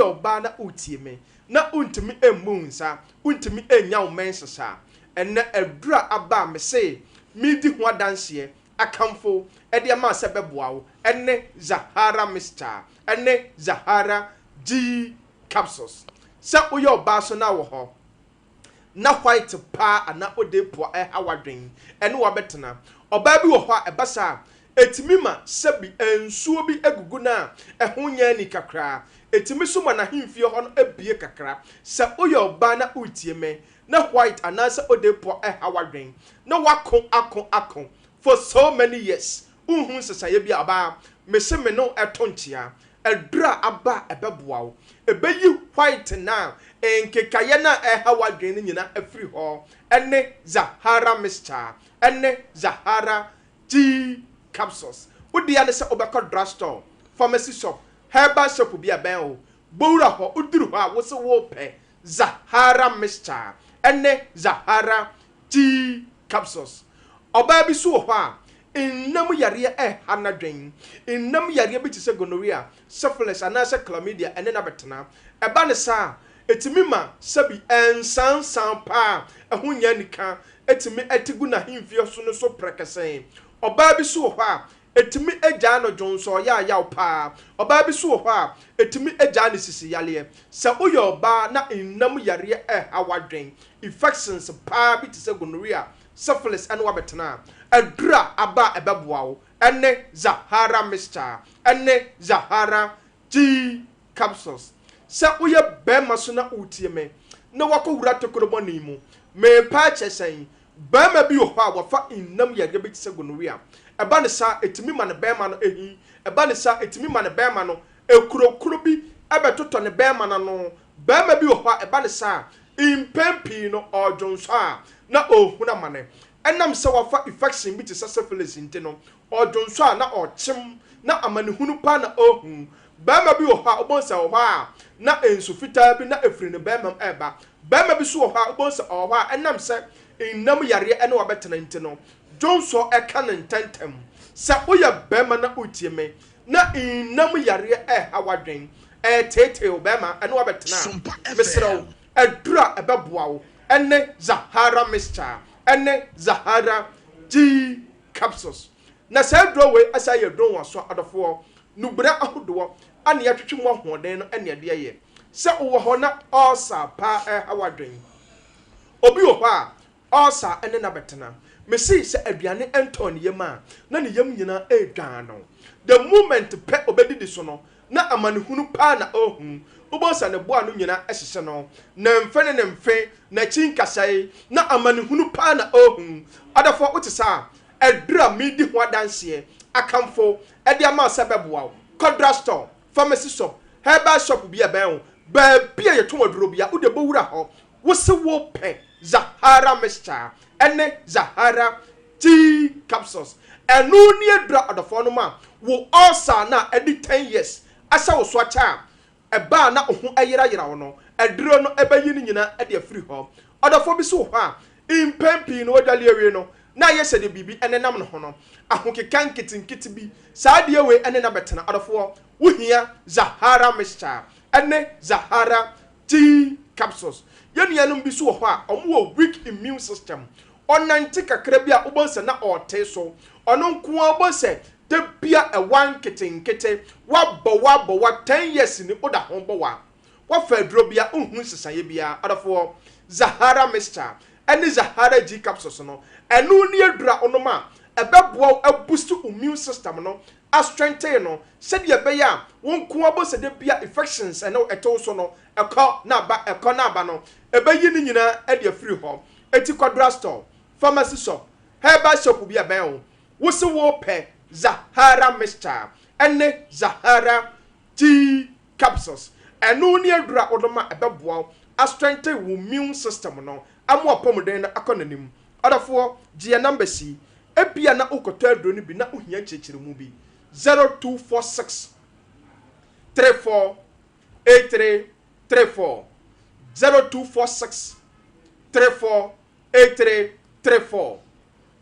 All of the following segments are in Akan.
Woyɛ ɔbaa na woretie me na wontumi mmu wo nsa, wontumi nnya wo menses a, ɛnnɛ aduru a aba a mese meredi ho adanseɛ akamfo de ama wo sɛ ɛbɛboa wo ne Zahara Mixture ne Zahara G Capsules. Sɛ woyɛ ɔbaa so na wɔ hɔ na white paa anaa odepoa ɛha w'adwen ɛne w'abɛtena. Ɔbaa bi wɔ hɔ a ɛba saa a, ɛtumi ma sɛbi nsuo bi gugu no a ɛho nyɛ anika koraa. Ɛtumi nso ma n'ahemfie hɔ no bue kakra. Sɛ woyɛ ɔbaa na woretie me na white anaasɛ odepoa ɛha w'adwen na w'ako ako ako for so many years wonhu nsesaeɛ bi a, ɔbaa mese me ne wo ɛto nkyea. Aduru a aba a ɛbɛboa wo. Ɛbɛyi white no a nkekaeɛ no a ɛreha w'adwene no nyinaa afiri hɔ ne Zahara Mixture ne Zahara Tea Capsules. Wo dea ne sɛ wobɛkɔ drug store, pharmacy shop, herbal shop bi a ɛbɛn wo. Bɔ wura hɔ, woduru hɔ a wose worepɛ Zahara Mixture ne Zahara Tea Capsules. Ɔbaa bi nso wɔ hɔ a, nna mu yareɛ reha n'adwene. Nna mu yareɛ bi te sɛ gonorrhea, syphilis anaasɛ chlamydia ɛne no abɛtena. Ɛba no saa a, ɛtumi ma sɛbi nsansan paa a ɛho nyɛ anika tumi te gu n'ahemfie so no so prɛkɛsɛn. Ɔbaa bi nso wɔ hɔ a, Ɛtumi gyaa no dwonsɔɔ yaayaw paa. Ɔbaa bi nso wɔ hɔ a, ɛtumi gyaa no sisi yareɛ. Sɛ woyɛ ɔbaa na nna mu yareɛ reha w'adwen, infections paa bi te sɛ gonorrhea, syphilis ne w'abɛtena a, aduru a aba a ɛbɛboa wo ne Zahara mixture ne Zahara tea capsules. Sɛ woyɛ barima nso na woretie me na woakɔwura tokuro bɔne mu, merepa akyɛ sɛn? Barima bi wɔ hɔ a wafa nnam yareɛ bi te sɛ gonorrhea. Ɛba no saa a, ɛtumi ma ne barima no hi. Ɛba no saa a, ɛtumi ma ne barima no kurokuro bi bɛtotɔ ne barima no ano. Barima bi wɔ hɔ a, ɛba no saa a, mpɛn pii no ɔredwonsɔ a, na ɔrehunu amane. Ɛnam sɛ wafa infection bi te sɛ syphilis nti no, ɔredwonsɔ a na ɔrekyem, na amanehunu paa na ɔrehu. Barima bi wɔ hɔ a, wobɛhu sɛ ɔwɔ hɔ a, na nsu fitaa bi na ɛfiri ne barima mu reba. Barima bi nso wɔ hɔ a, wobɛhu sɛ ɔwɔ hɔ a, ɛnam sɛ nna mu yareɛ ne wabɛtena nti no, dwonsɔ ka no ntɛmntɛm. Sɛ woyɛ barima na woretie me, na nna mu yareɛ reha w'adwene, ɛreteetee wo barima ne wabɛtena a, mesrɛ wo, aduru a ɛbɛboa wo ne Zahara Mixture ne Zahara Tea Capsules. Na saa aduro wei asan yɛ aduro nwaso adɔfoɔ, nubena ahodoɔ a na yɛatwetwe mu ahoɔden no na ɛde ayɛ. Sɛ wowɔ hɔ na ulcer paa reha w'adwene, obi wɔ hɔ a ulcer ne no abɛtena. Mese sɛ aduane ntɔɔ ne yam a, na ne yam nyinaa redwan no. The moment pɛ ɔbɛdidi so no, na amanehunu paa na ɔrehu. Wobɛhu sɛ ne bo ano nyinaa hyehye no, ne mfe ne ne mfe, n'akyi nkasɛe, na amanehunu paa na ɔrehu. Adɔfoɔ, wote saa a, aduru a meredi ho adanseɛ, akamfo de ama wo sɛ ɛbɛboa wo. Kɔ drugstore, pharmacy shop, herbal shop bi a ɛbɛn wo, baabi a yɛtɔn aduro biara, wode bɔwura hɔ, wose wopɛ Zahara mixture ne Zahara tea capsules. Ɛno ne aduru a ɔdɔfoɔ nom a wo ulcer no a adi 10 years ahyɛ wo so akyɛ a ɛba a na wo ho ayerayera wo no, aduro no bɛyi ne nyinaa de afiri hɔ. Ɔdɔfoɔ bi nso wɔ hɔ a, mpɛn pii no wadwale awie no, na ayɛ sɛ deɛ biribi nenam ne ho no, ahokeka nketenkete bi, saa adeɛ wei ne no abɛtena. Ɔdɔfoɔ, wohia Zahara mixture ne Zahara tea capsules. Yɛn nuanom bi nso wɔ hɔ a, wɔwɔ weak immune system. Ɔnante kakra bi a, wobɛhu sɛ na ɔrete so. Ɔno nko ara wobɛhu sɛ da bi a ɛwa nketenkete, woabɔ wa bɔ wa, 10 years ni woda ho bɔ wa. Woafa aduro bi a, wonhu nsesaeɛ biara. Ɔdɔfoɔ, Zahara mixture ne Zahara G capsules no, ɛno ne aduro a wonom a, ɛbɛboa wo abusti wo immune system no, astrengthen no, sɛdeɛ ɛbɛyɛ a wo nko ara wobɛhu sɛ da bi a infections ne wo ɛte wo so no, ɛkɔ na aba, ɛkɔ na aba no, ɛbɛyi ne nyinaa de afiri hɔ. Enti kɔ drugstore, pharmacy shop, herbal shop bi a ɛbɛn wo, wose worepɛ Zahara mixture ne Zahara Tea capsules. Ɛno ne aduru a wonom a ɛbɛboa wo astrengthen wo immune system no ama w'apɔmuden no akɔ n'anim. Ɔdɔfoɔ, gye yɛn numbers yi. Ebia na worekɔtɔ aduro no bi na wohia nkyerɛkyerɛmu bi. 0246 34 83 34 0246 34 83 34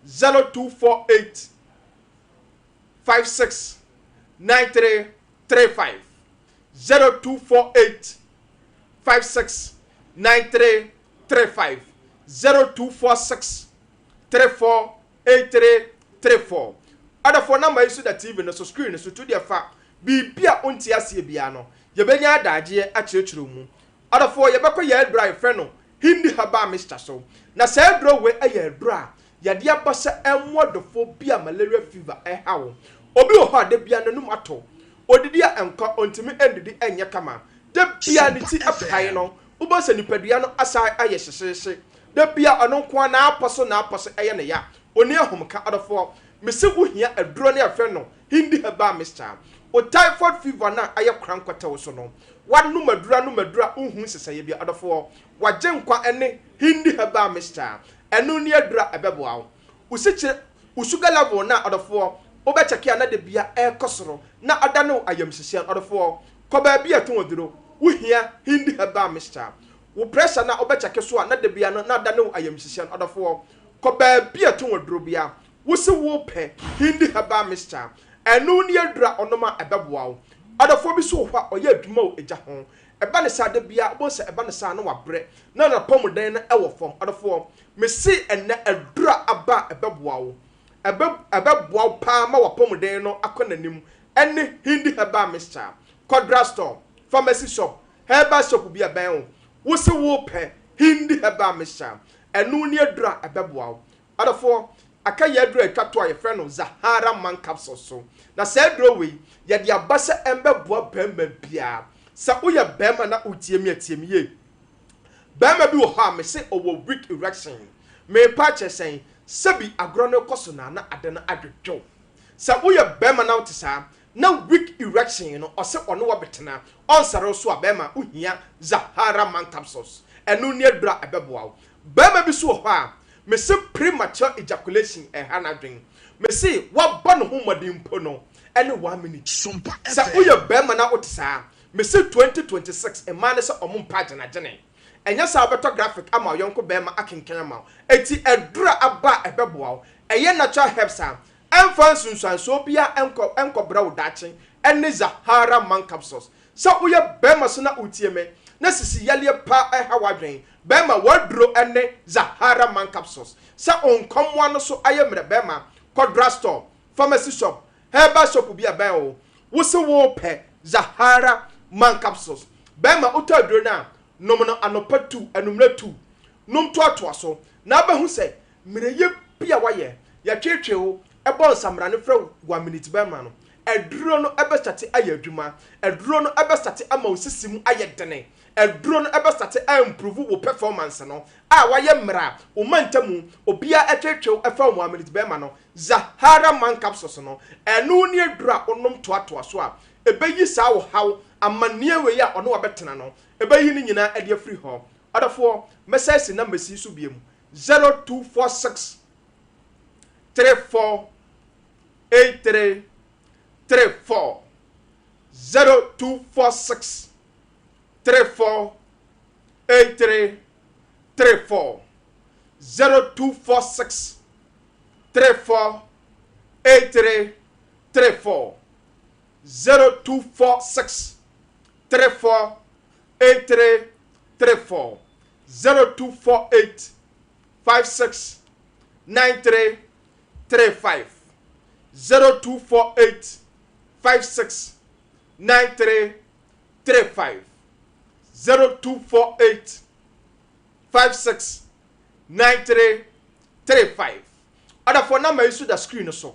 0248 56 93 35 0248 56 93 35, 0246 34 83 34. Adɔfoɔ, number yi so da TV no so, screen no so to deɛ fa biribi a wonte aseɛ biara no, yɛbɛnya adagyeɛ akyerɛkyerɛ mu. Adɔfoɔ, yɛbɛkɔ yɛ aduro a yɛfrɛ no Hindi Herbal Mixture so. Na saa aduro wei yɛ aduro a yɛde aba sɛ ɛmmoa dɔfoɔ bi a malaria fever ɛha wo. Obi wɔ hɔ a da bia n'anum atɔ, odidi a nkɔ, ɔntumi ndidi, ɛnyɛ kama. Da bia ne ti ɛpae no, wobɔ sɛ nipadua no asa ayɛ hyehyeehye. Da bia ɔno nko ara n'apɔ so n'apɔ so ɛyɛ ne ya, oni ahomka. Adɔfoɔ, mesi wohia aduro ne yɛfrɛ no Hindi Herbal Mixture. O typhoid fever na ayɛ kora nkɔtɛw so no, wanom aduro, anom aduro a wohu nsesɛeɛ bi. Adɔfoɔ, wagye nkwa ne Hindi Herbal Mixture. Ɛno ne aduro a ɛbɛboa wo. Wo sikyire, wo sugar level na adɔfoɔ wobɛkyɛke a na de bia ɛrekɔ soro na ada ne wo ayamhyehyeɛ no, adɔfoɔ, kɔ baabi a ɛtɔn aduro, wohia Hindi Herbal Mixture. Wo pressure na wobɛkyɛke so a na de bia no na ada ne wo ayamhyehyeɛ no, adɔfoɔ, kɔ baabi a ɛtɔn aduro bia, wosi wo pɛ Hindi Herbal Mixture. Ɛno ne aduro a ɔnom a ɛbɛboa wo. Adɔfoɔ bi so wɔ hɔ a ɔyɛ adwuma wɔ egya ho, ɛba ne saa, da bia wobɛhu sɛ ɛba ne saa na wabrɛ na n'apɔmuden no ɛwɔ fam. Adɔfoɔ, mesi ɛnɛ aduro a aba a ɛbɛboa wo, ɛbɛboa wo paa ma w'apɔmuden no akɔ n'anim ɛne Hindi Herbal Mixture. Kɔ drug store, pharmacy shop, herbal shop bi a ɛbɛn wo, wosi wo pɛ Hindi Herbal Mixture. Ɛno ne aduro a ɛbɛboa wo. Adɔfoɔ, aka yɛ aduro a atwa to a yɛfrɛ no Zahara Man Capsule so. Na saa aduro wei yɛde aba sɛ ɛmbɛboa bɛrima biara. Sɛ woyɛ bɛrima na wotie mi a, tie mi yie. Bɛrima bi wɔ hɔ a mese ɔwɔ weak erection. Meepa kyerɛ sɛn? Sɛbi, agorɔ no kɔ so na na ade no adwodwo. Sɛ woyɛ bɛrima na wote saa na weak erection no, ɔsɛ ɔne wabɛtena ɔnsare so a, bɛrima, wohia Zahara Man Capsules. Ɛno ne aduro a ɛbɛboa wo. Bɛrima bi so wɔ hɔ a mese premature ejaculation ɛha n'adwen. Mese wabɔ ne ho mmɔden mpo no ɛne 1 minute. Sompa Sɛ FM. woyɛ bɛrima na wote saa, mese 2026 mmaa ne sɛ ɔmo mpa agyenagyene. Ɛnyɛ sɛ wobɛtɔ graphic ama ɔyɔnko bɛrima akenkan ama wo. Eti ɛduro a aba a ɛbɛboa wo, ɛyɛ natural herbs a ɛmfa nsunsuansoɔ bia ɛnkɔ ɛnkɔbrɛ wo daakye ɛne Zahara Man Capsules. Sɛ woyɛ bɛrima so na wotie me na sisi yaleɛ pa ɛha w'adwen, bɛrima, waduro ɛne Zahara Man Capsules. Sɛ nkɔmmoa no so ayɛ mmerɛ, bɛrima, kɔ drug store, pharmacy shop, herbal shop bi a bɛn wo, wosi wo pɛ Zahara Man Capsules. Bɛrima, wotɔ aduro no a, nom no anɔpa tu, anummerɛ tu, nom toatoa so na abɛho sɛ mmerɛyɛ bi a wayɛ yɛtwetwe wo ɛbɔ nsamra no frɛ 1 minute. Bɛrima no, aduro no ɛbɛsate ayɛ adwuma. Aduro no ɛbɛsate ama wo sisi mu ayɛ dene. Aduro no ɛbɛsate aimprove wo performance no a wayɛ mmerɛ a wo ma ntamu obiara ɛtwetwe ɛfa 1 minute. Bɛrima no, Zahara Man Capsules no, ɛno ne aduro a wonom toatoa so a ɛbɛyi saa wo haw amanneɛ wei a ɔne wabɛtena no, ɛbɛyi no nyinaa ɛde afiri hɔ. Ɔdɔfoɔ, mɛsɛ si number si so biem: 0246 34 83 34, 0246 34 83 34, 0246 34 83 34, 0246 34 83 34, 0248 56 93 35, 0248 56 93 35, 0248 56 93 35. Ɔdɔfoɔ, number yi so da screen no so,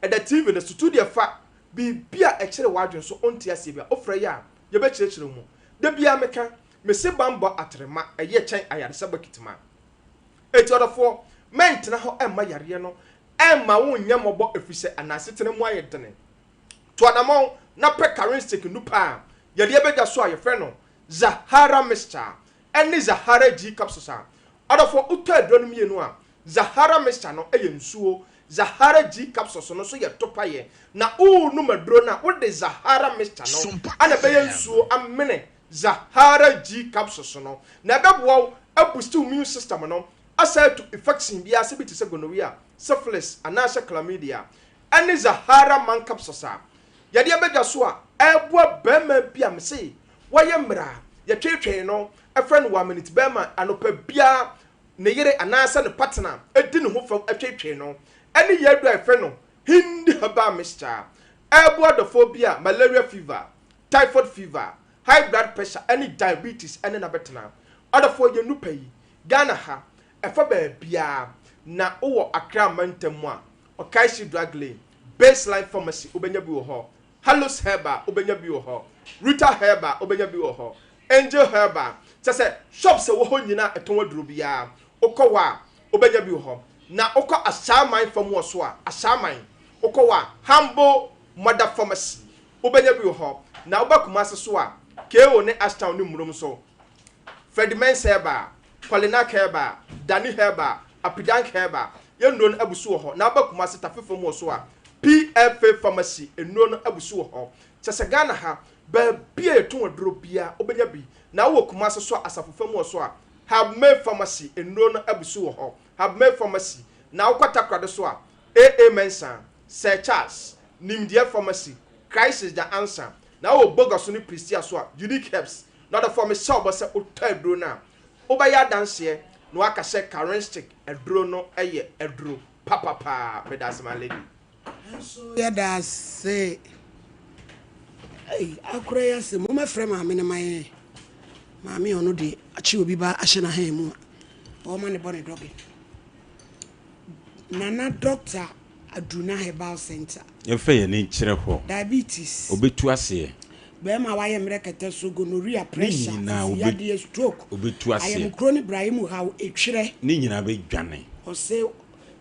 ɛda TV no so tu deɛ fa biribi a ɛkyerɛ w'adwene so ɔnte aseɛ bi a ɔfrɛ yi a, yɛbɛkyerɛkyerɛ mu. Da bia meka mese bambɔ atrema ɛyɛ kyɛn ayaresa bɔkitima. Eti ɔdɔfoɔ, mɛntena hɔ ɛmma yareɛ no ɛmma wo nyɛ mmɔbɔ, ɛfiri sɛ anasetena mu ayɛ dene. To anammɔn na pɛ karenstick nupa a yɛde abɛgya so a yɛfrɛ no Zahara Mixture ɛne Zahara G Capsules a ɔdɔfoɔ, wotɔ aduro no mmienu a, Zahara Mixture no yɛ nsuo, Zahara G Capsules no nso yɛ topayɛ. Na wonum aduro no a, wode Zahara Mixture no Sompa ana ɛbɛyɛ FM. nsuo amene Zahara G Capsules no na ɛbɛboa wo aboost wo immune system no, asa atu infection bi ase bi te sɛ gonorrhea, syphilis anaasɛ chlamydia. Ɛne Zahara Man Capsules a yɛde abɛgya so a Ɛreboa barima bi a mese wayɛ mmerɛ a yɛtweetwee no frɛ no one minute barima anɔpa biara ne yere anaasɛ ne partner di ne ho fɛw tweetwee no ɛne yɛn aduro a yɛfrɛ no Hindi herbal mixture. Ɛreboa adɔfoɔ bi a malaria fever, typhoid fever, high blood pressure ɛne diabetes ɛne no abɛtena. Ɔdɔfoɔ yɛn nupa yi Ghana ha ɛfa baabiara na wowɔ Accra mantam mu a Okaishie Drug Lane, Baseline Pharmacy wobɛnya bi wɔ hɔ. Halus Herbal, wobɛnya bi wɔ hɔ. Rita Herbal, wobɛnya bi wɔ hɔ. Angel Herbal, kyerɛ sɛ shops a ɛwɔ hɔ nyinaa a ɛtɔn aduro biara, wokɔ hɔ a, wobɛnya bi wɔ hɔ. Na wokɔ Ashaiman fa mu wɔ so a, Ashaiman, wokɔ hɔ a, Humble Mother Pharmacy, wobɛnya bi wɔ hɔ. Na woba Kumasi so a, KO ne Ashtown ne Murom nso, Freddie Mensah Herbal, Kolinak Herbal, Dani Herbal, Apidank Herbal, yɛn nnuro no abu so wɔ hɔ. Na aba Kumasi Tafe fam wɔ so a, PFA Pharmacy nnuro no abu so wɔ hɔ. Kyerɛ sɛ Ghana ha, baabi a yɛtɔn aduro biara, wobɛnya bi. Na wowɔ Kumasi so a, Asafo fam wɔ so a, Habmay Pharmacy nnuro no abu so wɔ hɔ. Habmay Pharmacy. Na wokɔ Takoradi so a, AA Mensah, Sir Charles, Nimdeɛ Pharmacy, Crisis The Answer. Na wowɔ Bogoso ne Prestea so a, Unique Herbs. Na ɔdɔfoɔ mehyɛ wo bɔ sɛ wotɔ aduro no a, wobɛyɛ adanseɛ na woaka sɛ Karenstick aduro no yɛ aduro papa paa. Medase my lady. Nanso yɛda ase. Ei akora yi ase mo mɛfrɛ maame no ma yɛn. Maame a ɔno deɛ akye obi ba ahyɛ n'ahan mu a ɔma ne bɔ ne dɔge. Nana Doctor Aduna Herbal Centre. Yɛmfa yɛn ani nkyerɛ hɔ. Diabetes. Obetu aseɛ. Bɛɛma a wayɛ mmerɛ kɛtɛ so, gonorrhea, Ne pressure, nyinaa sisi obe yadeɛ, stroke, obetu aseɛ. ayamukuro ne braeɛ mu haw, etwerɛ. Ne nyinaa bɛdwane. Ɔse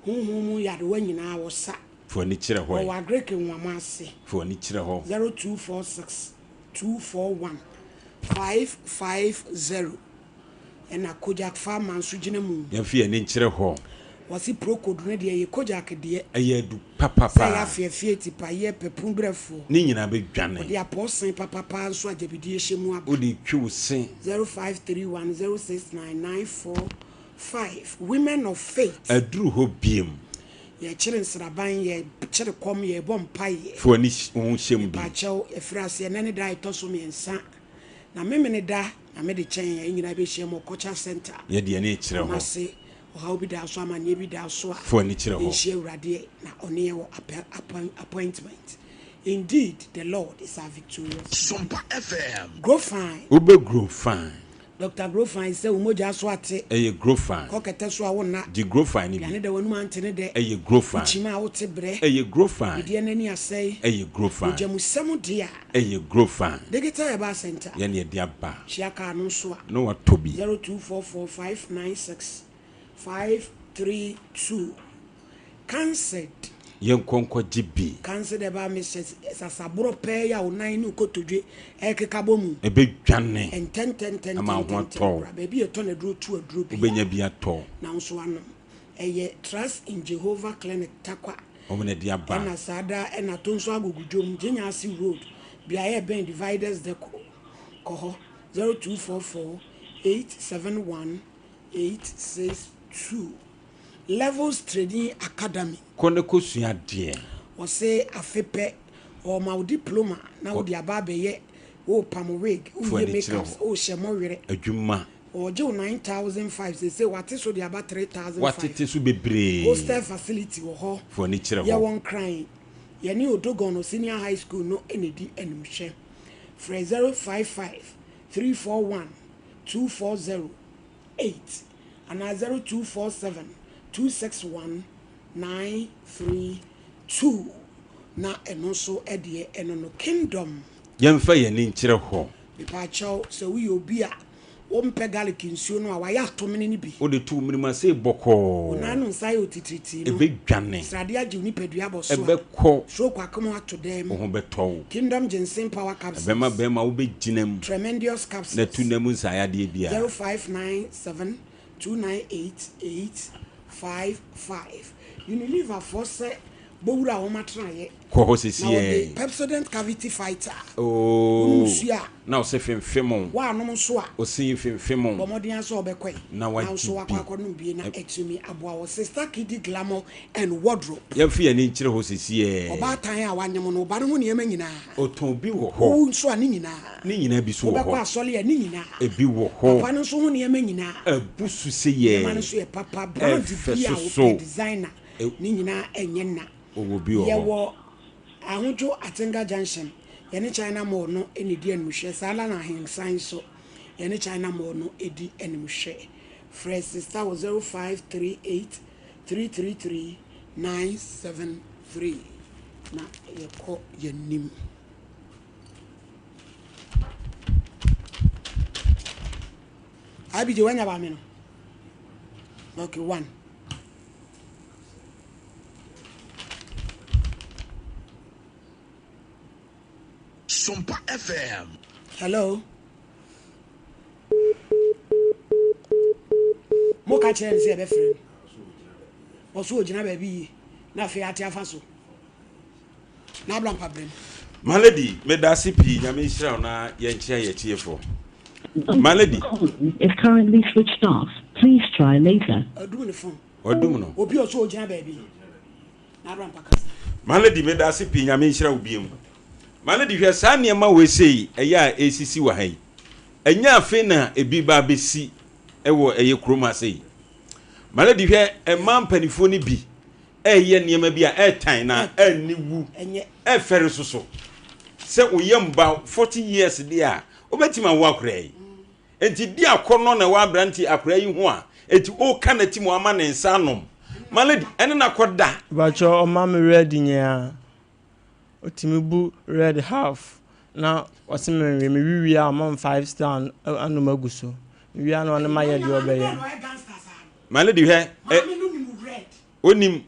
honhom mu nyarewa nyinaa ɔsa. Fa w'ani kyerɛ hɔ ɛ. Ɔwɔ Agric Nwama ase. Fa w'ani kyerɛ hɔ. 0246 241 550. Ɛna Kojak Pharma nso gyina mu. Yɛmfa yɛn ani nkyerɛ hɔ. Wɔse Procold no deɛ ɛyɛ Kojak deɛ. Ɛyɛ adu papa Sɛ ɛyɛ paa. afeafea, atipaeɛ, pɛpun brɛfoɔ. Ne nyinaa bɛdwane. Wɔde apɔɔsen papa paa nso a gyabidie hyɛ mu aba. Wode twi wo se. 0531 069 945 Women of Faith. Aduru hɔ biom. Yɛkyere nsraban, yɛkyere kɔm, yɛbɔ mpaeɛ. Fa w'ani wo ho hyɛ mu bi. Mepaakyɛw, yɛfiri aseɛ nnɛ ne da a ɛtɔ so mmiɛnsa. Na Memeneda na mede kyɛn yɛn nyinaa bɛhyiam wɔ Culture Centre, Yɛde yɛn ani rekyerɛ hɔ. Kumasi. Ɔhaw bi da so, amanneɛ bi da so a, Fa w'ani kyerɛ hɔ. yɛnhyia Awurade na ɔne yɛn wɔ apɛ, appoint, appointment. Indeed, the Lord is our victorious guide. Sompa FM. Grow fine. Wobɛ grow fine. Doctor Grow fine sɛ wo mogya so ate. Ɛyɛ grow fine. Kɔ kɛtɛ so a wonna. Gye grow fine no bi. Aduane da w'anum ante ne dɛ. Ɛyɛ grow fine. Wokyim a wote brɛ. Ɛyɛ grow fine. Wedeɛ no ani asɛe. Ɛyɛ grow fine. Mogyamusɛm de a. Ɛyɛ grow fine. Digital Herbal Centre. Yɛn na yɛde aba. Hyia kaa no nso a. Na watɔ bi. 0244 596 532 Canced. Yɛnkɔ nkɔgye bi. Canced Herbal Mixture sasaborɔ pɛɛ yi a wo nan ne wo kotodwe ɛrekeka bɔ mu. Ɛbɛdwane. Ntɛntɛntɛntɛntɛntɛm Ama wo ho atɔ wo. koraa. Baabi a yɛtɔn aduro tu aduro biara. Wobɛnya bi atɔ. Na wo nso anom. Ɛyɛ Trust in Jehovah Clinic Tarkwa. Wɔn na ɛde aba. Ɛna saa da ɛna to nso agogo dwom Gyenyase Road beaeɛ a ɛbɛn Dividers Deco kɔ hɔ 0244 871 862 Levels Trading Academy. Kɔ na kɔ sua adeɛ. Wɔse afe pɛ wɔma wo diploma na wode aba abɛyɛ worepam wig, Fa woyɛ w'ani kyerɛ makeups, hɔ. wohyɛ mɔwerɛ. Adwuma. Wɔgye wo 9,500 seesei wɔate so de aba 3,500. Wɔatete so bebree. Hostel facility wɔ hɔ. Fa w'ani kyerɛ hɔ. Yɛwɔ Nkran. Yɛne Odogono Senior High School no na ɛdi animhwɛ. Frɛ 055 341 2408 anaa 0247 261 932 na ɛno nso deɛ ɛno no. Kingdom. Yɛmfa yɛn ani nkyerɛ hɔ. Mepaakyɛw, sɛ woyɛ obi a wompɛ garlic nsuo no a, wayɛ atomene no bi. Wode to wo menem a, sei bɔkɔɔ. Wo nan no nsa ayɛ otitiritii no. Ɛbɛdwane. Sradeɛ agye wo nipadua abɔ so a. Ɛbɛkɔ. Stroke akoma ato dɛm. Wo ho bɛtɔ wo. Kingdom Ginseng Power Capsules. Ɛbɛma bɛrima wobɛgyina mu. Tremendous Capsules. Na tu nna mu nsaayadeɛ biara. 0597 298 855 Unilever foɔ sɛ. Bowura a wɔn atenaeɛ. Kɔ hɔ sisi Na wɔde yɛ. Pepsodent Cavity Fighter. Ooo. Wonom nsuo a. Na ɔse femfem o. Woanom nso a. Ɔse femfem o. Bɔ mmɔden ara sɛ wobɛkɔe. Na wagye Na wo nso bi. woakɔ akɔnom bi na atumi aboa wo. Sister Kidi Glamour and Wardrobe. Yɛmfa yɛn ani nkyerɛ hɔ sisi yɛ. Ɔbaatan a wanyem no, wo ba no ho nneɛma nyinaa. Ɔtɔn bi wɔ hɔ. Wo nso a, ne nyinaa. Ne nyinaa bi nso wɔ hɔ. Wobɛkɔ asɔre a, ne nyinaa. Ebi wɔ hɔ. Papa no nso ho nneɛma nyinaa. Abu so sɛ yɛ. Nneɛma no nso yɛ papa. Brand Ɛfɛ bi a soso. wopɛ, designer, ne nyinaa ɛnyɛ nna. Ɔwɔ bi wɔ hɔ. Yɛwɔ Ahodwo Atenga Junction, yɛne China Mall no na ɛdi animhwɛ. Saa ara na Ahensan nso, yɛne China Mall no di animhwɛ. Frɛ Sista wɔ 0538 333 973 na yɛkɔ yɛn anim. Abigye wanya ba me no. Okay, one. Sompa FM. Hello. Mo ka kyerɛ no sɛ yɛbɛfrɛ no. Ɔso ogyina baabi yie na afei ate afa so. Na abla mpabrɛ mu. My lady, meda ase pii, Nyame nhyira wo na yɛnkyea yɛn atiefoɔ. My lady. Is currently switched off. Please try later. Ɔdum ne phone. Ɔdum no. Obi ɔso ogyina baabi no. Na abla mpa kasa. My lady, meda ase pii, Nyame nhyira wo biom. My lady, hwɛ saa nneɛma wei sei ɛyɛ a ɛresisi wɔ ha yi. Ɛnyɛ afei na ebi ba abɛsi ɛwɔ ɛyɛ kurom ha sei. My lady, hwɛ mmaa mpanimfoɔ no bi ɛreyɛ nneɛma bi a ɛretan na ɛnni wu, ɛfɛre soso. Sɛ wo yam ba 40 years deɛ a, wobɛtumi awo akwadaa yi. Enti di akɔnnɔ na ɛwɔ aberante akwadaa yi ho a, enti woka n'ati mu ama ne nsa anom. My lady, ɛne no akɔda. Mpakyɛw ɔma me red nyinaa. Otumi bu red half na ɔse me nwe, me we wie a ɔma me five star anom agu so. Me wie a na ɔne mayɛ deɛ ɔbɛyɛ. My lady hwɛ ɛ onim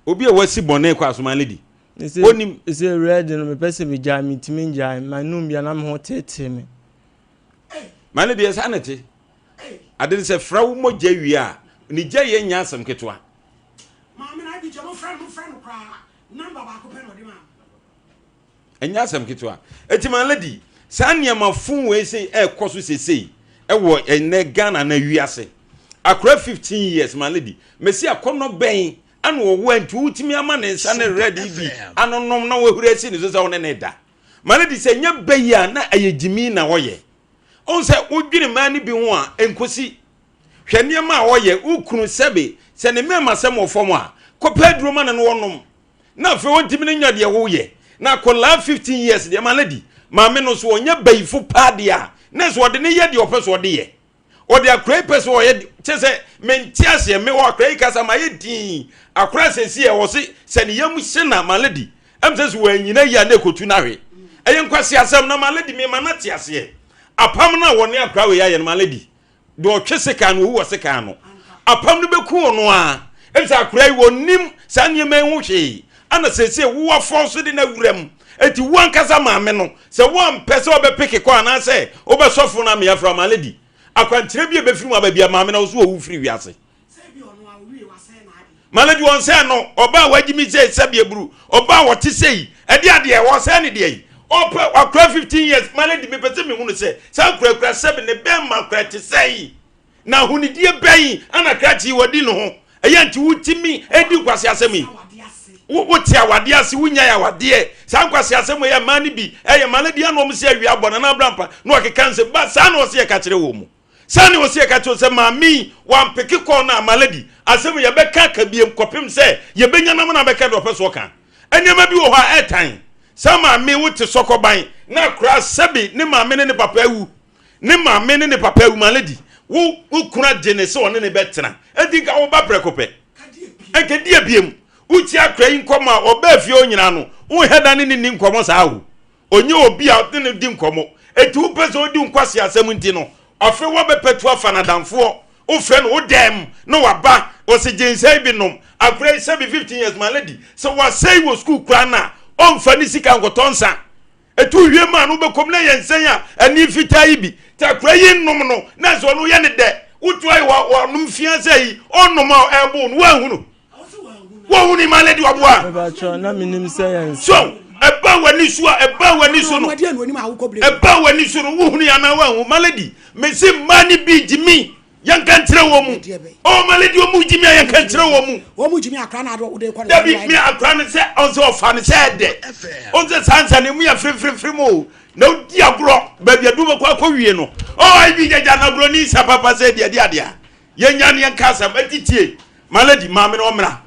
obi a wasi bɔne kɔ aso my lady onim. Sɛ red no mepɛ sɛ megyae mentumi ngyae manom bi a na me ho teetee me. My lady ɛsaa na ɛte ade no sɛ fra wo mogya wie a ne gya yɛ nyɛ asɛm ketewa. Maame na abi gya mo frɛ no mo frɛ no koraa Number baako pɛ na ɔde maa me. Ɛnyɛ asɛm ketewa. Eti my lady, saa nneɛma fun wei sei ɛrekɔ so sesei ɛwɔ ɛnɛ Ghana na wiase. Akora 15 years my lady, mesi akɔnɔ bɛn ana ɔwɔ a nti wotumi ama ne nsa ne red yi bi anonom na wahuri asi ne so sɛ wo ne ne da. My lady, sɛ ɛnyɛ bɛ yi a na ɛyɛ gyimi na ɔyɛ. Ɔhu sɛ wodwene mmaa no bi ho a ɛnkosi. Hwɛ nneɛma a ɔyɛ, wo kunu sɛbe sɛ ne mmɛɛmasɛm wɔ fam a, kɔpɛ aduro ma no na ɔnom. Na afei ɔntumi no nyɛ deɛ woyɛ. Na akwadaa 15 years deɛ, my lady, maame no nso ɔnyɛ bayifo paa deɛ a, na ɛsɛ ɔde no yɛ deɛ ɔpɛ sɛ ɔde yɛ. Ɔde akwadaa yi pɛ sɛ ɔyɛ, kyɛ sɛ mente aseɛ, me wɔ akwadaa yi kasa mayɛ dinn. Akwadaa sɛsi ɛ, ɔse sɛ ne yam hye na, my lady, ɛm sɛ sɛ wanyina yie a na ɛkɔtu no ahwe. Ɛyɛ nkwaseasɛm na my lady mema no ate aseɛ. Apam no a wɔne akwadaa wei ayɛ no, my lady, Deɛ ɔtwe sekan no, ɔwu wɔ sekan ano. Apam no bɛku ɔno ara. Efisɛ akwadaa yi, ɔnnim saa nneɛma yi ho hwee. Ɛna seesei wo afɔn so de no awura mu. Enti wo ankasa maame no, sɛ woampɛ sɛ ɔbɛpeke kɔ anaasɛ wobɛsɔ fon no amee afra wo, my lady, akwankyerɛ bi a ɛbɛfiri mu aba biara, maame no, wo so ɔwu firi wiase. My lady, wɔnsɛe no. Ɔbaa a wagye mi sɛ sɛbi aburu. Ɔbaa a ɔte sɛ yi. Ɛde adeɛ, wɔsɛe ne deɛ yi. Ɔpɛ, wakura 15 years. My lady, mepɛ sɛ mehunu sɛ, saa nkurakura sɛbi ne bɛrima kura te sɛ yi. Na ahonidie bɛn ana krakye yi wadi ne ho. Ɛyɛ nti wotumi edi nkwasi asɛm yi. Wote awadeɛ ase, wonyae awadeɛ. Saa nkwasi asɛm yi mmaa no bi ɛyɛ my lady ana wɔn si awia abɔ nana abrampa na ɔkeka nsɛm ba saa na ɔsi ɛka kyerɛ wɔn mu. Sɛnea ɔsi ɛka kyerɛ sɛ maame yi wampeke kɔɔ no a malady asɛm yɛbɛka aka biem kɔpem sɛ yɛbɛnya nam na abɛka deɛ ɔpɛ so ɔka. Nneɛma bi wɔ hɔ a ɛtan. Saa maame yi wote sɔkɔban na akora sɛbe ne maame ne ne papa awu. Ne maame ne ne papa awu malady wo wo kunu agye ne sɛ ɔne ne bɛtena. Enti nka wo ba prɛko pɛ. Nka di abiem. Wotie akora yi nkɔmmɔ a ɔbaa fie hɔ nyinaa no wonhɛ da ne ne nni nkɔmmɔ saa o. Ɔnyɛ obi a ɔne no di nkɔmmɔ. Enti wopɛ sɛ ɔdi wo nkwaseasɛm nti no, afei woabɛpatu afa no adamfoɔ. Wofrɛ no wo dɛm na waba, ɔse gye nsa yi bi nom. Akwadaa yi sɛbe 15 years my lady, sɛ wasɛe wɔ sukuu koraa no a, ɔmfa ne sika nkɔtɔ nsa. Ɛti wowie maa no wobɛkɔm na ɛyɛ nsa yi a ani fitaa yi bi. Nti akwadaa yi nnom no, na sɛ ɔno yɛ ne dɛ. Wotu ayɛ wɔnom fia sɛ yi, ɔnnom a ɛbo no, woanhunu. Wohunu ma lady waboa. Mepakyɛw na menim sɛ yɛ nsa. So ɛba w'ani so a ɛba w'ani so no ɛba w'ani so no wohunu yɛ anaa woanhu ma lady mese mmaa no bi gyimi yɛnka nkyerɛ wɔ mu oh ma lady ɔmu gyimi a yɛnka nkyerɛ wɔ mu wɔn gyimi akora na ade wode kɔ no dabi me akora no sɛ ɔn sɛ ɔfa no sɛ ɛdɛ ɔn sɛ saa nsa no emu yɛ firifirifiri mu o na odi agorɔ baabi adu bɛkɔ akɔ wie no ɔ ayi bi gyagya na agorɔ ni nsa papa sɛ deɛ deɛ adeɛ a yɛnya ne yɛnka asɛm ɛti tie ma lady maame no ɔmmra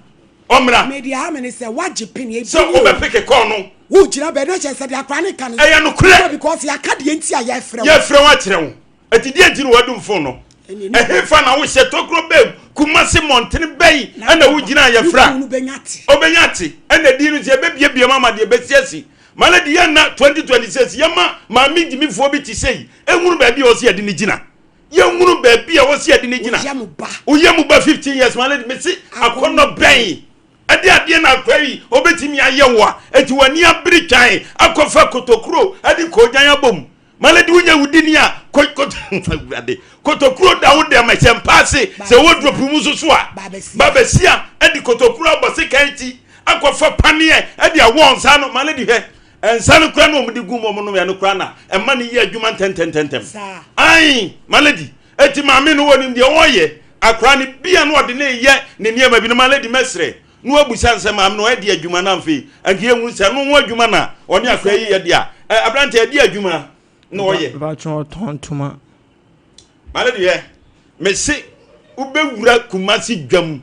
ɔmmra. Me deɛ ha me ne sɛ wagye pin ebi sɛ wobɛpeke kɔɔ no. Wo gyina bɛɛ na kyerɛ sɛ deɛ akora ne ka no. Ɛyɛ nokorɛ. Because yɛaka deɛ nti a yɛfrɛ wo. Yɛfrɛ wo akyerɛ wo. Ɛti deɛ nti na wadum phone no. Ɛhefa na wohyɛ tokuro bɛm Kumasi mmɔntene bɛn ɛna wogyina yɛfrɛ a. Ɔbɛnya te ɛna din no sɛ yɛbɛbiebie mu ama deɛ bɛsi asi. Ma lady yɛn na 2026 yɛma maame gyimifoɔ bi te sɛ yi ehunu baabi a ɔsi yɛde ne gyina. Yɛnhunu baabi a wɔsi yɛde ne gyina. Woyɛ mu ba 15 years ma lady mesi akɔnɔ bɛn ɛde adeɛ na akora yi ɔbɛtumi ayɛ wo a eti w'ani abere twan akɔfa kotokuro ɛde koogyan abom ma lady wonya wudi ni a awurade kotokuro da wo dɛm ɛhyɛ mpaase sɛ wardrobe mu nso so a babasia ɛde kotokuro abɔ sekan ti akɔfa paneɛ ɛde awɔ nsa no ma lady hwɛ nsa no kora na wɔn de gu mu wɔn nom yɛ no kora na ɛma no yɛ adwuma ntɛntɛntɛntɛm ayi ma lady eti maame no wɔnim deɛ wɔyɛ akora no bia no ɔde ne yɛ ne nneɛma bi no ma lady mɛsrɛ na wabusa nsɛ maame no ɔyɛ de adwuma na afei anka yɛhu sɛ no ho adwuma na ɔne akora yi yɛ de a aberante ɛde adwuma na ɔyɛ. Mepakyɛw ɔtɔn ntoma. Ma lady yɛ mese wobɛwura Kumasi dwam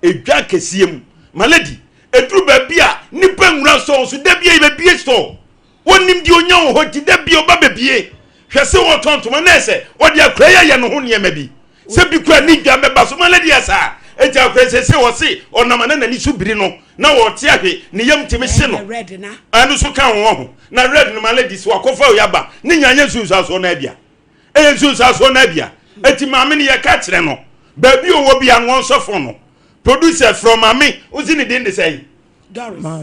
edwa kɛseɛ mu ma lady eduru baabi a nipa nwura store so da bia yɛbɛbie store wɔnim deɛ onya wɔ hɔ nti da bia ɔba bɛbie hwɛ sɛ wɔtɔn ntoma na ɛsɛ ɔde akora yi ayɛ ne ho nneɛma bi sɛ bi kura ne dwa bɛba so ma lady yɛ saa eti akora sɛ sɛ wɔse ɔnam ana n'ani so biri no na wɔte ahwe ne yam tumi hye no ɛno so ka ho ho na red no ma lady so akɔfa oyi aba ne nya nyɛ nsunsuansoɔ no abia ɛyɛ nsunsuansoɔ no abia eti maame no yɛka kyerɛ no baabi ɔwɔ bia no wɔnsɔ fon no producer frɛ maame wosi ne din de sɛn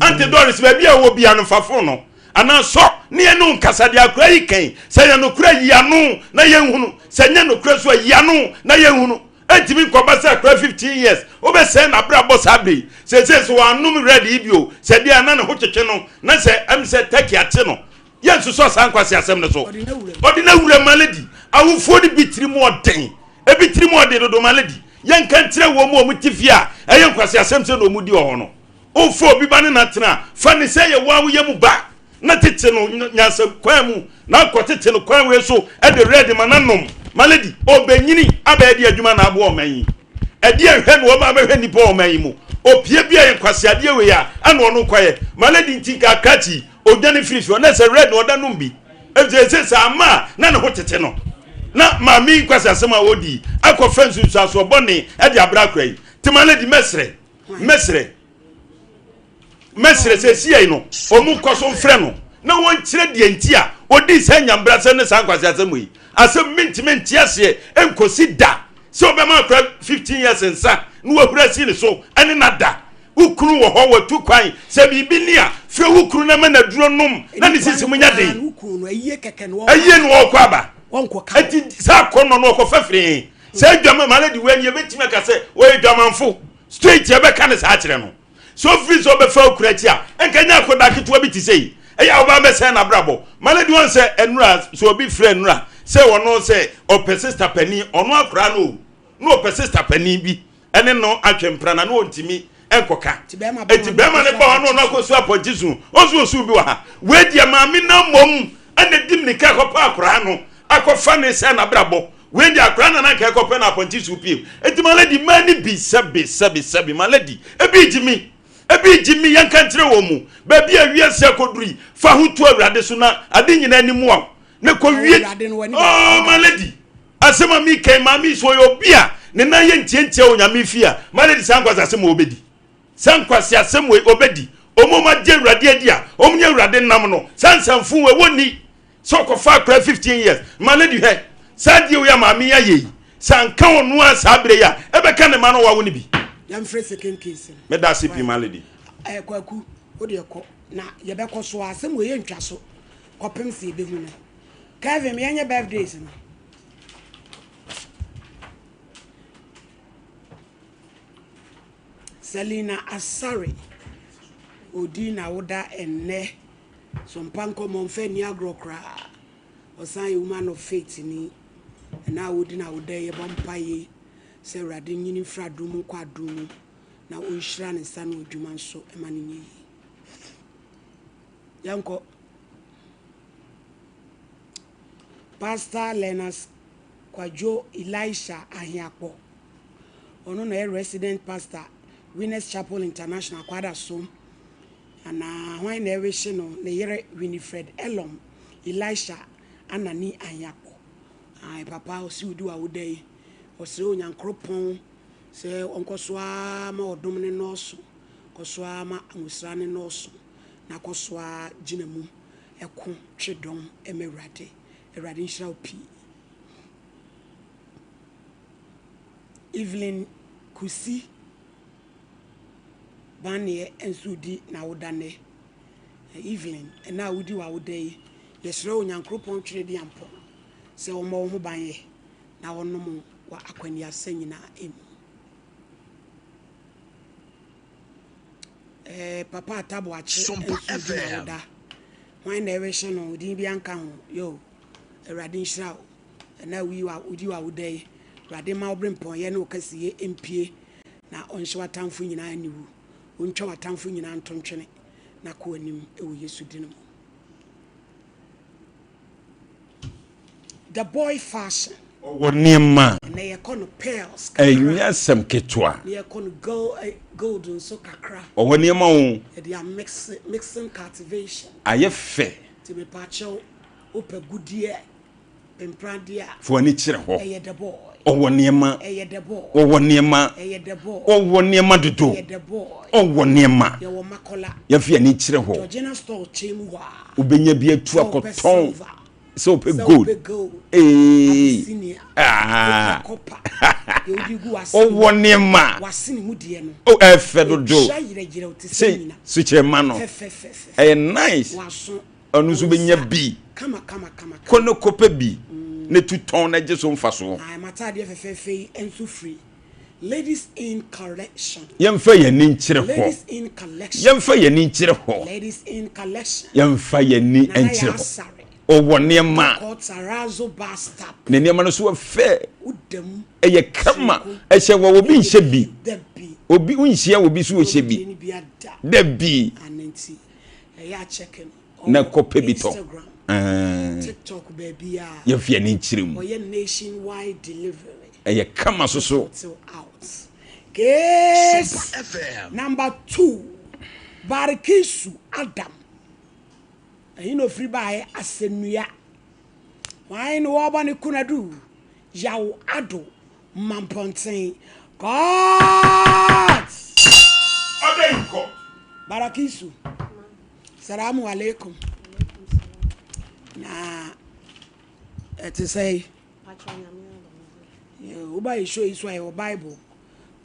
Auntie Doris baabi a ɔwɔ bia no fa fon no anaa sɔ ne yɛne wo nkasa deɛ akora yi kan sɛ yɛ nokorɛ yi ano na yɛnhunu sɛ nyɛ nokorɛ so a yi ano na yɛnhunu ɛntumi nkɔba sɛ akora 15 years wobɛsɛe n'abrabɔ saa bere yi seesei sɛ wɔanom red yi bio sɛ deɛ na ne ho twetwe no na sɛ ɛm sɛ turkey akye no yɛnsosɔ saa nkwasi asɛm no so ɔde no awura ma lady awofoɔ no bi tiri mu ɔden ebi tiri mu ɔden dodo ma lady yɛnka nkyerɛ wɔn mu a wɔn te fie a ɛyɛ nkwasi asɛm sɛ na wɔn di wɔ hɔ no wofa obi ba ne na tena fa ne sɛ yɛ wɔn a woyɛ mu ba na tete no nyansa kwan mu na akɔ tete no kwan wei so ɛde red ma nanom ma lady ɔbɛnyini abɛyɛ de adwuma na aboa ɔman yi ɛde ɛhwɛ na wɔn abɛhwɛ nipa ɔman yi mu opie bi a yɛ nkwasi adeɛ wei a ɛna ɔno kɔyɛ ma lady nti nka akrakyi odwane firi fie ɔna sɛ red na ɔda nom bi efisɛ ɛsɛ sɛ ama a na ne ho tete no na maame yi nkwasi asɛm a ɔdi akɔfɛ nsunsuansoɔ bɔne ɛde abira akora yi te ma lady mɛsrɛ mɛsrɛ mɛsrɛ sɛ sie no wɔn nkɔ so mfrɛ no na wɔnkyerɛ deɛ nti a ɔdi saa nyambrasɛm ne saa nkwasi asɛm yi asɛm mintimi nte aseɛ nkosi da sɛ ɔbɛma akora 15 years nsa na wahura si ne so ɛne nada wo kunu wɔ hɔ watu kwan sɛ biribi ni a frɛ wo kunu na ma naduro nom na ne sisi mu nya den ayie no ɔkɔ aba ɛti saa akɔnnɔ no ɔkɔfa firi sɛ adwama ma lady wei yɛbɛtumi aka sɛ ɔyɛ dwamanfo straight yɛbɛka ne saa kyerɛ no sɛ ɔfiri sɛ ɔbɛfa okura akyi a ɛnka nya akɔda ketewa bi te sɛ yi ɛyɛ a ɔbaa bɛsɛn n'abrabɔ ma lady wɔn sɛ ɛnura sɛ obi frɛ nnura sɛ ɔno sɛ ɔpɛ sister panin ɔno akora no o na ɔpɛ sister panin bi ɛne no atwe mpra na no ɔntumi ɛnkɔka eti bɛrima ne ba hɔ na ɔno akɔsu apɔnkye su ɔnso osu bi wɔ ha wei deɛ maame na mmom ɛna di mirika akɔpɛ akora no akɔfa ne sɛ n'abrabɔ wei deɛ akora na nanka ɛkɔpɛ na apɔnkye su pie eti ma lady mmaa ni bi sɛbi sɛbi sɛbi ma lady ebi gyi mi ebi gyi mi yɛnka nkyerɛ wɔn mu baabi a wiase akɔduru yi fa ho to awurade so na ade nyinaa anim wa ne kɔ wie ɔɔ ma lady asɛm a mi kɛn maame so ɔyɛ obi a ne nan yɛ ntiantia wɔ nyame fie a ma lady saa nkwasi asɛm a ɔbɛdi saa nkwasi asɛm wei ɔbɛdi ɔmo ma gye awurade adi a ɔmo nye awurade nam no saa nsɛmfo wei wɔnni sɛ ɔkɔfa akora 15 years ma lady hwɛ saa deɛ wei a maame yi ayɛ yi sɛ anka ɔno a saa berɛ yi a ɛbɛka ne ma no wawo no bi yɛmfrɛ second case no mɛda ase pii ma lady ɛɛ kwaku wo deɛ kɔ na yɛbɛkɔ so a asɛm wei yɛntwa so kɔpem sɛ yɛbɛhu no Kevin yɛnyɛ birthdays no Selina Asare, ɔdi n'awoda ɛnnɛ. Sompa nkɔmmɔ mfa nni agorɔ koraa. Ɔsan yɛ woman of faith ni. Ɛnnɛ a ɔredi n'awoda yi, yɛbɔ mpaeɛ sɛ Awurade nyi no mfiri adom mu nkɔ adom mu na ɔnhyira ne nsa ano adwuma nso ma no nyɛ yie. Yɛnkɔ. Pastor Lenas Kwadwo Elisha Ahiakpɔ. Ɔno na ɔyɛ resident pastor Winners Chapel International Kwadaso. Anaa hwan na ɛrehye no? Ne yere Winifred Elom Elisha Anani Ahiakpɔ. Ae papa ɔse odi w'awoda yi. Ɔsrɛ Onyankoropɔn sɛ ɔnkɔ so ara ma ɔdom no nnɔɔso, kɔ so ara ma ngosra no nnɔɔso, na kɔ so ara gyina mu ko twe dɔm ma Awurade. Awurade nhyira wo pii. Evelyn Kusi Baneɛ nso redi n'awoda nnɛ. Evelyn, ɛnnɛ a wodi w'awoda yi, yɛsrɛ Onyankoropɔn Tweredeampɔn sɛ ɔmmɔ wo ho ban yɛ na ɔnnom wo wɔ akwaniasa nyinaa mu. Eh, Papa Ataboakye Sompa nso di FM. n'awoda. Hwan na ɛrehyɛ no? Din bi anka ho. Yo, Awurade nhyira wo. Ɛna woyi wa wodi w'awoda yi. Awurade mma wo berempɔnyɛ ne wo kɛseyɛ mpue, na ɔnhyɛ w'atamfo nyinaa aniwu. Ɔntwa w'atamfo nyinaa nto ntwene, na kɔ anim wɔ Yesu din mu. The boy fashion. Ɔwɔ nneɛma a. Ɛnɛ yɛkɔ no pearls kakra. Ɛnyɛ asɛm ketewa. Na yɛkɔ no gold, eh, gold nso kakra. Ɔwɔ nneɛma o. Yɛde amix, mixing cultivation. Ayɛ fɛ. Nti mepaakyɛw, wopɛ gudeɛ, pempradeɛ a. Fa w'ani kyerɛ hɔ. Ɛyɛ the boy. Ɔwɔ nneɛma. Ɛyɛ the boy. Ɔwɔ nneɛma. Ɛyɛ the boy. Ɔwɔ nneɛma dodo. Ɛyɛ the boy. Ɔwɔ nneɛma. Yɛwɔ Makola. Yɛmfa yɛn ani nkyerɛ hɔ. Georgina store kyɛn mu hɔ a. Wobɛnya bi atu Sɛ wopɛ akɔtɔn. silver. Sɛ wopɛ gold. Sɛ wopɛ gold. Ee. Abyssinia. Ah. Wopɛ copper. Deɛ wode gu w'asene mu. Ɔwɔ nneɛma. W'asene mu deɛ no. Oh, ɛfɛ dodo. Ɛtwa yerɛyerɛw te sɛ nyina. Sukyerɛma no. Fɛfɛfɛfɛ. Ɛyɛ nice. W'aso. Ɔno nso bɛnya bi. Kama kama kama. Kɔ na kɔpɛ bi na tu tɔn na gye so mfasoɔ. Ae, m'ataadeɛ fɛfɛɛfɛ yi nso firi Ladies Inn Collection. Yɛmfa yɛn ani nkyerɛ hɔ. Ladies Inn Collection. Yɛmfa yɛn ani nkyerɛ hɔ. Ladies Inn Collection. Yɛmfa yɛn ani Nana nkyerɛ hɔ. Yasare. Ɔwɔ nneɛma. Kɔ Tarazo bus stop. Ne nneɛma no so yɛ fɛ. Woda mu. Ɛyɛ kama. Ɛhyɛ wɔ obi nhyɛ bi. Dabi. Obi nhyia obi so ɔhyɛ bi. Obi bi ada. Dabi. Ano nti ɛyɛ akyɛke no. Na kɔpɛ bi tɔ. Instagram. TikTok baabi a. Yɛmfa yɛn ani nkyerɛ mu. Ɔyɛ nationwide delivery. Ɛyɛ kama soso. Out. Case number 2 Barikisu Adam. Ɛyi na ofiri baeɛ asɛnnua. Hwan na wɔrebɔ ne kunadu? Yaw Ado Mampɔnten. Court! Order in court. Barakisu. Salamu alaikum. Na ɛte sɛ woba yɛ show yi so a yɛwɔ Bible,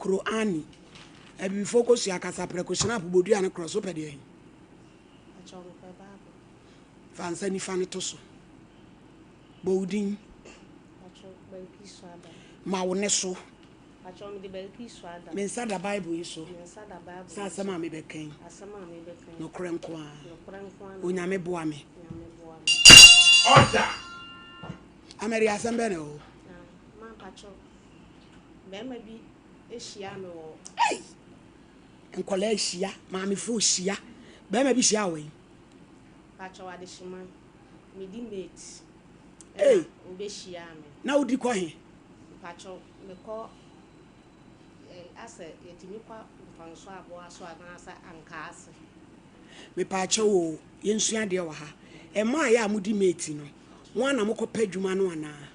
Qur'ani, abibifoɔ kɔsua kasa prɛko hyena apobodua ne korɔ so pɛ deɛ. Fa nsa nifa no to so. Bɔ wo din. Ma wo ne so. Me nsa da Bible yi so sɛ asɛm a mebɛka yi, nokorɛ nko ara. Onyame boa me. Order. Amɛri asɛm bɛn na ɛwɔ hɔ? Bɛrima bi hyia me wɔ. Ei! Nkwadaa hyia, maamefoɔ hyia. Bɛrima bi hyia wɔ yi. Pakyɛw adehyeman, medi mate. Ei! Ɛna obehyiaa me. Na wodi kɔ he? Mpakyɛw, mekɔ eh, asɛ yɛtumi kɔ Mfanso aboa so anaasɛ Ankaa ase. Mepaakyɛw oo, yɛnsua adeɛ wɔ ha. Mmaa a ɛyɛ a modi mate no, mo ara na mokɔpɛ adwuma no anaa?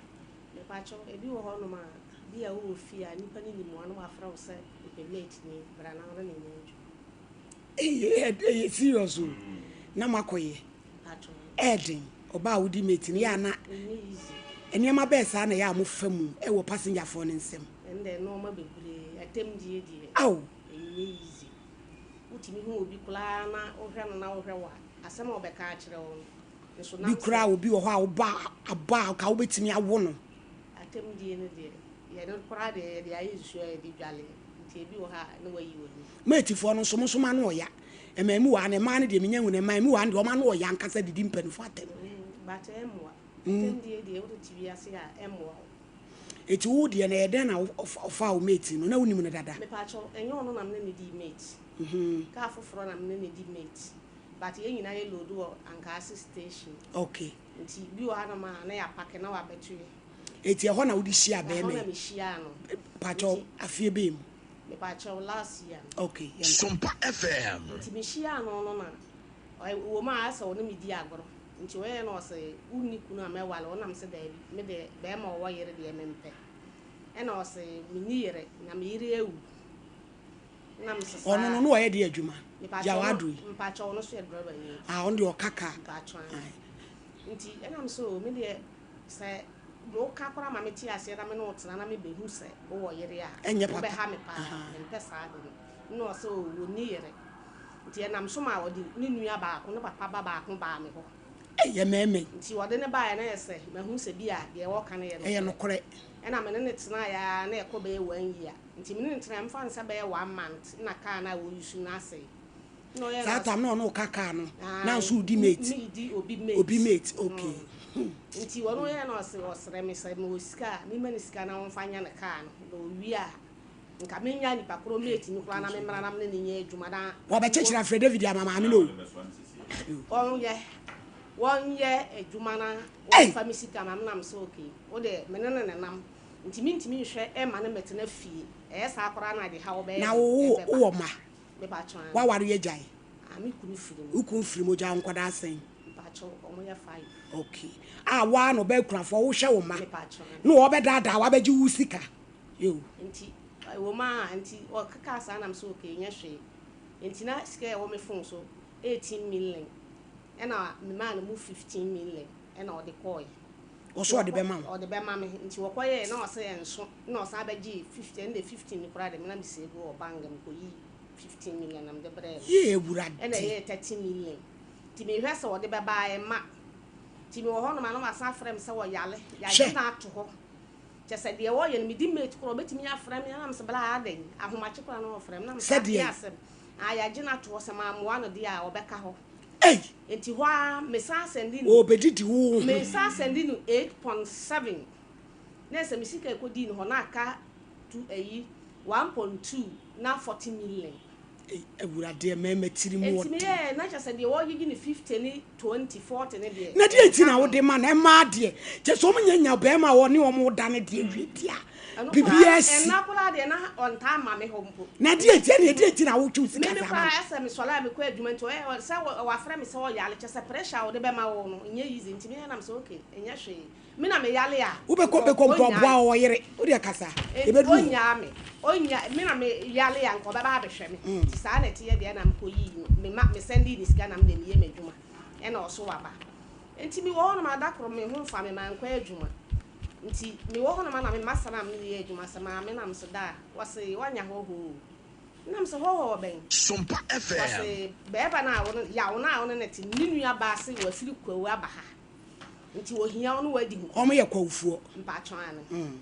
Mepaakyɛw, ebi wɔ hɔnom a, bi a wowɔ fie a, nipa no nim wo a na wafrɛ wo sɛ mepɛ mate ni, bra na wo ne no nyɛ adwuma. Ei, ɛyɛ serious o. Na moakɔyɛ. Ɛyɛ den, ɔbaa a wodi mate no, yɛ a na nneɛma bɛɛ saa na ɛyɛ a mofa mu wɔ passengerfoɔ no nsam? Ɛndɛ nnoɔma bebree, atɛmdie deɛ, Ao! ɛnyɛ easy. Wotumi hu obi koraa na wohwɛ no na wohwɛ wo a, asɛm a ɔbɛka akyerɛ wo no, nso Bi nam koraa sɛ. obi wɔ hɔ a woba a, abɔ a anka wobɛtumi awo no. Atɛmdie no deɛ, yɛno koraa deɛ yɛde ayɛ nsuo a yɛde dwale. Nti ebi wɔ hɔ a na wayi w'ani. Matefoɔ no nso, mo nso mo ano ɔya. Mmaamuwaa no, mmaa no deɛ menya hu no, mmaamuwaa no deɛ wɔn ano ɔya ankasa didi mpanimfoɔ atɛm. But ɛmmoa. Atɛmdie deɛ wode te wiase a ɛmmoa wo. Eti wo deɛ no ɛyɛ dɛn na ɔfaa wo mate no? Na wonim no dada? Mepaakyɛw, ɛnyɛ ɔno na mene no dii mate. Car foforɔ na mene no di mate. But yɛn nyinaa yɛ load wɔ Ankaase station. Okay. Nti bi wɔ hanom a na yɛapake na wabɛto yɛ. Eti ɛhɔ na wode hyiaa Ɛhɔ bɛɛma na yi? mehyiaa no. Paakyɛw, Nti afeɛ bɛn mu? mepaakyɛw, last year no. Okay, yɛnkɔ. Sompa FM. Nti mehyiaa no no na ɛwɔ mu a ayɛ sɛ ɔne me di agorɔ. Nti ɔyɛɛ na ɔse wonni kunu a mɛwale wo na mese daabi, me deɛ bɛɛma a ɔwɔ yere deɛ mempɛ. Ɛna ɔse menni yere na me yere awu. Na mese Ɔno no saa. na ɔyɛ deɛ adwuma? Mepaakyɛw Gya no w'aduro yi. mpaakyɛw ɔno nso yɛ driver ni. Ah, ɔno deɛ ɔka car. Mpaakyɛw aane. Ae. Nti ɛna mese oo me deɛ sɛ woka koraa ma mete aseɛ na me ne wo tena na mebɛhu sɛ wowɔ yere a, Ɛnyɛ papa. wobɛha me paa, Ahaa. mempɛ saa ade no. Ɛna ɔse oo ɔnni yere. Nti ɛnam so maa ɔde ne nua baako, ne papa ba baako baa me hɔ. Ei, yɛ mmarima yi. Nti ɔde no baeɛ na ayɛ sɛ mahu sɛ bi a deɛ ɔreka no yɛ Ɛyɛ nokorɛ. nokorɛ. Ɛna me ne no tenaeɛ ara na ɛkɔ bɛyɛ one year. Nti me ne no tenaeɛ mfa no sɛ bɛyɛ one month na car no a ɔuse no asɛe. Ɛna ɔyɛɛ Saa no tam na ɔne wo ka car no, na Ae, nso wodi mate? medi obi mate. Obi mate, okay. Nti ɔno ɔyɛɛ no ɔse ɔsrɛ me sɛ mewɔ sika a, memma no sika na ɔmfa nyɛ ne car no. Na ɔwie a, Nka menya nipa korɔ mate no koraa na me mmra na me ne no nyɛ adwuma na. Wɔbɛkyekyere afrɛ David ama maame no o. Wɔnyɛ wɔnyɛ adwuma na wɔmfa me sika ma me na me sɛ okay wo deɛ me ne no nenam nti mentumi nhwɛ ɛma no mmɛtena fie ɛyɛ saa koraa na ade haw bɛyɛ Na den wo ɛbɛba. wowɔ mma? Mepakyɛw aane. Woaware agyae? Ah me kunu firi mu. Wo kunu firi mu, ogyaa wo nkwadaa sɛn? Mepakyɛw wɔn yɛ five. Okay. A woaa na ɔbaa kunafoɔ wohwɛ wo mma Mepakyɛw aane. na wɔbɛdaadaa wo abɛgye wo sika? Yo. Nti ɛwɔ mu aa nti ɔkekaa saa na me sɛ okay nyɛ hwee nti na sika a ɛwɔ me phone so 18 million ɛna me maa no mu 15 million ɛna ɔde kɔɔɛ. Ɔsɛ ɔde bɛma wo? Ɔde bɛma me nti ɔkɔ yɛɛ na ɔsɛ ɛnso na ɔsan bɛgyee 15 ɛnde 15 no koraa de me na me save wɔ bank me kɔ yii 15 million na mede brɛɛ no. Yee awurade. Ɛna ɛyɛɛ 30 million nti me hwɛ sɛ ɔde bɛba a ɛmma nti me wɔ hɔ nom a na wasan afrɛ me sɛ ɔyale yagye Hwɛ. no ato hɔ. Kyerɛ sɛ deɛ wɔyɛ no medi mate koraa ɔbɛtumi afrɛ me na mesɛ bra adɛn ahomakye koraa na ɔfrɛ me na mesɛ adeɛ Sɛdeɛn? asɛm ah yɛagye no ato hɔ sɛ mammoa no deɛ a ɔbɛka hɔ Ei! nti hɔ ara mesan sɛnde no Ɔrebɛdidi wo ho. mesan sɛnde no 8.7 na ɛsɛ me sika ɛkɔdii no hɔ na aka tu ayi 1.2 na 40 million. Ei Awurade mmarima tiri mu Enti ɔden. meyɛɛ na kyerɛ sɛ deɛ wɔgyegye no 50 ne 20, 40 no deɛ Na deɛ nti ɛnka na ho. wode ma no? Mmaa deɛ, kyerɛ sɛ wɔn nya nya barima a wɔne wɔn da no deɛ wie deɛ a, Ɛno koraa, biribiara asi. ɛnna koraa deɛ na ɔntaa mma me hɔ mpo. Na deɛ nti ɛne ɛdeɛ nti na wotwe wo sika Me me saa ma koraa no? ɛsɛ mesɔre a mekɔ adwuma nti ɔyɛ sɛ wafrɛ me sɛ ɔyare kyerɛ sɛ pressure a wɔde bɛma wo no nyɛ easy nti meyɛ na mesɛ okay ɛnyɛ hwee. Me na me yale a. Wobɛkɔ bɛkɔ mpo ɔboa ɔwɔ yere. Wo deɛ kasa. Enti Yɛbɛduru hɔ. ɔnyaa me. Ɔnya me na me yale a nka ɔbɛba abɛhwɛ me. Nti saa na ɛteɛ deɛ na mekɔ yii no. Me ma me sɛndii ne sika na me deɛ meyɛ m'adwuma. Ɛna ɔso waba. Nti me wɔ hɔ nom a da koro me ho nfa me mankɔ adwuma. Nti me wɔ hɔ nom a na me masa na me ne no yɛ adwuma sɛ maame na me so da a wɔse wanya hɔhɔ oo. Na me se hɔhɔ wɔ bɛn? Sompa FM. Wɔse bɛɛba no a wo ne yaw no a wo ne no te no ne nua baa se wafiri kwawu aba ha. Nti ohia wo ne wadi ho. Wɔn yɛ kwawufoɔ. Mpaatwɔ aane.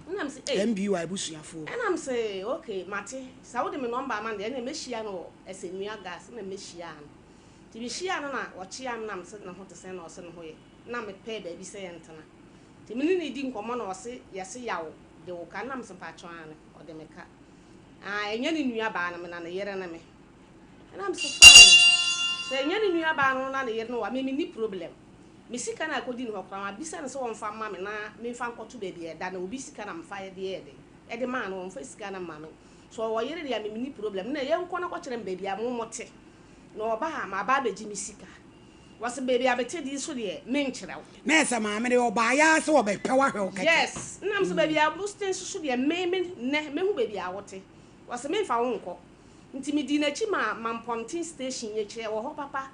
Ɛna me se ei. MBY abusuafoɔ. Ɛna me se okay mate sɛ wode me number ama no deɛ ɛneɛ mɛhyia no wɔ Ɛsɛnua gas ɛna mɛhyiaa no. Nti me hyiaa no na ɔkyeaa me na me se ne ho te sɛn na ɔse ne ho yɛ na me pɛɛ baabi sɛ yɛntena. Nti me ne no redi nkɔmmɔ na ɔse yɛse yaw de wo ka ɛna me se mpaatwɔ aane ɔde me ka. Aah ɛnyɛ ne nua baa no me na ne yere ne me. Ɛna me se fine sɛ ɛnyɛ ne nua baa no na ne yere no wa me menni problem. Me sika no a ɛkɔdi ne hɔ koraa mabisa no sɛ ɔmfa mma me na memfa nkɔto baabi a ɛda na obi sika na mefa de yɛɛ dɛn de maa no ɔmfa sika no mma me. Sɛ ɔwɔ yere deɛ a me menni problem na yɛnkɔ na kɔkyerɛ me baabi a mo mote na ɔba a maba abɛgye me sika. Wɔse baabi a mete de nso deɛ menkyerɛ wo. Na ɛsɛ maame no ɔbaeɛ ara sɛ ɔbɛpɛ wo ahwɛ wo kɛkɛ. Yes, na mesɛ baabi a wote nso so deɛ me me nnɛ mɛhu baabi a wote. Wɔse memfa wo nkɔ. Nti medii n'akyi maa Mampɔnten station yɛkyerɛ wɔ hɔ papa.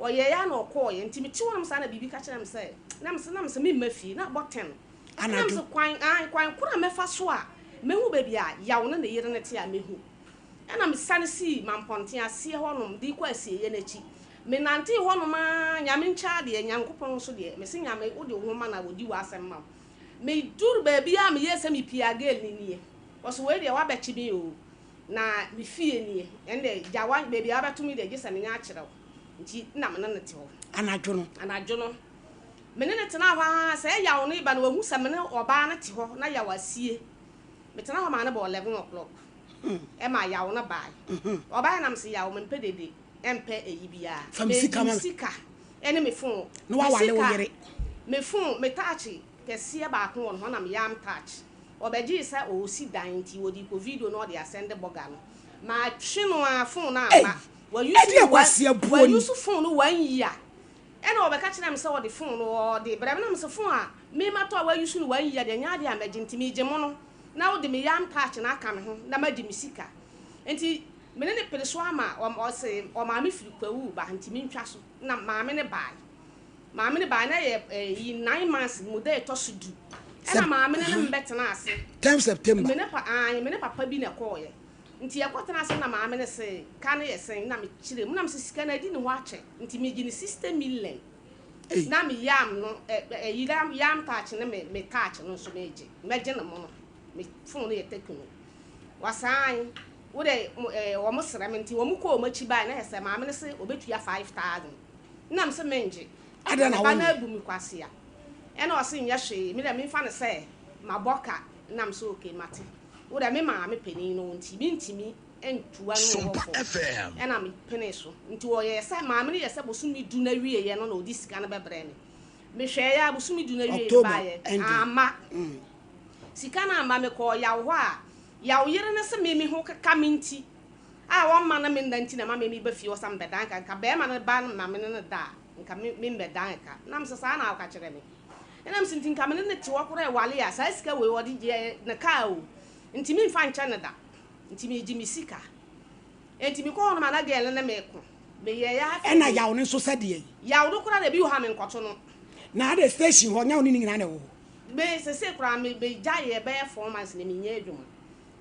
Ɔyɛeɛ ara na ɔkɔeɛ. Nti mete hɔnom saa na biribi ka kyerɛɛ me sɛ, na mese, na mese memma fie, na abɔ ten. Ɛna Anadwo. mese kwan, ae, kwan koro a mɛfa so a mɛhu baabi a Yaw ne ne yere no te a mɛhu. Ɛna mesane sii Mampɔnten aseɛ hɔnom de rekɔ asieeɛ no akyi. Menantee hɔnom ara, Nyame nkyɛ adeɛ, Nyankopɔn nso deɛ, mese Nyame wode wo ho ma no a ɔdi w'asɛm ma wo. Meduru baabi a meyɛɛ sɛ mepie a girl no nie. Ɔse wei deɛ woabɛkye me oo. Na me fie nie, ɛnde gya wa baabi a wabɛto me deɛ gye sɛ menya akyerɛ wo. Nti na me ne no te hɔ. Anadwo no. Anadwo no, me ne no tenaa hɔ ara, sɛ yaw no reba no wahu sɛ me ne ɔbaa no te hɔ na yaw asie. Metena hɔ maa no bɔɔ 11 o'clock ɛma yaw no bae. Ɔbaeɛ na mese yaw mempɛ dede, ɛmpɛ ɛyi biara. Fa me sika Megye ma me me. sika ɛne me phone. Na Me wawale wo sika, yere. me phone, me touch kɛseɛ baako wɔ ne hɔ na me yam touch. Ɔbɛgyee sɛ ɔresi dan nti wɔde rekɔ video na ɔde asɛnde bɔga no. Matwe no ara phone no Ei! amma. Wayusu Ɛdeɛn no one, kwaseabuo ni? wayusu phone no one year. Ɛna ɔbɛka kyerɛɛ me sɛ ɔde phone no ɔde brɛ me na mese phone a me matɔ a wayusu no one year deɛ ɛnyɛ adeɛ a mɛgye nti megye mo no na wode me yam touch no aka me ho na magye me sika. Nti me ne no pere so ama ɔse ɔmaame firi Kwawu reba nti mentwa so na maame no bae. Maame no bae na ɛyɛ ɛyi nine months mu da ɛtɔ so du ɛna maame no ne me bɛtena ase. Tenth September. Me ne pa ae me ne papa bi na ɛkɔɔeɛ nti yɛkɔ tena ase na maame no se ka no yɛ sɛn na me kyerɛ mu na me se sika no adi ne hɔ akyɛ nti me gye no 60 million na me yam no ɛ ɛyi yam touch ne me me touch no nso me gye mɛgye no mono me phone no yɛ Tecno wasan wo de ɛ wɔn srɛ me nti wɔn kɔɔ wɔn akyi bae na yɛ sɛ maame no se ɔbɛtua 5000 Nna mese mengye. Adɛn na Me ba no wonnye? abu me kwasea. Ɛna ɔse nyɛ hwee, me deɛ memfa no sɛ mabɔ ka. Nna mese okay mate. Wo deɛ me maame panin no wo nti mentumi ntua no wɔ Sompa fam. FM. Ɛna me penee so. Nti ɔyɛɛ sɛ, maame no yɛɛ sɛ bosome du no awieɛ no na ɔde sika no bɛbrɛɛ me. Mehwɛeɛ a bosome du no awieɛ no October baeɛ, ending. amma. Sika no amma, mekɔɔ Yaw hɔ a, Yaw yere no se me me ho keka me nti, a ɔmma no me nna nti na ɛma me meba fie hɔ sɛ mebɛdan ka, nka barima no ba no ma me ne no da a, nka me memmɛdan ka. Na mese, Saa na woka kyerɛ me? Ɛna mese, Nti nka me ne no te hɔ koraa ɛwale a, saa sika wei ɔde gyeɛ ne kaa o, nti memfa nkyɛ no da, nti megye me sika. Enti mekɔ hɔ nom a na girl no ne me ko. Meyɛeɛ ara afei Ɛna de. yaw no nso sɛ deɛn? Yaw no koraa deɛ ebi wɔ hɔ a menkɔto no. Na adɛn station hɔ, nyɛ wo ne ne nyinaa na ɛwɔ hɔ? Me sesei koraa me megyaeɛ bɛyɛ 4 months na menyɛ adwuma.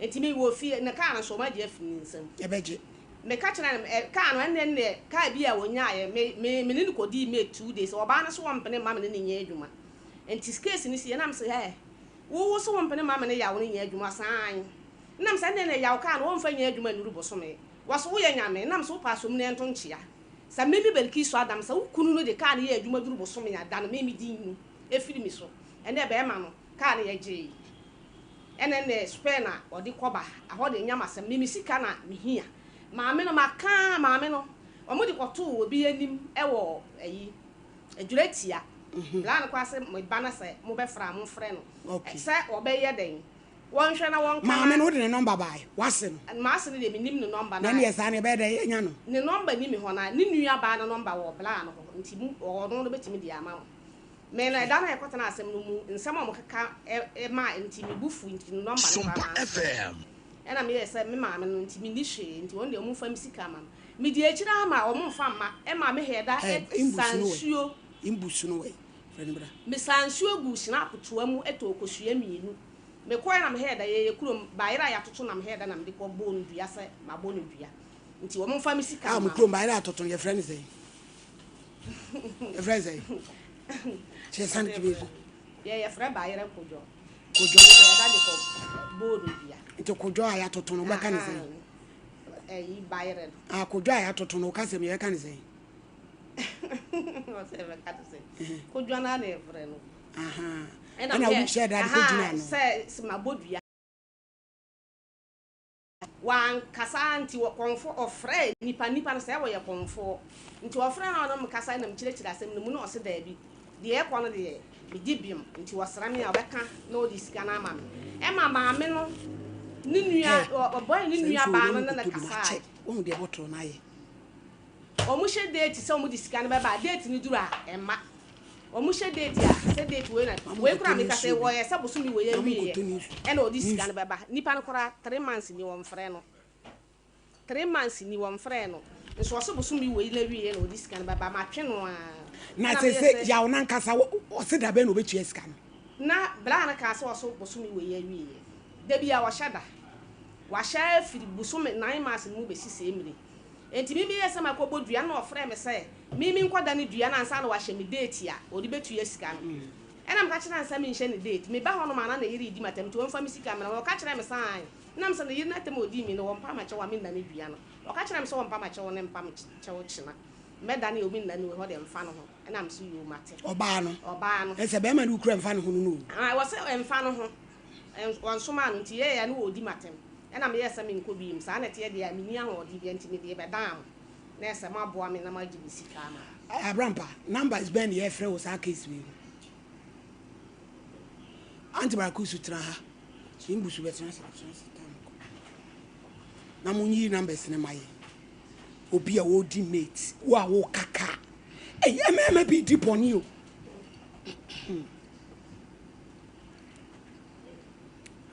Enti me wɔ fie, ne kaa no nso wɔagye afiri ne nsam. Yɛbɛgye. Meka kyerɛɛ no, ɛ, kaa no, ɛnneɛ ɛnneɛ, kaa bi a wɔnyaeɛ, me, me, me ne no kɔdii mate 2 days, ɔbaa no se ɔmpene mma me ne no nyɛ adwuma. Enti case no siiɛ, na mese, hɛ, wo, wo se wompene mma me ne Yaw no nyɛ adwuma? Ɔse, aane. Nna mese, ɛnneɛ ɛnneɛ Yaw kaa no wɔmfa nyɛ adwuma nnuru bosome. Wɔse, woyɛ Nyame? Nna mese, wopɛ asɔmu no ɛnto nkyea. Sɛ me, me Belkisu Adam, sɛ wo kunu no de kaa no yɛ adwuma duru bosome a, dane me, me din no firi me so. Ɛnneɛ bɛɛma no, kaa no yɛgyee. Ɛna ɛnɛ spare na ɔde kɔba ahɔ deɛ nyɛ masɛm me me sika na me hia maame no maka maame no ɔmo de kɔtoo obi anim ɛwɔ ayi adwira tia bla no koraa sɛ me ba no sɛ mo bɛ frɛ a mo frɛ no sɛ ɔbɛ yɛ dɛn wɔnhwɛ na wɔnka Maame no wode ne nɔmba bae wase no. Mase no deɛ me nim ne nɔmba na Na ɛneɛ saa no ɛbɛyɛ dɛn anya no. Ne nɔmba ni me hɔ na ne nua baa no nɔmba wɔ bla no hɔ nti mo ɔno no bɛtumi de ama mo. Me no, ɛda no a yɛkɔtenaa asɛm no mu, nsɛm a wɔkeka maa nti, me bo fui nti ne nɔmba no koraa Sompa mamfrɛ. FM. Ɛna meyɛɛ sɛ me maame no nti menni hwee nti wɔn deɛ wɔmfa me sika mma me. Medi akyire ara ma wɔmfa mma, ɛma me hɛɛ da Ɛ, imbu saa su no wɛ? nsuo. Imbu su no wɛ? Frɛ no bra. Mesaa nsuo guu hyinapo toa mu tɔɔ kosua mmienu. Mekɔeɛ na mehɛɛ da, yɛyɛ kurom, bayerɛ a yɛatoto na mehɛɛ da na mede kɔbɔɔ no dua sɛ mabɔ no dua nti wɔmfa me sika A, mo mma me. kurom bayerɛ a atoto no yɛfrɛ no sɛn? Yɛfrɛ sɛ kyɛ sane tumi so. Yɛ yɛfrɛ bayerɛ kodwo. Kodwo. Yɛda de kɔ boodo dua. Nti kodwo a yɛatoto no wobɛka ne sɛn? Ɛyi bayerɛ no. Ah, kodwo a yɛatoto no woka sɛm yɛbɛka ne sɛn? Ɔsɛ yɛbɛka ne sɛn? Kodwo no ara na yɛfrɛ no. Ɛna wohyɛ da de kɔgyina ano. Sɛ mabɔ dua. Wankasa nti wɔ kɔmfoɔ ɔfrɛɛ nipa nipa no sɛ wɔyɛ kɔmfoɔ nti ɔfrɛɛ no a ɔne me kasaɛ na mekyerɛkyerɛ asɛm no mu na ɔse daabi deɛ ɛkɔ no deɛ medi bem nti ɔsrɛ me a ɔbɛka na ɔde sika no ama me ɛma maame no ne nua Ɛ, ɔbɔe ne sɛ nua nsuo baa wei no mu ne no kɔtɔ bi no kasaɛ. akyɛ. Woahu deɛ bɔtoro no ayɛ? Wɔn hyɛ date sɛ wɔn de sika no bɛba a date no duru a ɛmma. Wɔn hyɛ date a sɛ date wei na Ma mo wei nkɔtɔ koraa ne meka sɛ nsuo bi. wɔyɛ sɛ bosome wei Ma mo awieɛ nkɔtɔ ne nsuo. ɛna ɔde Ne sika nsuo. no bɛba nipa no koraa 3 months ni wɔn frɛ no 3 months ni wɔn frɛ no nso ɔsɛ bosome wei na awieɛ na ɔde sika no bɛba matwe no aa Na ɛna sɛ meyɛ sɛ sɛ yaw nankasa ɔse da bɛn na ɔbɛtua sika no? Na bra no kaa sɛ ɔso bosome wei awieɛ da bi a ɔhyɛ da wahyɛ afiri bosome 9 months no mu bɛsi sɛ mmire. Enti me meyɛɛ sɛ makɔbɔ dua no na ɔfrɛɛ me sɛ me menkɔdane dua no ansa na wahyɛ me date a ɔde bɛtua sika no. Ɛna meka kyerɛɛ no sɛ menhyɛ no date. Meba hɔnom a na ne yere redi m'atɛm nti ɔmfa me sika mmrɛ me. Ɔka kyerɛɛ me sɛ aane. Ɛna mesɛ ne yere no atɛm a ɔdii me no ɔmpa m'akyɛw a menna no dua no. Ɔka kyerɛɛ me sɛ ɔmpa m'akyɛw ne mpa me kyɛw kyena. Mɛdane a obi nna no wei hɔ deɛ mfa no ho. Ɛna mese yoo mate. Ɔbaa no. Ɔbaa no. Ɛsɛ bɛrima no kura mfa ne ho no no o. Aane wɔse ɛmfa no ho. Wɔnsomaa no nti yɛɛ a ne ɔredi m'atɛm. Ɛna meyɛɛ sɛ menkɔ biom. Saa na ɛteɛ deɛ a menni ahoɔden biara nti mede bɛdaa mo. Na ɛsɛ moaboa me na moagye me sika ama me. Abrampa, numbers bɛn na yɛfrɛ wɔ saa case wei ho? Aunty Barakusu tena ha. Imbusu bɛtena ase, tena ase time kɔ. Na monyi numbers no ma yɛn. Obi a ɔredi mate, wo a wokaka. Ɛyɛ mmarima bi di bɔne o.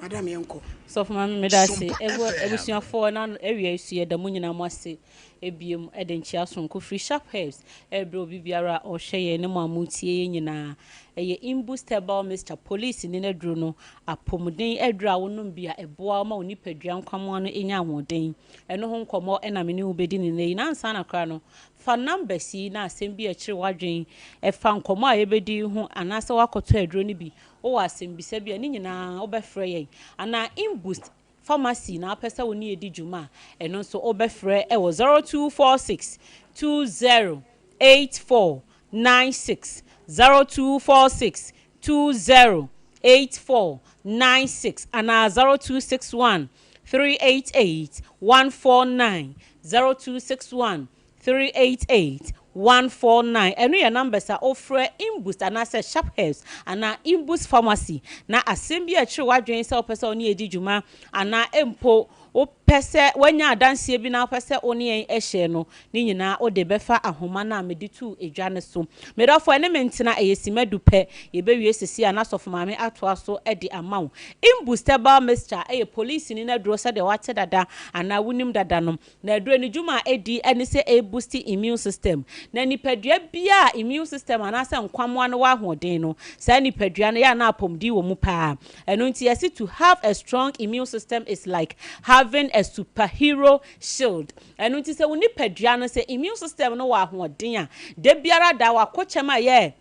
Madam yɛnkɔ. Sɔfo maame meda ase. Abusuafoɔ na awia yi so yɛda mo nyinaa mo ase ebiem de nkyea sononko firi Sharp Herbs ɛrebrɛ obi biara a ɔhwɛ yɛn ne mo a motie yɛn nyinaa. Ɛyɛ Imbus Herbal Mixture, polisi ne n'aduro no, apɔmuden aduro a wonom bi a ɛboa wo ma wo nipadua nkwammoa no nya ahoɔden. Ɛno ho nkɔmmɔ na me ne wo bɛdi no nnɛ yi. Na ansa na koraa no, fa numbers yi na asɛm bi a ɛkyere w'adwene ɛfa nkɔmmɔ a yɛbɛdi yi ho anaasɛ woakɔtɔ aduro no bi, wowɔ asɛmbisa bi a, ne nyinaa wobɛfrɛ yɛn. Anaa Imbus Pharmacy na wopɛ sɛ wo ne yɛdi dwuma a, ɛno nso wobɛfrɛ wɔ 0246 20 84 96, 0246 20 84 96 anaa 0261 388 149, 0261 388 149. Ɛno yɛ numbers a wofrɛ Imboost anaasɛ Sharp Herbs anaa Imboost Pharmacy na asɛm bi a ɛkyere w'adwene sɛ wopɛ sɛ wo ne yɛn di dwuma anaa mpo wopɛ sɛ woanya adanseɛ bi na wopɛ sɛ wo ne yɛn hyɛ no, ne nyinaa wode bɛfa ahoma no a mede too dwa no so. Me dɔfo, ɛne me ntena, ɛyɛ simma du pɛ, yɛbɛwie seesei a na Sɔfo Maame atoa so de ama wo. Imboost Herbal Mixture yɛ polisini no aduro sɛdeɛ woate dada anaa wonim dada no. Na aduro no dwuma a ɛdi ne sɛ ɛbusti immune system. Na nipadua biara a immune system anaasɛ nkwammoa no wɔ ahoɔden no, saa nipadua no yɛ a na apɔmuden wɔ mu paa. Ɛno nti yɛse to have a strong immune system is like having a superhero shield. Ɛno nti sɛ wo nipadua no, sɛ immune system no wɔ ahoɔden a, da biara da w'akokyɛm a ɛyɛ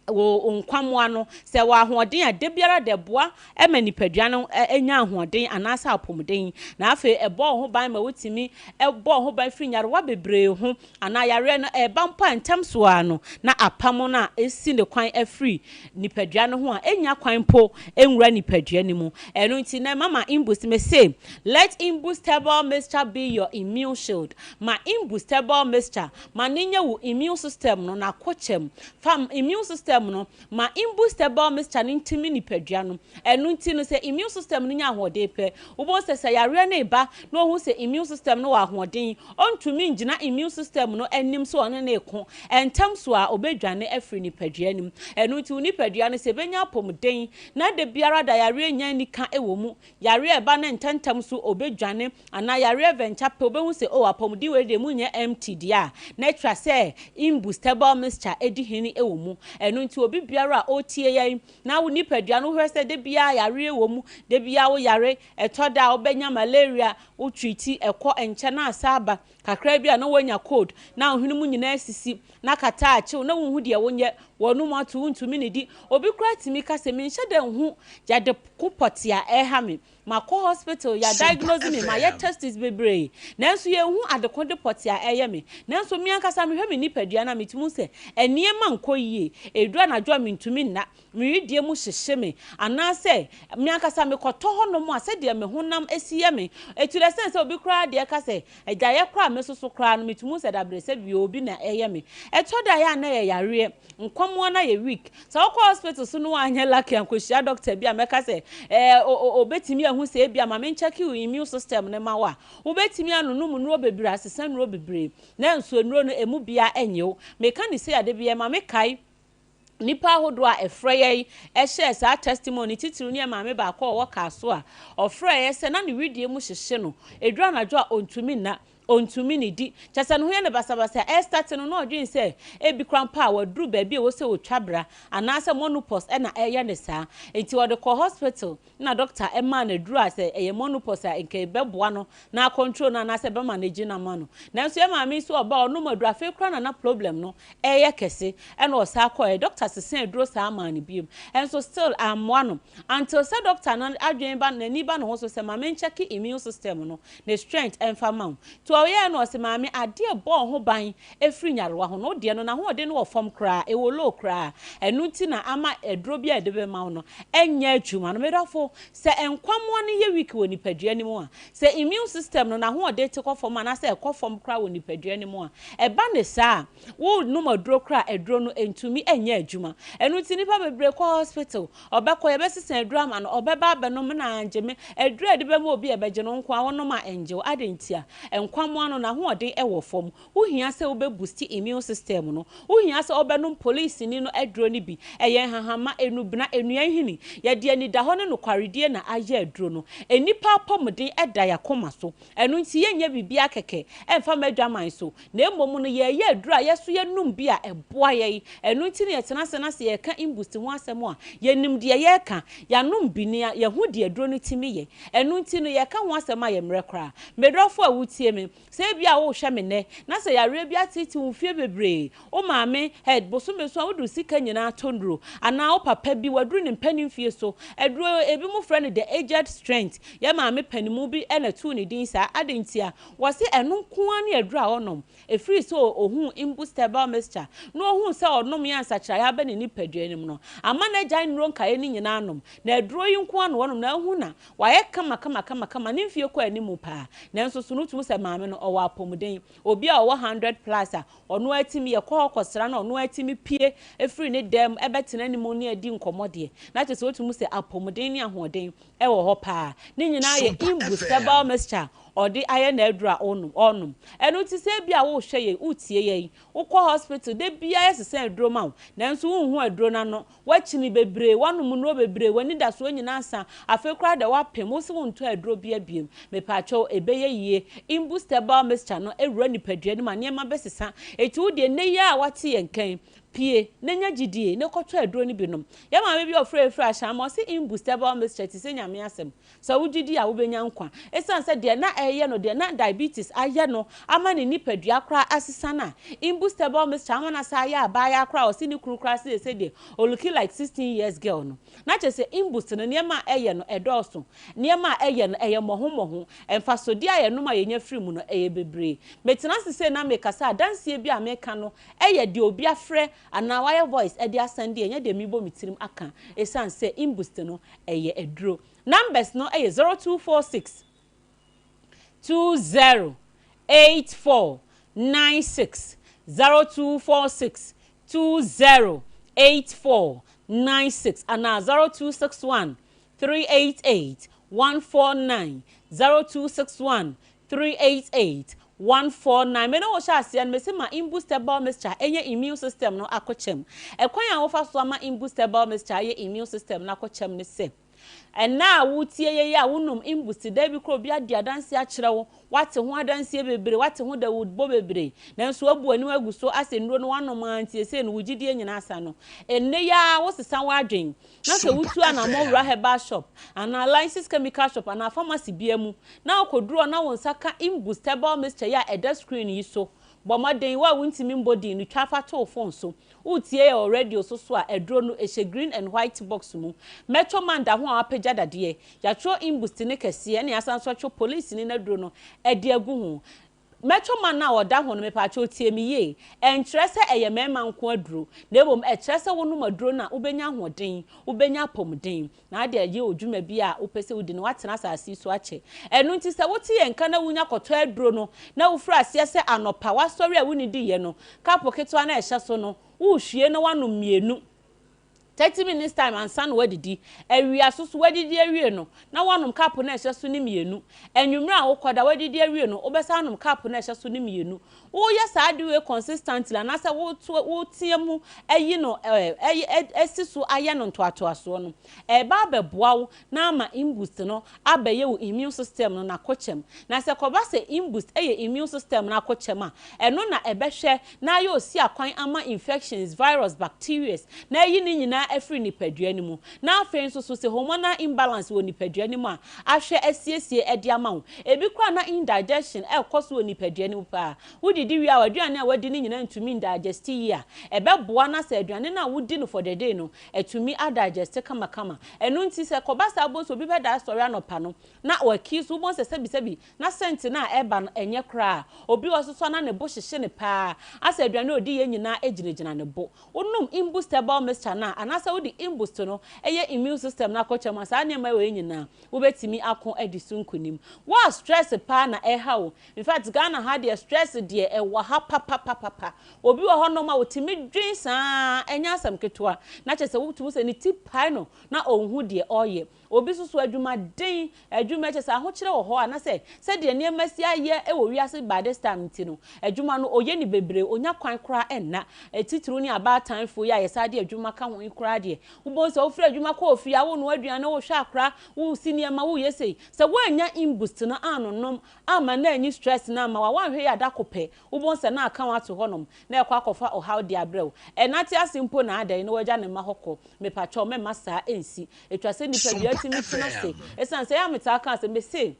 wo nkwammoa no, sɛ ɛwɔ ahoɔden a, da biara da ɛboa ma nipadua no nya ahoɔden anaasɛ apɔmuden. Na afei ɛbɔ wo ho ban ma wotumi bɔ wo ho ban firi nyarewa bebree ho anaa yareɛ no ɛreba mpo a ntɛm so ara no na apam no a ɛsi ne kwan afiri nipadua no ho a ɛnnya kwan mpo nwura nipadua no mu. Ɛno nti na mama Imboost mese let Imboost herbal mixture be your immune shield. Ma Imboost herbal mixture ma no nyɛ wo immune system no n'akokyɛm. Fa immune system no ma Imboost herbal mixture no ntumi nipadua no. Ɛno nti no sɛ immune system no nya ahoɔden pɛ, wobɛhu sɛ sɛ yareɛ no reba na ɔhu sɛ immune system no wɔ ahoɔden, ɔntumi ngyina immune system no anim sɛ ɔne no reko. Ntɛm so ara ɔbɛdwane afiri nipadua no mu. Ɛno nti wo nipadua no sɛ ɛbɛnya apɔmuden na da biara da yareɛ nnya anika wɔ mu, Yareɛ a ɛba no ntɛmntɛm so ɔbɛdwane anaa yareɛ vɛnkya pɛ wobɛhu sɛ oh apɔmuden wei deɛ emu nyɛ empty deɛ a na atwa sɛ imbustable mixture di hene wɔ mu. Ɛno nti obi biara a ɔretie yɛn na wo nipadua no wohwɛ sɛ da biara yareɛ wɔ mu, da biara wo yare, ɛtɔ da a wobɛnya malaria, wo treati ɛkɔ nkyɛ na asa aba, kakra bi a na woanya cold na wo hwene mu nyinaa asisi na kataa akye wo na wonhu deɛ wonyɛ, w'anom ato wontumi nnidi. Obi koraa tumi ka sɛ menhyɛ da nhu yade ko pɔtee a ɛreha me. Makɔ hospital, yɛ diagnose me, mayɛ tests bebree nanso yɛnhu adekode pɔtee a ɛreyɛ me. Nanso me ankasa mehwɛ me nipadua no a metumi hu sɛ nneɛma nkɔ yie. Ɛduru anadwo a mentumi nna, me wedeɛ mu hyehye me anaasɛ me ankasa mekɔtɔ hɔnom a sɛdeɛ me honam si yɛ me. To the extent sɛ obi koraa deɛ ka sɛ Agyaeɛ koraa a mesoso koraa no metumi hu sɛ dabrɛsɛ bio obi na ɛyɛ me. Ɛtɔ da a ɛyɛ a na ɛyɛ yareɛ, nkwammoa no ayɛ weak. Sɛ wokɔ hospital so na woanyɛ lucky ankɔhyia doctor bi a mɛka sɛ ɛɛ ɔbɛtumi ahu sɛ ebia ma menkyɛke wo immune system no ma wo a, wobɛtumi anonom nnuro bebree asesa nnuro bebree nanso nnuro no ɛmu biara ɛnyɛ wo. Meka no sei a da biara ɛma mekae Nnipa ahodoɔ a ɛfrɛ yɛn hyɛɛ saa testimony titiriw ne yɛn maame baako a ɔwɔ Kasoa a ɔfrɛɛ yɛn sɛ na ne wedeɛ mu hyehye no, ɛduru anadwo a ɔntumi nna. Ɔntumi nnidi. Kyerɛ sɛ ne ho yɛ no basabasa. Ɛrestarte no, na ɔdwene sɛ ebi koraa mpo a waduru baabi a ɛwɔ sɛ ɔtwa bra anaasɛ monopause na ɛreyɛ no saa. Enti ɔde kɔɔ hospital na dɔkta maa no aduru a sɛ ɛyɛ monopause a nka ɛbɛboa no na acontrol no anaasɛ ɛbɛma no agyina ama no. Nanso yɛn maame yi nso ɔbaa ɔnom aduru afei koraa na na problem no reyɛ kɛse ɛna ɔsan kɔeɛ. Dɔkta sesaa aduro saa maa no biom nso still ammoa no until sɛ dɔkta no adwene ba n'ani ba ne ho so sɛ ma menkyɛke immune system no ne strength ɛmfa ma wo. Nti ɔyɛɛ no ɔse maame adeɛ ɛbɔ wo ho ban ɛfiri nyarewa ho no wo deɛ no n'ahoɔden no wɔ fam koraa ɛwɔ low koraa ɛno nti na ama aduro bi a yɛde bɛma wo no ɛnyɛ adwuma no. Medɔfo sɛ nkwammoa no yɛ weak wɔ nipadua no mu a sɛ immune system no n'ahoɔden te kɔ fam anaasɛ ɛkɔ fam koraa wɔ nipadua no mu a ɛba ne saa a wo nom aduro koraa a aduro no ɛntumi ɛnyɛ adwuma. Ɛno nti nnipa bebree kɔ hospital Ɔbɛkɔ, yɛbɛsesa aduru ama no, ɔbɛba abɛnom na angye me. Aduru a yɛde bɛma obi a ɛbɛgye no, wo nko ara wonom a ɛngye wo. Adɛn ntia? Nkwammoa no, n'ahoɔden wɔ fam. Wohia sɛ wobɛ boosti immune system no. Wohia sɛ wobɛnom polisini no aduro no bi. Ɛyɛ nhahamma, nnubena, nnua nhini. Yɛde anidahɔ ne nokwaredie na ayɛ aduro no. Nnipa apɔmuden da yɛn akoma so. Ɛno nti yɛnyɛ biribiara kɛkɛ mfa mma adwaman so, na mmom no yɛreyɛ aduru a yɛso yɛnom bi a ɛboa yɛn. Ɛno nti na yɛtena ase na sɛ yɛreka imbust ho asɛm a, yɛnim deɛ yɛreka, yɛanom bi na yɛahu deɛ aduro no tumi yɛ. Ɛno nti no yɛreka ho asɛm a yɛmmrɛ koraa. Me dɔfo a wotie me, sɛ ebia worehwɛ me nnɛ na sɛ yareɛ bi ateetee wo mfeɛ bebree, Wo maame, head, bosome so a wode wo sika nyinaa tɔ nnuro, anaa wo papa bi, waduru ne mpanin mfie so, aduro, ebinom frɛ no the aged strength, yɛn maame panimu bi na ɛtoo ne din saa, adɛn ntia? Wɔse ɛno nko ara ne aduro a ɔnom, ɛfiri sɛ ɔhuu Imbus herbal mixture, na ɔhuu sɛ ɔnom yɛ a nsakyeraeɛ aba ne nipadua no mu no, ama no agyae nnuro nkaeɛ no nyinaa nom, na aduro yi nko ara na ɔnom, na ahu na wayɛ kama kama kama kama, ne mfie kɔ anim paa, nanso so no wotumi hu sɛ maame no ɔwɔ apɔmuden, obi a ɔwɔ 100 plus a, Ɔno ara tumi, yɛkɔ hɔ kɔsra no a, ɔno ara tumi pue firi ne dan mu bɛtena ne mu ne adi nkɔmmɔ deɛ, na kyerɛ sɛ wotumi hu sɛ apɔmuden ne ahoɔden wɔ hɔ paa. Ne nyinaa yɛ Sompa Imbus FM. herbal mixture a ɔde ayɛ n'aduro a ɔnom, ɔrenom. Ɛno nti sɛ ebia worehwɛ yɛn, woretie yɛn, wokɔ hospital, da biara yɛsesa aduro ma wo, nanso wonhu aduro no ano, Woakyini bebree, woanom nnuro bebree, w'anidasoɔ nyinaa asa, afei koraa deɛ woapem, wose wontɔ aduro bia biom. Mepaakyɛw, ɛbɛyɛ yie. Imbus herbal mixture no wura nipadua no mu a, nneɛma bɛsesa. Enti wo deɛ, nnɛ yi ara a woate yɛn nka yi, pue na nya gyidie na kɔtɔ aduro no bi nom. Yɛn maame bi a ɔfrɛ yɛn firi Ashaiman, ɔse Imbus herbal mixture te sɛ Nyame asɛm. Sɛ wogye di a, wobenya nkwa. Esiane sɛ deɛ na ɛreyɛ no, deɛ na diabetes ayɛ no ama ne nipadua koraa asesa no a, imbustable mixture ama no asan ayɛ abaayaa koraa a ɔse ne kunu koraa se seesei deɛ ɔlooki like 16 years girl no. Na kyerɛ sɛ imbust no, nneɛma a ɛyɛ no, ɛdɔɔso. Nneɛma a ɛyɛ no, ɛyɛ mmɔho mmɔho. Mfasodeɛ a yɛnom a yɛnya firi mu no, ɛyɛ bebree. Metena ase sei na mekasa a, adanseɛ bi a meka no yɛ deɛ obi afrɛ anaa wayɛ voice de asɛnde, ɛnyɛ deɛ merebɔ me tirim aka, esiane sɛ imbust no, ɛyɛ aduro. Numbers no yɛ 0246 20 84 96, 0246 20 84 96 anaa 0261 388 149, 0261 388 149. Me ne wo hyɛ aseɛ no, mese ma Imboost Herbal Mixture ɛnyɛ immune system no akokyɛm. Ɛkwan a wofa so ama Imboost Herbal Mixture ayɛ immune system no akokyɛm ne sɛ, Ɛnnɛ a woretie yei a wonom mbusi, da bi koraa obi adi adanseɛ akyerɛ wo, woate ho adanseɛ bebree, woate ho dawubɔ bebree, nanso woabu w'anim agu so asɛ nnuro no woanom ara nti seesei no wo gyidie nyinaa asa no. Ɛnnɛ yi ara wosesa w'adwene na sɛ Sompa wotu anammɔn wura FM. herbal shop anaa licensed chemical shop anaa pharmacy biara mu na wokɔduru hɔ na wo nsa ka Imboost herbal mixture yi a ɛda screen yi so, bɔ mmɔden, wo a wontumi mbɔ din no, twa fa to wo phone so. Woretie yɛn wɔ radio so so a, aduro no, ɛhyɛ green and white box mu. Mɛtɔ man da ho a wapagya dadeɛ. Yɛatwerɛ Imbust no kɛseɛ ɛna yɛasan nso atwerɛ polisini no aduro no de agu ho. Mɛtɔ man no a ɔda ho no, mepaakyɛw tie me yie, ɛnkyerɛ sɛ ɛyɛ mmarima nko aduro, na mmom ɛkyerɛ sɛ wonom aduro no a, wobɛnya ahoɔden, wobɛnya apɔmuden, na ade ayɛ wo dwuma bi a wopɛ sɛ wodi no, woatena asase yi so akyɛ. Ɛno nti sɛ wote yɛn nka na wunya kɔtɔ aduro no, na wofiri aseɛ sɛ anɔpa woasɔre a wonnidiiɛ no, kapo ketewa no a ɛhyɛ so no, wohwie na woanom mmienu. 30 minutes time ansa na woadidi. Awia so so woadidi awie no, na woanom cup no a ɛhyɛ so no mmienu. Anwummere a wokɔda, woadidi awie no, wobɛsan anom cup no a ɛhyɛ so no mmienu. Woyɛ saa ade wei consistently anaasɛ woto woteɛ mu ayi no ɛɛ asi so ayɛ no ntoatoasoɔ no, ɛreba abɛboa wo na ama imboost no abɛyɛ wo immune system no n'akokyɛm. Na sɛ ɛkɔba sɛ imboost yɛ immune system no akokyɛm a, ɛno na ɛbɛhwɛ na ayɛ osiakwan ama infections, virus, bacterias, na ayi ne nyinaa afiri nipadua no mu. Na afei nso so sɛ hormonal imbalance wɔ nipadua no mu a, ahwɛ asiesie de ama wo. Ebi koraa na indigestion ɛrekɔ so wɔ nipadua no mu paa. Wodidi wie a, w'aduane a wadi no nyinaa ntumi ndigest yie a, ɛbɛboa na sɛ aduane no a wodi no for the day no, atumi adigest kamakama. Ɛno nti sɛ ɛkɔba saa wobɛhu sɛ obi bɛda asɔre anɔpa no na waki so, wobɛhu sɛ sɛbisɛbi na scent no a ɛba no ɛnyɛ koraa. Obi wɔ hɔ nso so a na ne bo hyehye no paa, asɛ aduane a ɔdiiɛ nyinaa gyinagyina ne bo. Wonom Imboost herbal mixture no a, anaasɛ wode Imboost no yɛ immune system no akɔkyɛm a, saa nneɛma wei nyinaa wobɛtumi ako adi so nkunim. Wo a stress paa na ɛha wo, in fact Ghana ha deɛ stress deɛ ɛwɔ ha papapapapa. Obi wɔ hɔnom a ɔtumi dwen saa ara, ɛnyɛ asɛm ketewa, na kyerɛ sɛ wotumi hu sɛ ne ti pae no na ɔnhu deɛ ɔreyɛ. Obi nso so adwumaden, adwuma kyerɛ sɛ ahokyerɛ wɔ hɔ anasɛ sɛdeɛ nneɛma si ayɛ wɔ wiase by this time nti no, adwuma no ɔyɛ no bebree, ɔnya kwan koraa nna. Titiriw ne abaatanfoɔ yi a yɛsan de adwuma ka ho yi koraa deɛ, wobɛhu sɛ wofiri adwuma kɔ ofie a, wonoa aduane, wohwɛ akora, wosi nneɛma, woyɛ sei. Sɛ woannya imboost no annonom amma no anyi stress no amma wo a, woanhwɛ yie a da ko pɛ, wobɛhu sɛ na aka wo ato hɔnom na ɛkɔ akɔfa ɔhaw de abrɛ wo. Ɛna te ase mpo na adɛn na wagya ne mma hɔ kɔ. Mepakyɛw mɛmma saa ɛnsi. Ɛtwa sɛ nipa biara tumi tena ase. Ɛsiane sɛ ɛyɛ a metaa ka asɛm, mese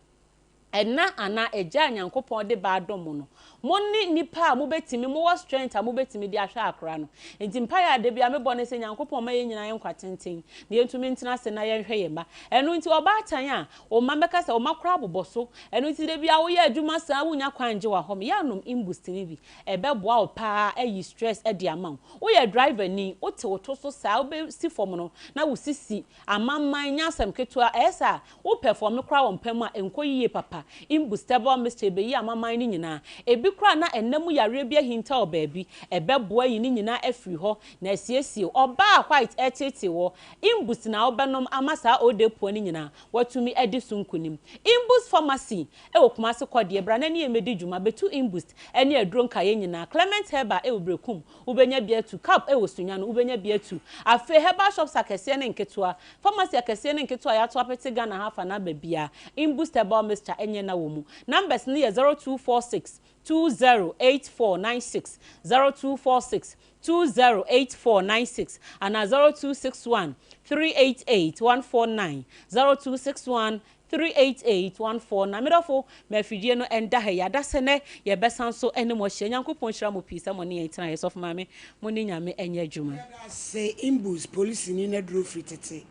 ɛna anaa agya a Nyankopɔn de ba adom mo no, mo ne nipa a mobɛtumi, mowɔ strength a mobɛtumi de ahwɛ akora no. Nti mpaeɛ a da biara mebɔ ne sɛ Nyankopɔn mma yɛn nyinaa nkwa tenten na yɛntumi ntena ase na yɛnhwɛ yɛn mma. Ɛno nti ɔbaatan a wo mma mɛka sɛ wo mma koraa bobɔ so. Ɛno nti da biara woyɛ adwuma saa wonnya kwan ngye w'ahome. Yɛ a nom Imboost no bi. Ɛbɛboa wo paa ayi stress de ama wo. Woyɛ driver ni, wote wo to so saa wobɛsi fam no na wo sisi amamman nyɛ asɛm ketewa. Ɛyɛ saa a, wo pɛfɔme koraa wɔ mpa mu a ɛnkɔ yiye papa. Imbustable mixture ɛbɛyi amaman no nyinaa. Ɛbi koraa na ɛna mu yareɛ bi ahinta wɔ baabi. Ɛbɛboa ayi ne nyinaa afiri hɔ na asiesie wo. Ɔbaa a white ɛreteetee woɔ, Imbust na wobɛnom ama saa odepuo no nyinaa watumi adi so nkunim. Imbust Pharmacy wɔ Kumasi kɔ deɛ, bra na ne yɛn mmɛdi dwuma. Bɛtu Imbust ne aduro nkaeɛ nyinaa. Clement Herbal wɔ Berekum, wobɛnya bi atu. Cap wɔ Sunyani, wobɛnya bi atu. Afei herbal shops akɛseɛ ne nketewa, pharmacy akɛseɛ ne nketewa a yɛato apete Ghana ha afa no aba biara, Imbust Herbal Mixture nyɛ na wɔ mu. Numbers no yɛ 0246 208496, 0246 208496 anaa 0261 388 149, 0261 388149 Me dɔfo, ma afidie no nda ha yi. Adasɛ nɛ yɛbɛsan so ne mo ahyia. Nyankopɔn nhyira mo pii sɛ mo ne yɛn tenaeɛ. Sɔfo Maame, mo ne Nyame nyɛ adwuma. Yɛda ase Imbus polisini no aduro firi tete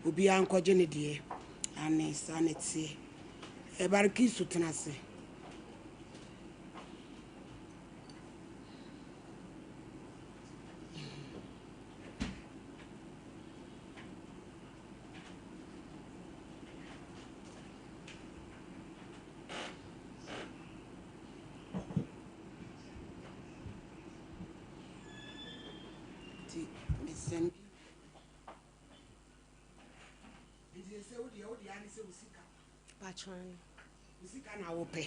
obiara nkɔgye ne deɛ ane saa na ɛteɛ Barikisu tena ase. Nti mesɛnde nti sɛ wo deɛ wo deɛ ane sɛ wo sika Patron. Wo sika na wopɛ.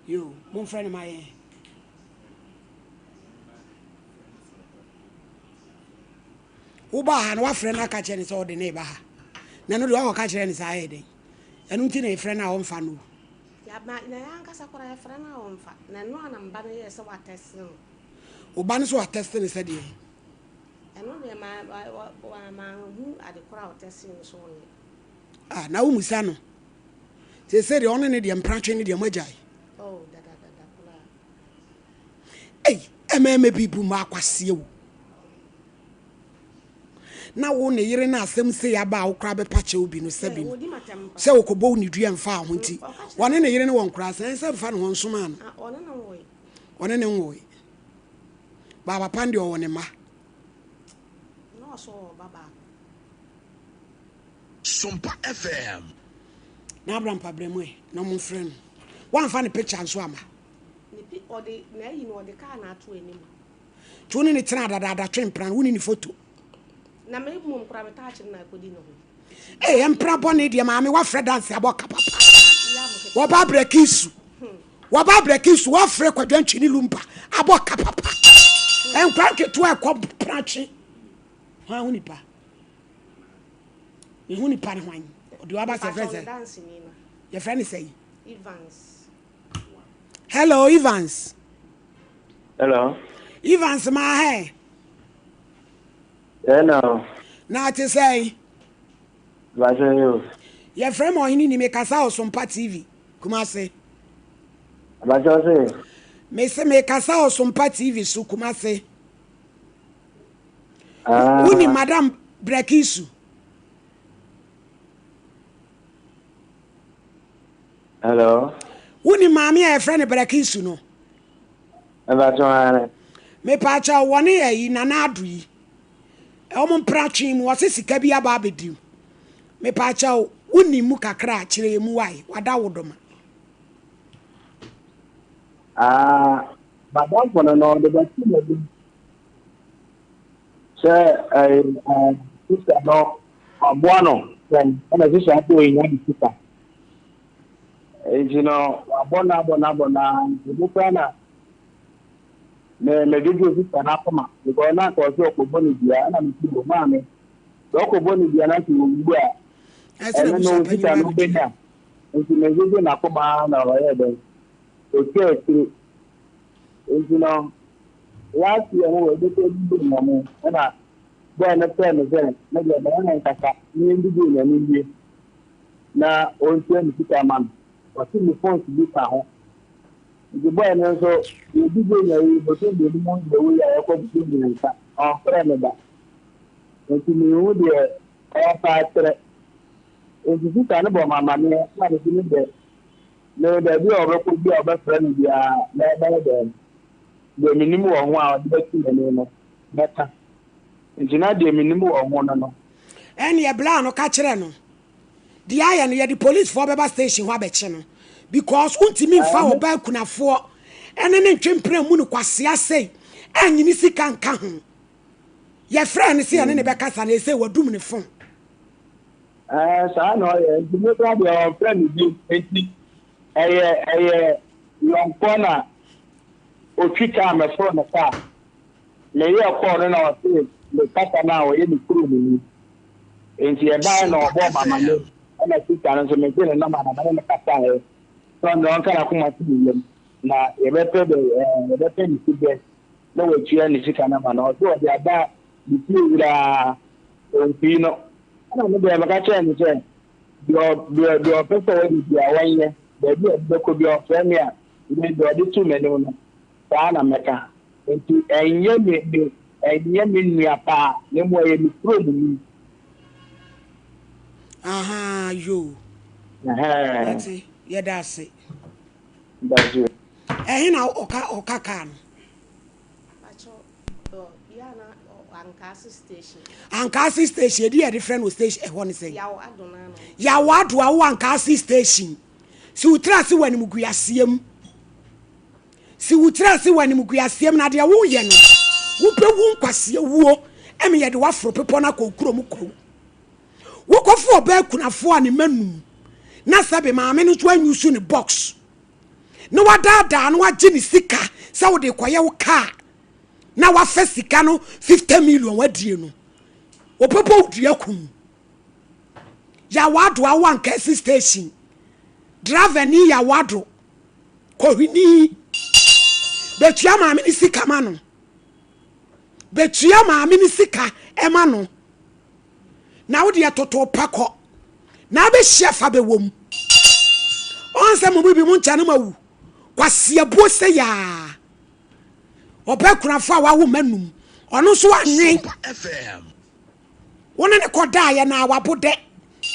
Yo, momfrɛ no ma yɛn. Wobaa ha no woafrɛ no aka kyerɛ no sɛ wode ne ba ha. Na ɛno deɛ woakɔka kyerɛ no saa ayɛ dɛn? Ɛno nti na yɛfrɛ no a ɔmfa no o. Na yɛn ankasa koraa yɛfrɛ no a ɔmfa. Na ɛno a na me ba no yɛɛ sɛ watɛste no. Wo ba no nso watɛste no sɛ deɛn? Ɛno deɛ ma manhu ade korɔ a ɔtɛste no sɛ ɔnyɛ. Ah, na wommisa no. Seesei deɛ ɔne ne deɛ mpratwe ne deɛ moagyae. Oh, dada dada koraa. Ei, ɛmɛɛmɛ bi bu mmaa kwaseɛ o. Na wo ne yere no asɛm sei aba a wo koraa bɛpa kyɛw bi no sɛbi no. Sɛ wɔkɔbɔ wo ne dua mfa ho nti. Wɔne ne yere no wɔ nkoraa sɛn sɛ mfa ne ho nsomaa no. Ɔne ne nwoe. Baa papa no deɛ ɔwɔ ne mma. Na ɔsɔ wɔ ba baako. Sompa FM. Na Abraham pa brɛ mu ɛ na ɔmo nfrɛ no. Wamfa ne picture nso amma. Ne pi ɔde n'ayi no ɔde car no ato anim. Nti wo ne no tenaa dadaada twe mpena no wonni ne photo. Na me mmom koraa me taakye no na akɔdi ne ho. Ee mpra bɔne deɛ maame wafrɛ dance abɔ ka papa. Wɔba abrɛki su. Wɔba abrɛki su wɔafrɛ kwadwantwi ne lumba abɔ ka papa. Nkwa nketewa ɛkɔ pratwe. Hwan ho nipa? Ne ho nipa ne hwan? Ɔde waba sɛ yɛfrɛ sɛ. Yɛfrɛ ne sɛ yi. Evans. Hello Evans. Hello. Evans maa hɛ. Hello. Na te sɛn? Bàtɛ yo. Yɛfrɛ me Ɔhene ni mekasa wɔ Sompa TV, Kumase. Bàtɛ ɔse. Mese mekasa wɔ Sompa TV so, Kumase. Ah. Woni Madam Brekisu? Hello. Woni maame a yɛfrɛ no Brekisu no? Mepakyɛw aane. Mepakyɛw wɔne ɛyi Nana Addo yi wɔn mpratwe mu wɔse sika bi aba abɛdi mepakyɛw wo nim mu kakra a kyerɛ yɛ mu wae wada wo doma. Ah madamfo no no ɔde bɛto m'anim sɛ ɛyi ɛɛ sista no waboa no sɛn ɛna sista nso ohia ne sika Nti no, wabɔ no abɔ no abɔ no ara nti me koraa na me medwodwo sista no akoma because na anka ɔsɛ ɔkɔbɔ ne dua ɛna me si o maame sɛ ɔkɔbɔ ne dua na sɛ ɔwu a ɛno no sista no bɛnya nti medwodwo n'akoma ara na ɔyɛ dɛn ɔtwa akyire nti no last year no wɔbɛkɔ didi nyame ɛna bɔɔ no frɛ me sɛ me deɛ bɛyɛ ne nkasa ne yɛndidi nyame wie na ɔntua ne sika ma no. Ɔse ne phones bi ka ho. Nti boy no nso yɛdi Buronya yi bosom mmienu mu deɛ wei a yɛkɔ bosom mmiɛnsa ɔmfrɛ me da. Nti menhu deɛ ɔɔpɛ akyerɛ. Nti sista no bɔ me amaneɛ na mese me deɛ me baabi a ɔbɛkɔ bi a ɔbɛfrɛ me biara mɛyɛ dɛn deɛ menim wɔ ho a ɔde bɛto m'ani no mɛka. Nti na deɛ menim wɔ ho no no. Ɛneɛ bla no ka kyerɛ no deɛ ayɛ no yɛde police foɔ bɛba station hɔ abɛkye no because wontumi nfa ɔbaa kunafoɔ ɛne ne ntwe mpena mu no kwasea sei ɛnye ne sika nka ho yɛfrɛ no sɛ yɛne ne bɛkasa na ɛsɛ wadum ne phone. Ɛɛ saa na ɔyɛ nti me koraa deɛ ɔmfrɛ me bio nti ɛyɛ ɛyɛ yɔnkoɔ na otwi kaa mɛforo ne kaa. Meyɛɛ kɔɔ no na ɔsee me kasa no a ɔyɛ me kurom ni. Enti ɛbaeɛ na ɔbɔɔ me amane ɛna sista no nso megyee ne nɔma na me ne no kasaeɛ sɛ ɔno deɛ ɔnka n'akoma nto ne yam na yɛbɛpɛ dɛ ɛɛ yɛbɛpɛ ne siberɛ na watua ne sika no ama no. Ɔse ɔde aba ne fie wura ɔmfii no. Ɛna me deɛ meka kyerɛɛ no sɛ deɛ deɛ deɛ ɔpɛ sɛ ɔyɛ biara ɔnyɛ, baabi a ɔde bɛkɔ biara ɔfrɛ me a me deɛ ɔde to m'anim no saa na mɛka. Enti ɛnyɛ me me ɛnyɛ me nua paa na mmom ɔyɛ me kurom ni. Ahaa yoo. Ɛhɛn. Mate yɛda ase. Daso. Ɛhe na ɔka ɔka kaa no? Pacho ɔ yɛ ana Ankaase station. Ankaase station edi yɛde frɛ no station ɛhɔ ne sɛn? Yaw Ado na ano. Yaw Ado awo Ankaase station. Si wo tiri ase wɔ animguaseɛ mu. Si wo tiri ase wɔ animguaseɛ mu, na deɛ woreyɛ no, wobɛwu nkwasea wuo, ɛme yɛde wo aforo bepɔ no akɔ wo kurom kwawu. Wokɔfa ɔbaa kunafoɔ a ne mma num, na sɛbe maame no nso anyusu ne box, na wadaadaa no agye ne sika sɛ wode rekɔyɛ wo kaa, na wafa sika no 50 million wadie no, wɔbɛbɔ wo dua kum. Yawado awo Ankaasi station, driver ni Yawado. Kohwini, betua maame ne sika ma no. Betua maame ne sika ma no. Na wo deɛ toto pɛ kɔ. Na abɛhyia fa bɛwɔ mu. Ɔn sɛ mo bi mo nkyɛn no ma wu. Kwasiabuo sɛ yaa. Ɔbɛ kunafo a wawo mma num. Ɔno nso anwen. Wo ne ne kɔdaeɛ na wabo dɛ.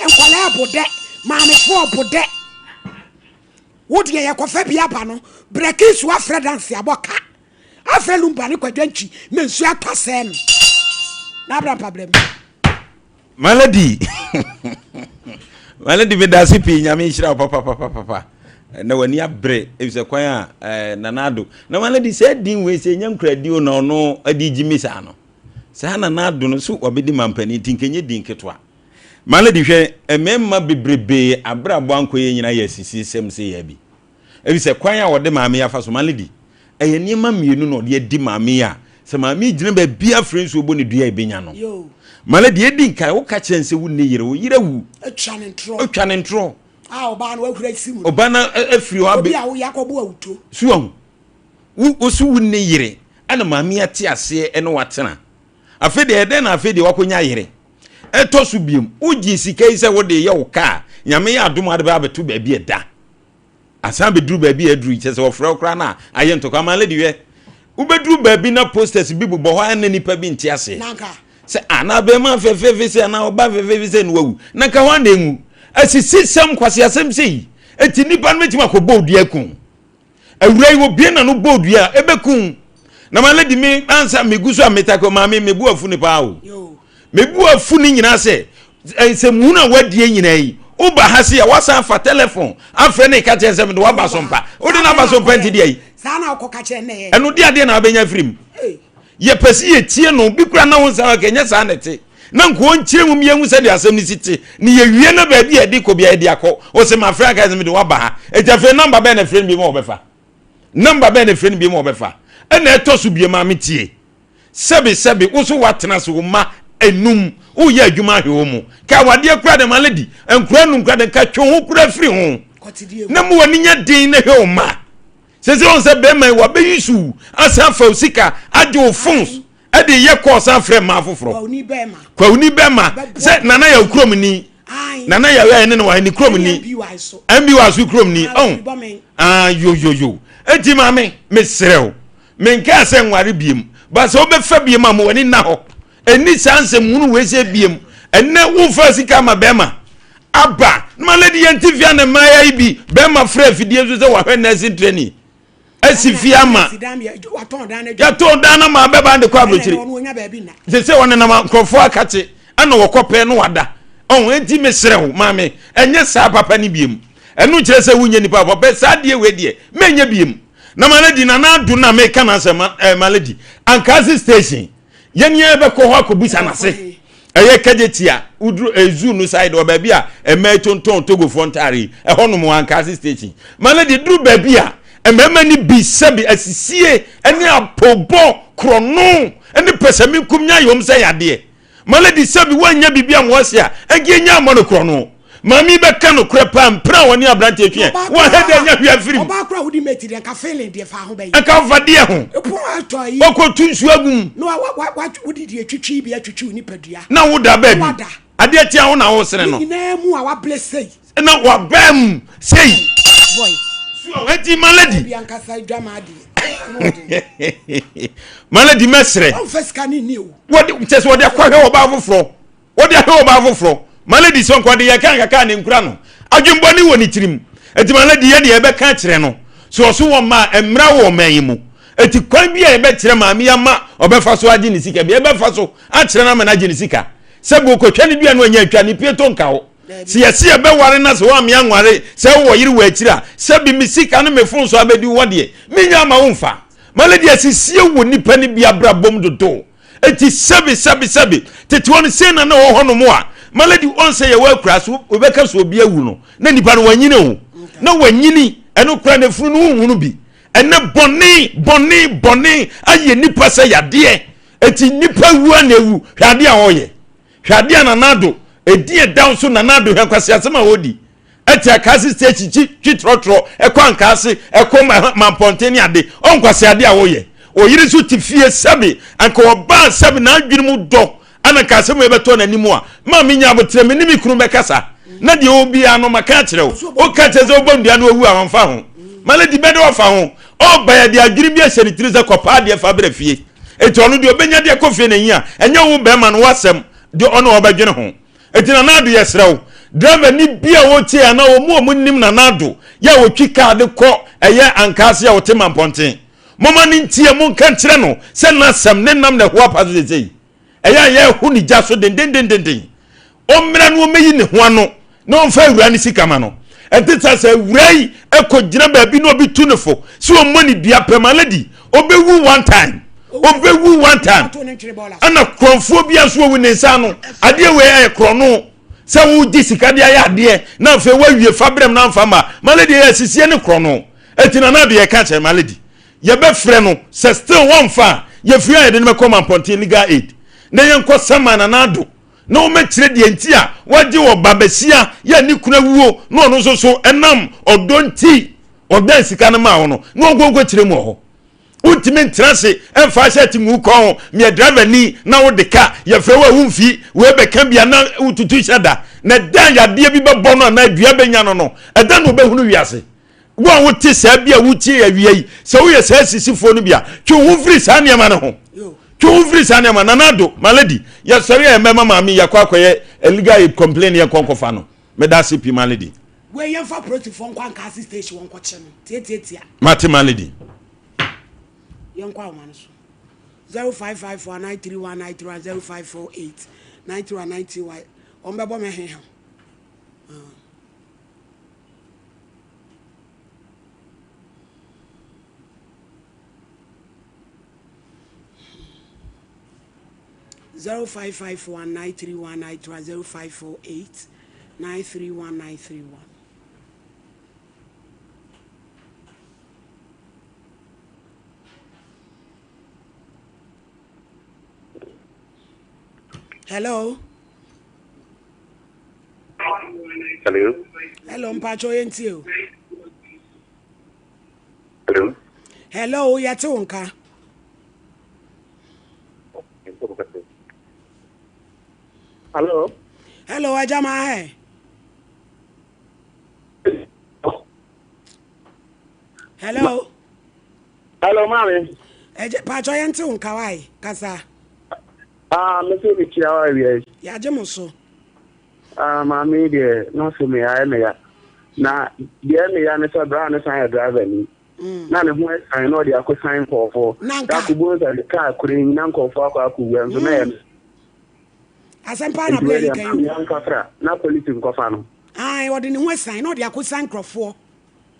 Nkwadaa bo dɛ. Maamefoɔ bo dɛ. Wo deɛ yɛkɔfa bi aba no, brɛki nsuo afrɛ danse abɔ ka. Afrɛ lumba ne kwadwantwi ma nsuo atɔ asɛe no. Na abra mpabrɛ mu. Melody Melody medase pii nyame nhyira wo papapapapa na w'ani abere efisɛ kwan a eh, Nana Addo na Melody sɛ din wei sɛ ɛnya nkura di o na ɔno adi gyimi saa no. Saa Nana Addo no so wabɛdi mampanin nti nka ɛnyɛ din ketewa. My lady hwɛ, mmarima bebrebee abrabɔ ankɔ yie nyinaa yɛ asisisɛm sei ara bi. Efisɛ kwan a wɔde maame yi afa so, my lady, ɛyɛ nneɛma mmienu na ɔde adi maame yi a sɛ maame yi gyina baabi afrɛ nsuo bɔ ne dua a ɛbɛnya no. My lady, edi nkan, woka kyerɛ no sɛ wonni yere, wo yere awu. Atwa ne ntorɔ. Atwa ne ntorɔ. A ɔbaa no wahura asi mu. Ɔbaa no afiri hɔ abɛ. Obi a woyɛ akɔbɔ awuto. So wahu? Wo, wo so wonni yere, ɛna maame yi ate aseɛ ɛne watena. Afei deɛ ɛdɛn na afei deɛ wakɔnya yere. Ɛtɔ so biom, wogyee sika yi sɛ wode reyɛ wo kaa, Nyame yɛ adom a wode bɛba abɛto baabi a ɛda. Asan abɛduru baabi a aduru yi, kyerɛ sɛ wɔfrɛ wo koraa no a, ayɛ ntɔkwa. My lady hwɛ, wobɛduru baabi na posters bi bobɔ hɔ a na nnipa bi nte aseɛ. Sɛ ah, na abarimaa fɛfɛɛfɛ sei anaa ɔbaa fɛfɛɛfɛ sei na wawu, na nka hwan na ɛnwu? Asisisɛm, nkwaseasɛm sei, enti nnipa no bɛtumi akɔbɔ wo dua aku wo. Awura yi obie na no bɔ dua a ɛbɛku na ma lady me ansa megu so a metake maame mebu afu ne paa o mebu afu ne nyinaa sɛ nsɛmhunu a wadie nyinaa yi woba ha se a wasan fa telefon afrɛ ne ka kyerɛ sɛ mede waba so mpa wode no aba so mpa nti deɛ yi ɛno de adeɛ na wabɛnya firi mu Yɛpɛ sɛ yɛtie no, bi koraa na wo nsa aka, ɛnyɛ saa na ɛte. Na nka ɔnkyerɛ mu yɛnhu sɛdeɛ asɛm no si te. Ne yɛwie na baabi a yɛde kɔ biara yɛde akɔ. Ɔsɛ mafrɛ aka sɛ mede waba ha. Enti afei namba bɛn na ɛfrɛ no bio ma wɔbɛfa? Namba bɛn na ɛfrɛ no bio ma wɔbɛfa? Ɛna ɛtɔ so bio maame tie. Sɛbe sɛbe wo so woatena ase wo mma enum woyɛ adwuma ahwɛ wɔn mu. Ka awadeɛ koraa de ma lady nkora num koraa de nka twe ho koraa firi ho. Na mu w'ani nyɛ den na hwɛ wo mma. Sese wɔn sɛ bɛrima yi wabɛyi su asan afa wo sika agye wo phones ɛde yɛ kɔɔ san frɛ mmaa foforɔ. Kwawuni bɛrima sɛ nana yɛ kurom ni nana yɛ yɛ ne ne wa ne kurom ni MBY so kurom ni ɔn ah yo yo yo eti maame mesrɛ wo menkaa sɛ nware biem ba sɛ wobɛfa biem a mo w'ani nna hɔ Ɛnni saa nsɛmhunu wei sɛ biem. Ɛnnɛ wofa sika ma bɛrima aba na ma lady yɛn ti fia na mmaaya yi bi bɛrima frɛ afidie so sɛ wahwɛ nursing training asi fie ama yɛtɔn dan na ma bɛba de kɔ aburokyire sɛ sɛ ɔnenam nkurɔfoɔ akakye ɛna wɔkɔ pɛ no wada ɔho enti mesrɛ wo maame ɛnyɛ saa papa no biem ɛno nkyerɛ sɛ wonyɛ nipa papa saa deɛ wei deɛ mɛnyɛ biem na ma lady na na ado na meka na asɛm eh, ma lady ankaase station Yɛn yɛn bɛkɔ hɔ akɔbisa n'ase. Ɛyɛ kagye tia woduru eh, zoo no side wɔ baabi a mmaa tontɔn Togofoɔ ntaare yi ɛhɔ nom wɔ Ankaase station. Ma no de duru baabi a mmarima no bi sɛbi asisie ne apobɔ korɔno ne pɛsɛmenkomnya ayɛ wɔn sɛ yadeɛ. Malady sɛbi woannya biribi a wɔase a, ɛnka yɛnya ammɔ no korɔno. Maame yi bɛka nokorɛ paa mpena a wɔne aberanteɛ twe ɛ. Wɔahɛ dɛ anya hwee afiri mu. Ɔbaa koraa a wodi mate deɛ nka feeling deɛ fa ho bɛyɛ. Nka wofa deɛ ho. Ɛpono atɔ ayi. Wɔkɔtu nsuo agu mu. Na wa wa wa wode deɛ twitwi bi atwitwi wo nipadua. Na woda baabi. Na wada. Adeɛ kye a wo na wosene no. Ne nyinaa mu a wabrɛ sei. Na wabaa mu sei. Boy. So enti Malady. Obi ankasa adwamaa deɛ. Malady mɛsrɛ. Ɔmfa sika ne nni o. Wɔde kyɛ sɛ wɔde akɔhwɛ ɔbaa foforɔ. Wɔde ahwɛ ɔbaa foforɔ. Malady sɛ nka ɔde yɛ kan kaka ne nkura no. Adwembɔne wɔ ne tirim. Enti Malady yɛ deɛ yɛbɛka akyerɛ no. So ɔso wɔ mma a mmara wɔ ɔman yi mu. Enti kwan bi a yɛbɛkyerɛ maame yi ama ɔbɛfa so agye ne sika bi yɛbɛfa so akyerɛ no ama no agye ne sika. Sɛ bi ɔkɔtwa ne dua no anya atwa ne pie to nka hɔ. Sɛ yɛse yɛbɛware na sɛ woammea nware sɛ wowɔ yere wɔ akyiri a, sɛ bi me sika ne me fon so abɛdi wo hɔ deɛ, menya ama wo mfa. Malady asisie wɔ nipa no bi abrabɔ mu dodo. Enti sɛbi sɛbi sɛbi, tete hɔ no sei na na ɛwɔ hɔ nom a, Malady ɔn sɛ yɛwɔ akuraa so wobɛka sɛ obi awu no, na nipa no wanyini o. Na wanyini, ɛno koraa na efunu no wonhunu bi. Ɛnɛ bɔne, bɔne, bɔne ayɛ nipa sɛ yadeɛ. Enti nipa wu a na ewu, hwɛ adeɛ a ɔyɛ. Hwɛ adeɛ a Nana Addo, ɛdin ɛda wo so Nana Addo hwɛ nkwaseasɛm a ɔredi. Ɛte Akaase station kyi twi trɔtrɔ ɛkɔ Ankaase ɛkɔ Mampɔnten ne ade. Ɔ nkwaseadeɛ a woyɛ. Oyere nso te fie sɛbe anka ɔbaa sɛbe n'adwene mu dɔ ana nka asɛm wei bɛtɔ n'anim a ma menya aboterɛ me ne me kunu bɛkasa na deɛ ɔwɔ biara no maka akyerɛ wo. Woka kyerɛ sɛ wobɔ nnua na wawu a ɔmfa ho. Ma lady bɛde ɔfa ho. Ɔba yɛde adwene bi ahyɛ ne tiri sɛ kɔpa adeɛ fa brɛ fie. Enti ɔno deɛ ɔbɛnya de akɔ fie na ehia, ɛnyɛ wo bɛrima no w'asɛm deɛ ɔne ɔbɛdwene ho. Enti Nana Addo yɛsrɛ wo, driver ni bi a ɔretie anaa wɔn a wɔnim Nana Addo yɛ a wɔtwi kaa de kɔ ɛyɛ Ankaase a ɔte Mampɔnten, momma no ntie, monka nkyerɛ no sɛ n'asɛm ne nam na ɛho apa so seesei. Ɛyɛ a yɛreho ne gya so dendendenden. Ɔmmra na ɔmmɛyi ne ho ano na ɔmfa awuraa no sika ma no. Ɛnte saa sɛ awuraa yi kɔgyina baabi na obi tu no fo sɛ ɔmmɔ ne dua pɛ ma lady, ɔbɛwu one time. Ɔbɛwu one time. Ɛna korɔmfoɔ bi nso owu ne nsa ano. Adeɛ wei ɛyɛ korɔno. Sɛ wogye sika de ayɛ adeɛ na afei woawie fa brɛm na amfa ma. My lady ɛyɛ asisie ne korɔno. Eti na na adeɛ ɛka kyerɛ my lady. Yɛbɛfrɛ no sɛ still wɔmfa a yɛfiri a yɛde no bɛkɔ Mampɔnten legal aid na yɛnkɔ Saman Nana Addo na wɔmmɛkyerɛ deɛ nti a wagye ɔba basia yɛ a ne kunu awuo na ɔno nso so ɛnam ɔdɔ nti ɔdan sika no maa wo no na ɔnkɔ nkɔkyerɛ mu wɔ hɔ. Wontumi ntena ase mfa ahyɛ te ngu kɔn ho meyɛ driver ni na wode ka yɛfrɛ wo a womfi wei bɛka bi a na wotutu hyɛ da na ɛda yadeɛ bi bɛbɔ no anaa dua bɛnya no no ɛda na ɔbɛhunu wiase. Wo a wote saa bi a wotie awia yi, sɛ woyɛ saa asisifoɔ no bi a, twe wo ho firi saa nneɛma no ho. Twe wo ho firi saa nneɛma. Nana Addo, my lady, yɛsɔre a yɛmmɛma maame yi akɔ akɔyɛ legal aid complain yɛnkɔ nkɔfa no. Meda ase pii, my lady. Wei yɛmfa polisifoɔ nkɔ Ankaase station wɔn nkɔkye no tiatiatia. Mate, my lady. Yɛnkɔ ahoma no so. 0554 931 931 0548 931 931 wɔn bɛbɔ me heha. Uh. 0551 931 931 0548 931 931. Hello. Hello. Hello, mpacho yɛn tie o. Hello. Hello, yɛte wo nka. Hello. Hello, agya ma hɛ. Hello. Hello, maame. Ɛgye paatwa yɛn te wo nka wae kasa. Ah, me se me kyia wa awia yi. Yɛagye mo so. Ah, maame yi deɛ n'asɛm yi ayɛ me ya. Na deɛ ɛyɛ me ya ne sɛ bra no san yɛ driver ni. Mm. Na ne ho ɛsan na ɔde akɔsan nkɔɔfoɔ. Nanka. Akɔbu nsa de kaa kure yi na nkɔɔfoɔ akɔ akɔwura nso na ɛyɛ no. Asɛm paa na bla yi kan yi. Nti wei na polisi nkɔfa no. Ae, ɔde ne ho ɛsan na ɔde akɔsan nkurɔfoɔ.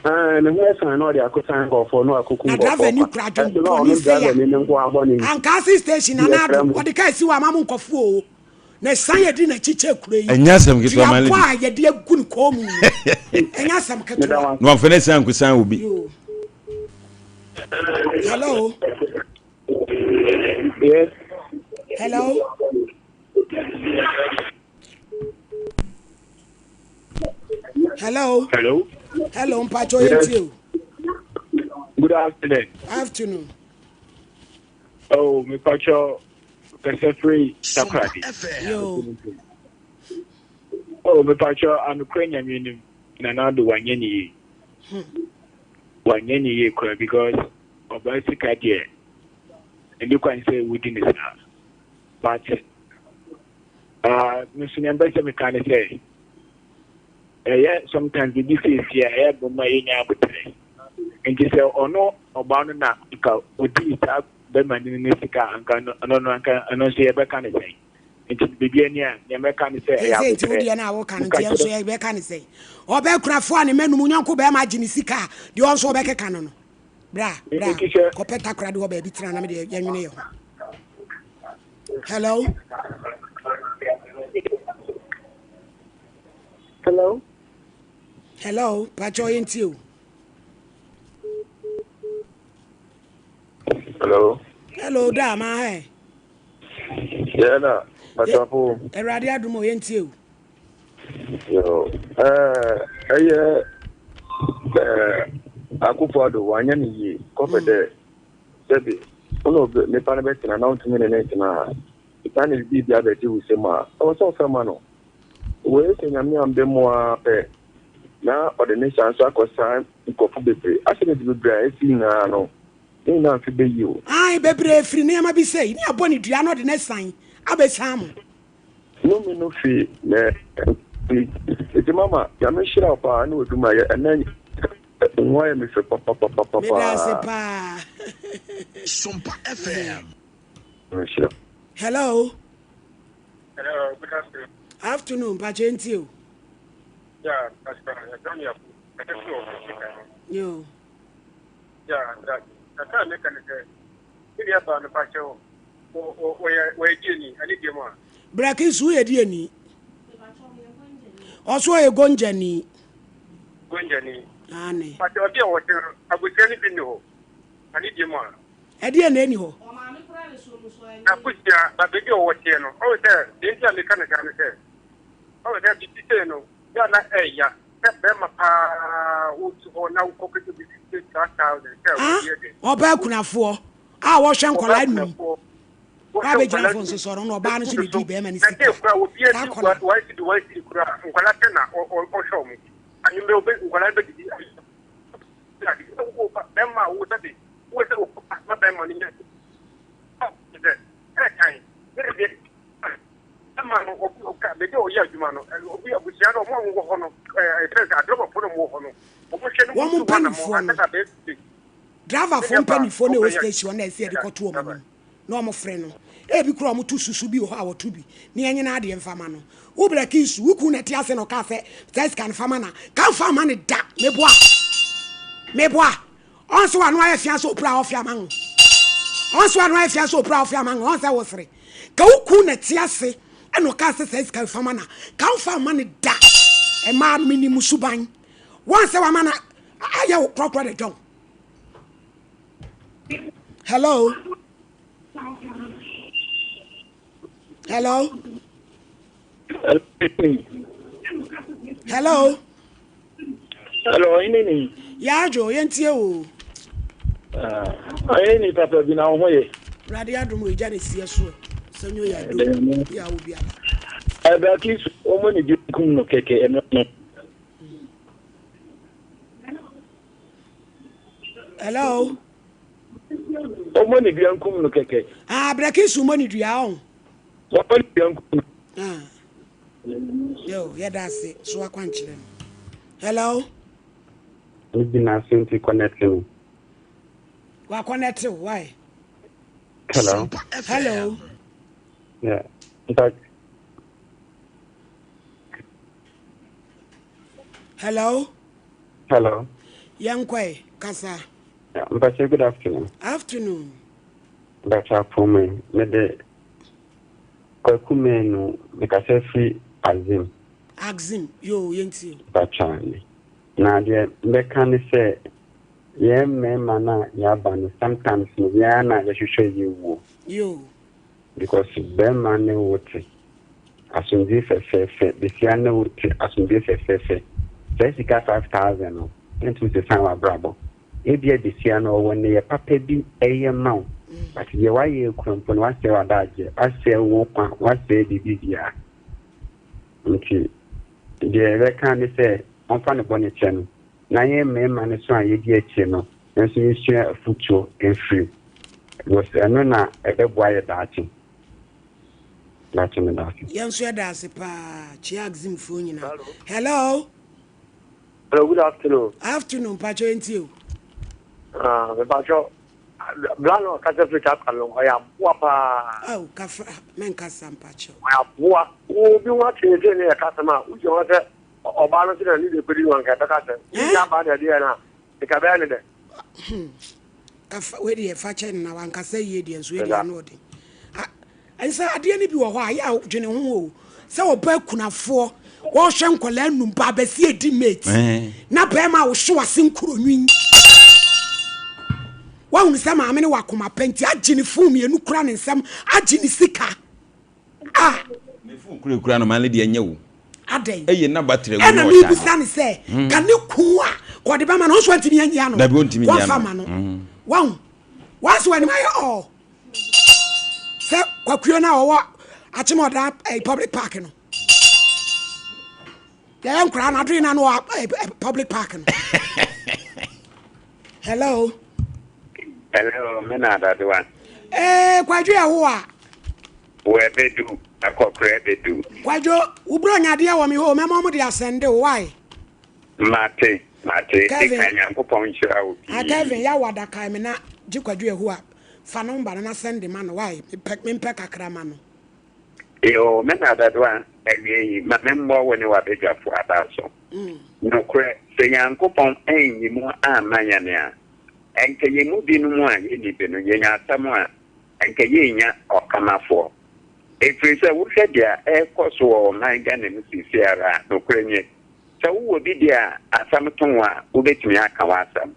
Ɛɛ, ne ho asiane na ɔde akosan nkurɔfoɔ na wakoku Na driver nkurɔfoɔ ni kwa. kura Ɛnde na adwempɔne ɔno sei a. driver ni ne nko ara bɔne nti. Ankaase station Nana Yɛsrɛ Addo mo. ɔde kaa si hɔ ama mo nkɔfo oo. Na ɛsan yɛdi n'akyi kyɛ kuro yi. Ɛnyɛ asɛm ketewa my Duabɔ lady. a yɛde agu ne kɔn mu no ɛnyɛ asɛm Meda ketewa. mo ase. Na wamfa no asiane ankosan obi. Yoo. Hello. Yes. Hello. Hello. Hello. Hello, Mpacho yes. you. Good afternoon. Afternoon. Oh, me Pacho Pesefri Takrady. Yo. Oh, me Pacho anukre nyame nim na na do wanyɛ ne yie. Wanyɛ ne yie kora because ɔbaa sika deɛ ɛni kwan sɛ wodi ne saa. But Ah, me nso nea mpɛ sɛ meka ne sɛ, ɛyɛ sometimes biribi siesie a ɛyɛ bɔ ma yɛnya aboterɛ. Nti sɛ ɔno ɔbaa no na nka ɔdii saa bɛrima no ne sika a, anka ɛno no anka ɛno nso yɛbɛka ne sɛn? Nti biribi ani a nea mɛka ne sɛ ɛyɛ Ɛsɛ nti wo aboterɛ. deɛ no a woka no Woka nti yɛn nso kyerɛ yɛbɛka ne sɛn? Ɔbɛkurafoɔ a ne mma num yɔnko bɛrima agye ne sika a deɛ ɔnso ɔbɛkeka no no. Bra, bra, nti sɛ kɔpɛ takoradi hɔ baabi tena na me deɛ yɛnwene yɛ ho. Hello. Hello. Hello, Pacho yɛntie o. Hello. Hello, da ma hɛ. Yeah, na Pacho po. Awurade adom o yɛntie o. Yo, eh, ɛyɛ eh, Akufo Addo wanyɛ ne yie kɔfɛ dɛ Sɛbi, wo ne obi, nipa no bɛtena na wontumi ne no ntena a, na ne biribi abɛgye wo nsam a, ɛwɔ sɛ ɔfɛ ma no. Wei sɛ Nyame amba mu ara pɛ, na ɔde ne sa nso akɔsa nkurɔfo bebree. Accident bebree a esi nyinaa no, ne nyinaa mfe bɛyi o. Ae, bebree firi nneɛma bi sei, ne abɔ ne dua na ɔde no asiane abɛsiane mo. Nnome no fi ne Nti mama, Nyame nhyira wo paa ne w'adwuma yɛ ɛnɛ. Wo ho ayɛ me fɛ papapapapa. Meda ase paa. Sompa FM. Nhyira. Hello. Hello, good afternoon. Afternoon, mpakyɛ ntie o. Yeah, Pastor, yɛfrɛ me Afu. Ɛsɛ sɛ ɔfɛ sika. Yo. Yeah, that. Kakra a meka ne sɛ, Me nua baa mepa kyɛw wɔyɛ wɔyɛ dieni ɛne deɛ mu a. Brɛki so woyɛ dieni? Ɔso ɔyɛ gonjani. Gonjani. Aane. Pakyɛ ɔbi a wɔte no abusua no bi nni hɔ ɛne deɛ mu a. Ɛdeɛ na ɛni hɔ. N'abusua ba baabi a ɔwɔ teɛ no ɔwɔ sɛ deɛ nti a meka no saa no sɛ ɔwɔ sɛ biribi sei no yɛ a na ɛya sɛ bɛrima paa wotu hɔ na wokɔ kɛtɛ bi 5000 sɛ woyɛ dɛ. Ɔbaa kunafoɔ a wɔhwɛ nkwadaa num wa bɛgyina fo nso sɔrɔ na ɔbaa no nso de di bɛrima no sika saa kɔla. Nkwadaa tɛ na ɔhwɛ wɔn anwummerɛ nkwadaa bɛdidi bɛrima a wo sɛ wo sɛ wo ma bɛrima no nya sɛ ɛkan ne deɛ bɛrima no obi ɔka baabi a ɔyɛ adwuma no obi abusua no ɔmo a wɔwɔ hɔ no ɛɛ ɛfɛ sɛ adrɔbafo no wɔ hɔ no ɔmo hwɛ no wɔn mpanimfoɔ no Driverfoɔ mpaninfoɔ no a ɛwɔ station hɔ no na ɛsɛ yɛde kɔto wɔn anim na wɔn frɛ no. Ebi koraa wɔn to susu bi wɔ hɔ a wɔto bi na yɛnyɛ n'adeɛ mfa ma no. Wo brɛ kisu, wo kun na ɛte ase na ɔkaa sɛ saa sika no fa ma na ka mfa ma no da. Meboa. Meboa. Ɔn sɛ wano ayɛ fia sɛ opira a ɔfia ma ho. Ɔn sɛ wano ayɛ fia sɛ opira a ɔfia ma ho. Ɔn sɛ wosere. Ka wo kun na ɛte ase ɛna ɔkaa sɛ saa sika no fa ma na ka mfa ma no da. Ɛmaa no menim suban. Wɔn sɛ wama na ayɛ wo korɔkorɔ de dwɔn. Hello. Hello. Hello. Hello, ɔhene ni. Yaajo, yɛntie o. Ɔhene ni papa bi na wo ho ye. Awurade adom o, egya na esi ɛso. Sɛ nyo yɛ ado, yɛ awo biara. Ɛbɛki wɔn ne di kum no kɛkɛ ɛno no. Hello. Ɔmɔ ne dua nkum no kɛkɛ. Ah, brɛki nsu mɔ ne dua ɔn. Ɔmɔ ne dua nkum no. Ah. Yo, yɛda ase so akwankyerɛ no. Hello. Egyina so nti connect no. Wa connect why? Hello. Hello. Yeah. In fact. Hello. Hello. Yɛnkɔe, kasa. Mpakyɛ good afternoon. Afternoon. Mpakyɛ apɔmu mede Kwaku Manu mekasa firi Axim. Axim, yoo yɛntie. Mpakyɛ ane. Na deɛ mbɛka ne sɛ yɛn mmarima no a yɛaba no sometimes no yɛn ara na yɛhwehwɛ yɛwuo. Yoo. Because bɛrima ne wo te asomdwie fɛfɛɛfɛ, besia ne wo te asomdwie fɛfɛɛfɛ, saa sika 5000 no ɛntumi sesa w'abrabɔ. Ebia besia no ɔwɔ nneyɛ papa bi ɛyɛ ma wo, but deɛ wayɛ akura mpo no wasɛe w'adagyeɛ, wasɛe wo nkwa, wasɛe biribi biara. Nti deɛ yɛbɛka ne sɛ ɔmfa ne bɔne kyɛ no, na yɛn mmarima no so a yɛdi akyire no nso yɛsua afutuo mfiri mu. Because ɛno na ɛbɛboa yɛ daakye. Daakye meda ase. Yɛn nso yɛda ase paa. Kyia Axim foɔ nyinaa. Hello. Hello, good afternoon. Afternoon, mpakyɛ yɛn tie o. Ah, mpakyɛ bla na ɔkasa firi Tarkwa no, ɔyɛ aboa paa. Aw, kafra, mɛnkasa mpakyɛ. Ɔyɛ aboa. Wo bi ho ate ne sɛ ne yɛ kasɛm a, wogyina hɔ sɛ ɔbaa no sɛ na ne deɛ kɔdi no anka ɛbɛka sɛ, wonya abaa na ɛde yɛ no a, nka ɛbɛyɛ ne dɛ. Hmm. Kafa wei deɛ fa kyɛ no na wankasa yie deɛ nso wei deɛ ano ɔden. Nsa adeɛ no bi wɔ hɔ a yɛ a dwene ho o sɛ ɔba akunafoɔ wɔhwɛ nkwadaa num ba abɛsi edi mate na bɛrima a wohye wase nkuronwin wahunu sɛ maame no wɔ akoma pɛ nti agye ne fon mmienu kura ne nsam agye ne sika a. Ne fon kura kura no maa ne deɛ nyɛ o. Adɛn? Eye na battery agu na Ɛna ɔcharge. mebisa no sɛ, ka ne kun a ka ɔde bɛma no, ɔno nso antumi anyi ano. Dabi ɔntumi nyi ano. Wɔmfa ma no. Wahu? Wɔn so anim ayɛ ɔɔ. Sɛ kwakuo no a ɔwɔ Akyemɔda eh, public park no. Yɛyɛ nkoraa no adoe no ano wɔ eh, eh, public park no. Hello. Hello, me na Adadoa. Eh, Kwadwo yɛ wo a. Wo ɛbɛdu, akɔkorɛ ɛbɛdu. Kwadwo, wo bronya adeɛ wɔ me hɔ o, mɛma ɔmo de asɛnde wo, why? Mate, mate, Kevin. Deka Nyankopɔn nhyira wo Ah pii. Kevin, yaw adakae me na gye Kwadwo Yehowa fa number no na sɛnde ma no why? Mepɛ mempɛ kakra ma no. Yoo, me na Adadoa, awiei yi, ma memmɔ wo ne w'abadwafoɔ aba so. Nokorɛ, sɛ Nyankopɔn anyi mo amma yɛn a, Ɛnka yɛn mu binom a yɛnni bi no, yɛnya asɛm a, ɛnka yɛnnya ɔkamafoɔ. Ɛfiri sɛ wohwɛ deɛ ɛrekɔ so wɔ ɔman Ghana mu seesei ara a, nokorɛ nie, sɛ wowɔ bi deɛ a, asɛm to wo a, wobɛtumi aka w'asɛm.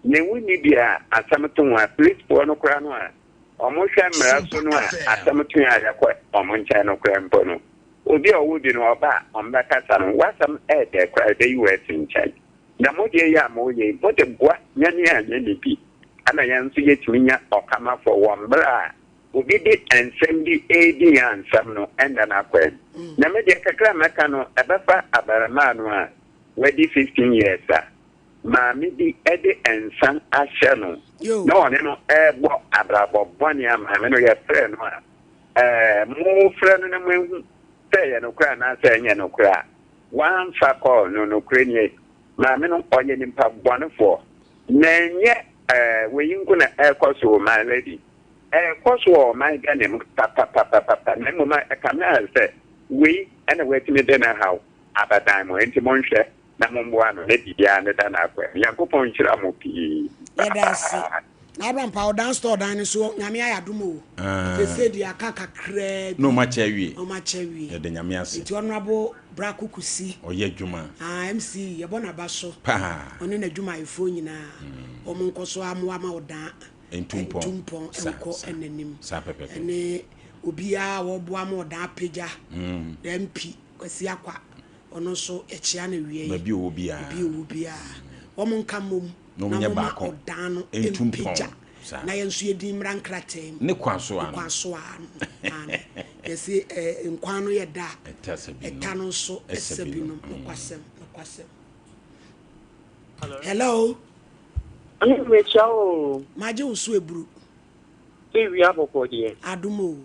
Na wonni bi a, asɛm to wo a, polisifoɔ no koraa no a wɔhwɛ mmara so no a, asɛm to yɛn a yɛkɔ wɔn nkyɛn no koraa mpo no, obi a ɔwɔ bi no, ɔba a, wɔbɛkasa no, w'asɛm ɛɛdɛ koraa, ɛbɛyi wo asi nkyɛn. Na mo deɛ yi a moreyɛ yi, mode boa yɛn a yɛnni bi, ɛna yɛn nso yɛtumi nya ɔkamafoɔ wɔ mmerɛ a obi de nsɛm bi redi yɛn a nsɛm no ɛnda n'akwan mu. Na me deɛ kakra a mɛka no, ɛbɛfa abarimaa no a wadi 15 years a maame bi de nsa ahyɛ no na ɔne no rebɔ abrabɔ bɔne a maame no yɛfrɛ no a, ɛɛ mofrɛ no na moahu sɛ ɛyɛ nokorɛ anaasɛ ɛnyɛ nokorɛ a, Wamfa call no nokorɛ nie maame no ɔyɛ nipa bɔnefoɔ na ɛnyɛ eh wei nko na ɛrekɔ so o my lady ɛrekɔ so wɔ ɔman Ghana mu papapapapa na mmom ɛkame ayɛ sɛ wei ɛna watumi de ne haw abadan mo enti monhwɛ na momboa no na biribiara neda n'akwan mu Nyankopɔn nhyira mo pii Yɛda ase. Na Abraham pa ɔdan store dan no so Nyame ayɛ adom o. Sesei deɛ aka kakraa bi. Na ɔmo akyɛ awie. Ɔmo akyɛ awie. Yɛda Nyame ase. Nti Honourable Brako Kusi. Ɔyɛ adwuma. Ah MC yɛbɔ n'aba so. Paa. Ɔne n'adwumayɛfoɔ nyinaa. Ɔmo nkɔ so amoa ma ɔdan. Ntu mpɔn. Ntu mpɔn nkɔ n'anim. Saa pɛpɛpɛ. Ɛne obiara a ɔboa ma ɔdan apagya. The MP Kwasi Akwa ɔno nso yɛkyea no awia yi. Baabi ɔwɔ biara. Baabi ɔwɔ biara. Wɔn nka mmom. Na na wɔnyɛ momma baako ɔdan no ntu mpɔn. mpagya, Saa. na yɛn nso yɛn din mmra nkrataa mu. Ne kwan so Ne ano. kwan so ano. Aane. Yɛse eh, nkwa no yɛ da a, Ɛta sɛ binom. ɛta no nso Ɛsɛ ɛsɛ binom. binom. Nokwasɛm, nokwasɛm. Hello. Ɔne mekyia wo o. Magye wo so eburu. Sɛ wia bɔkɔ deɛ. Adom o.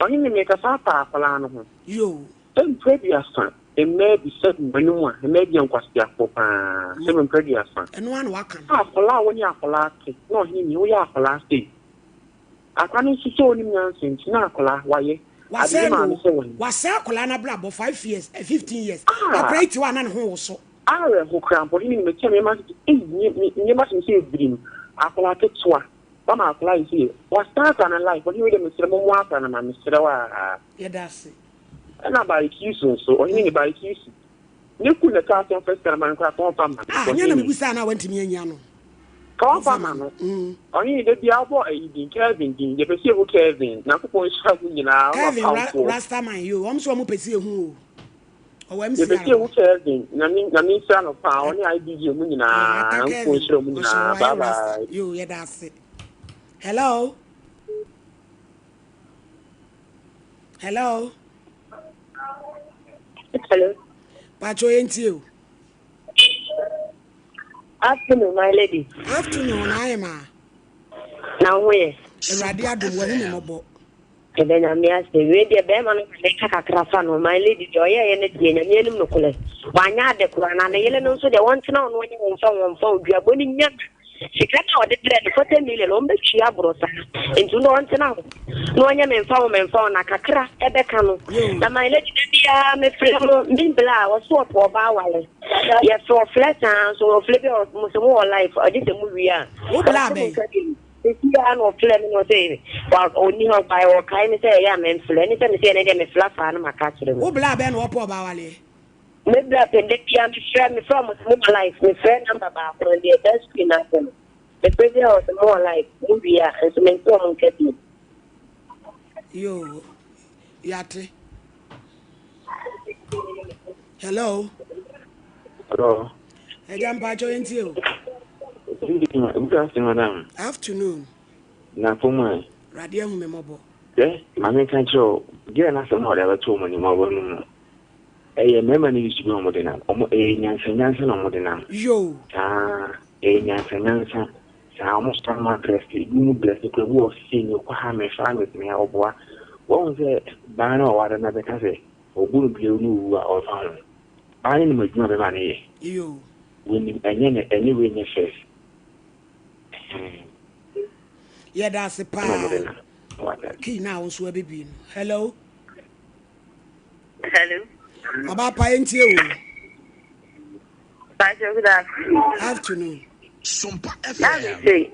Ɔne me mekasa afa akwadaa no ho. Yoo. Mprɛ aduasa, mmaa bi sɛ m'anim a, mmaa bi yɛ nkwaseafoɔ paa, sɛ mprɛ aduasa. Ɛno ara na waka no. Akwadaa a wo ne akwadaa te, na ɔhene ni, woyɛ akwadaa sei. Akwadaa no nso sɛ ɔnim nyansa nti, na akwadaa, wayɛ. Ade Wasɛe ne no maame o, sɛ wɔnyɛ. wasɛe akwadaa no abrabɔ five years, eh, 15 years. Ah! Akwadaa yi te hɔ a na ne ho woso. Awerɛho koraa mpo, ɔhene ni, mekyɛ me mma sɛ, ei, me nneɛma sɛ me sɛ ebirim, akwadaa ketewa, wama akwadaa yi sei, wasɛe akwadaa no life, ɔhene wei deɛ mesrɛ mo mmoa akwadaa no ma, mesrɛ wo aa. Yɛda ase. Ɛna Barikisu nso, ɔhene ne Barikisu. Ne kun na ɛkaa sɛ ɔmfa sika no ma no koraa, ka ɔmfa mma no. Ah, nyɛ na mebisaa no a wantumi anyi ano. Ka ɔmfa mma no. Ɔhene, da biara wobɔ ayi din, Kelvin din, yɛpɛ sɛ yɛhu Kelvin. Nyankopɔn nhyira mo nyinaa, ɔno Kelvin apamfoɔ. Rastaman, yo, wɔn nso wɔn pɛ sɛ yɛhu o. Ɔwɔ Yɛpɛ MCR sɛ yɛhu hɔ. Kelvin, Nyame, Nyame nhyira no paa, ɔne IBG mu nyinaa, Ah, ata Nyankopɔn Kelvin, nhyira mo ɔhyɛ nyinaa, hɔ bye ayɛ Rasta, bye. yo, yɛda ase. Hello. Hello. Hello. Pacho yɛntie o. Afternoon, my lady. Afternoon, na ayɛ ma. Na ho yɛ. Awurade adom wahu me mmɔbɔ. Ɛbɛ nyame ase. Wei deɛ bɛrima no na meka kakra fa no. My lady deɛ ɔyɛɛyɛ no deɛ nyame anim nokorɛ. Wanyɛ ade koraa na ne yere no nso deɛ wɔntena ɔno ɔnyɛ wɔn fa wɔn fa oduabɔ no nya Sika no a ɔde brɛɛ no, 40 million, wɔbɛtua aboro saa. Nti no ɔntena hɔ na ɔnyɛ memfa wo memfa wo na kakra ɛbɛka no. Na my lady da biara mefrɛ mo me bla a ɔso ɔpɛ ɔba awale. Yɛfrɛ ɔfrɛ saa nso ɔfrɛ bi a mo sɛ mo wɔ life ɔgye sɛ mo wie a. Wo bla bɛn? Sisi a na ɔfrɛ me na ɔsɛ ɔni hɔ ba ɔkae me sɛ ɛyɛ a memfrɛ ne sɛ me sɛ ɛnɛ deɛ mefrɛ afaa no maka akyerɛ no. Wo bla bɛn na ɔpɛ ɔba awaleɛ? Me bra pɛ da bia me frɛ me frɛ ɔmo sɛ mo ma life me frɛ number baako no deɛ ɛda screen no ase no me frɛ bia ɔsɛ mo wɔ life mo wie a nso me nte ɔmo nka bio. Yoo yate. Hello. Hello. Ẹja mpatsọ yẹn ti o. Good afternoon, madam. Afternoon. Na fam ɛ. Awurade ahu me mmɔbɔ. Hwɛ, maame nka nkyerɛ wo, girl no asɛm a ɔde abɛto wɔn anim ɔbɔ no mu. Ɛyɛ mmarima no use bi a wɔde nam. Wɔn ɛyɛ nyansa nyansa na wɔde nam. Yoo. Saa ɛyɛ nyansa nyansa. Saa wɔn sɔ wɔn adrɛse ebi mu drɛse kura bi wɔ sei mi kɔ ha mi fa mi mi ɔboa. Wɔn sɛ baa na ɔware na bɛka sɛ ɔbu no bie no wu a ɔnfa ho. Baa no nim adwuma bɛma no yɛ. Yoo. Wɔnim ɛnyɛ ne ɛnyɛ wei nyɛ first. Ɛhɛn. Yɛda ase Ɛna wɔde paa. nam. Wate ase. Key na wo nso abɛbie no. Hello. Hello. Ọba pa yẹn tie o. Pastor, good afternoon. Afternoon. Na me se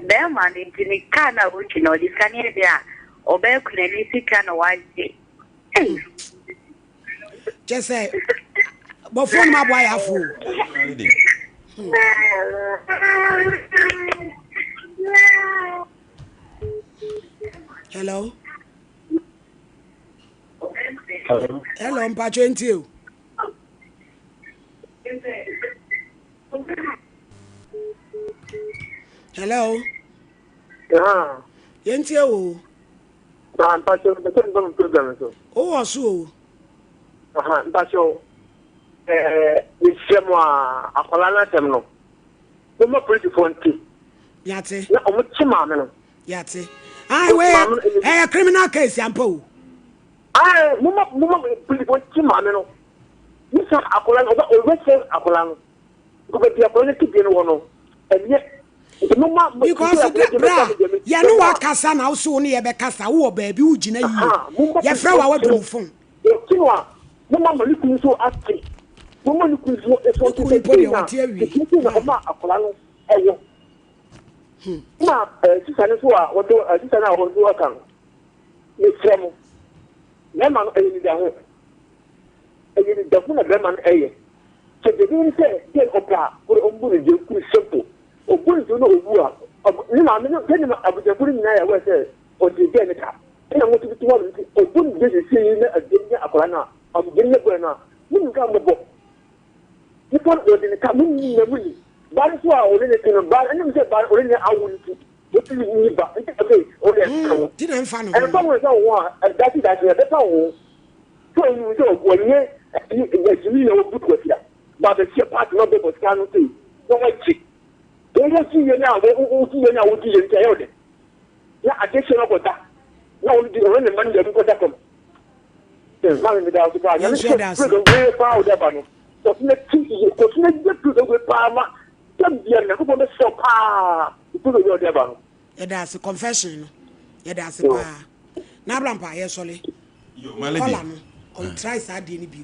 bɛɛma no nti ne car no a ɔtwi no ɔde sika no yɛ dɛn a ɔbɛyɛ kunani sika na wagye ei. Kyɛ sɛ bɔfoɔ no ma aboa yɛ afo o. Hello. Hello. Hello, mpacho ntie o. Hello. Yeah. Yɛntie wo. Na mpacho mepɛ sɛ meba mo program so. Wowɔ so o. Aha, mpacho ɛɛ mesrɛ mo a akwadaa no asɛm no momma polisifoɔ nte. Yate. Na ɔmo kye maame no. Yate. Ayi wei ɛyɛ criminal case ampa o. Ayi momma momma polisifoɔ kye maame no. Ne sa akwadaa no ɔbɛ ɔbɛsɛ akwadaa no. Baabi akwadaa no tebea no wɔ no ɛnyɛ nti momma. Because bra yɛne wakasa na wose wo ne yɛbɛkasa wowɔ baabi wogyina yie yɛfrɛ wa wadum fon. Yɛte no a momma ma ne kunu nso ate momma ne kunu nso nso nte sɛ sei na sei na ɔma akwadaa no ɛwɔ. Ma sisa no nso a wɔtɔ sisa no a wɔn nso aka no mesrɛ mo mmarima no ɛyɛ nidaho. Ɛyɛ nidaho na bɛrima no ɛyɛ. Sɛ deɛ ɛbɛyɛ ne sɛ deɛ ɔpɛ a koro ɔmbu no deɛ kuru simple. Ɔbu no deɛ na ɔwu a ne maame no sɛ ne abusuafo no nyinaa yɛ aware sɛ ɔde deɛ ne ka. Ɛna mo tete hɔ no nti ɔbu no deɛ sisi yi na ɛdeɛ nya akwadaa no a ɔde ne bɔɛ no a mo nim ka mobɔ. Nipa no ɔde ne ka mo nyinaa mo nim. Baa no so a ɔne ne te no baa no ɛnam sɛ baa no ɔne ne awo nti ɔtumi nyi ba nti ɔsɛ ɔde ɛka ho. Ɛmfa ho sɛ wo ho a daakye daakye ɛbɛfa wo ho. Sɛ ɔnim sɛ ɔnyɛ adwini na ɔbu kwasia ba bɛhyɛ party na ɔbɛbɔ sika no sei na wagye wɔn wɔgye yɛ no a wɔgye yɛ no a wɔgye yɛ nti ɛyɛ ɔdɛ na adeɛ hyɛ no akɔda na ɔno de ɔno ne mma no deɛ nkɔda fam maame meda ase paa nyame sɛ program wei paa wode aba no kɔso ti kɔso na yɛ program wei paa ma dɛm bia nyankopɔn bɛsɛ paa program wei ɔde aba no. Yɛda ase confession no yɛda ase paa na abrampa yɛsɔle kɔla no ɔntry saa adeɛ no bio